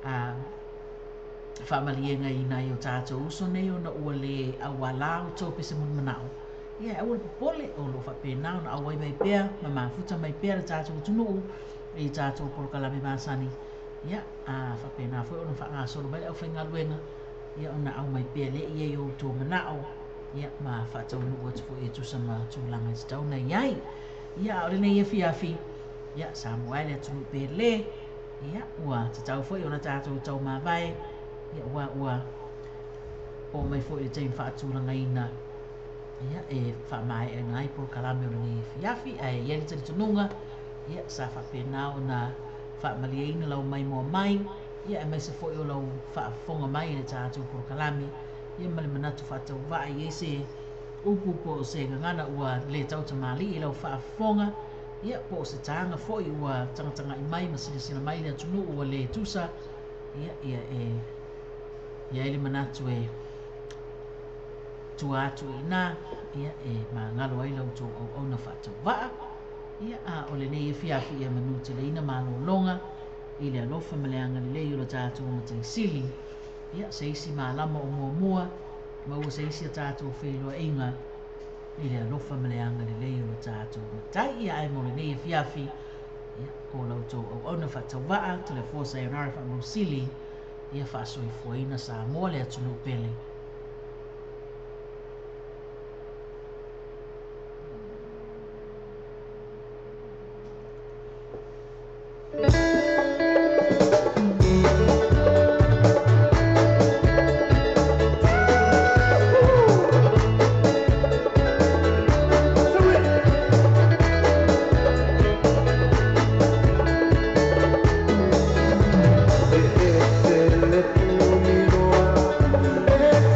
a faamalieina i nai o tatou uso nei ona ua le auala outou pese mulimanao, ia e aua le popole, o lo o faapena ona auai mai pea ma mafuta mai pea le tatou atunuu i tatou polokalame masani, ia a faapena foi ona faagasolo mai le aufaigaluega, ia ona aumai pea lea i ai outou manao, ia ma faataunuu atu foi e tusa ma tulaga e tatau ona i ai. Ia a o lenei afiafi, ia Samoa e le atunuu pele, ia ua tatau foi ona tatou taumavae, ia ua ua oo mai foi i le taimi faatulagaina, ia e faamaeaina ai polokalame o lenei afiafi. Ae i ai le talitonuga, ia sa faapena ona faamalieina lau maimoa mai, ia aemaise foi o lau faafofoga mai i le tatou polokalame, ia ma le manatu faatauvaa i ai se upu po o se gagana ua le tautamalii i lau faafofoga, ia po o se taga foi ua tagatagai mai ma silasila mai le atunuu ua le tusa, ia ia e i ai le manatu e tua atu i ina, ia e magalo ai la outou auauna faatauvaa. Ia a o lenei afiafi, ia manuteleina malologa i le alofa ma le agalelei o le tatou Matai Sili. Ia se isi malama o muamua maua se isi a tatou feiloaiga i le alofa ma le agalelei o le tatou Matai. Ia ae mo lenei afiafi, ia o la outou auauna faatauvaa Toleafoa Sayonara Faamausili, ia faasoifuaina Samoa le atunuu pele. E ese le tumiloa, e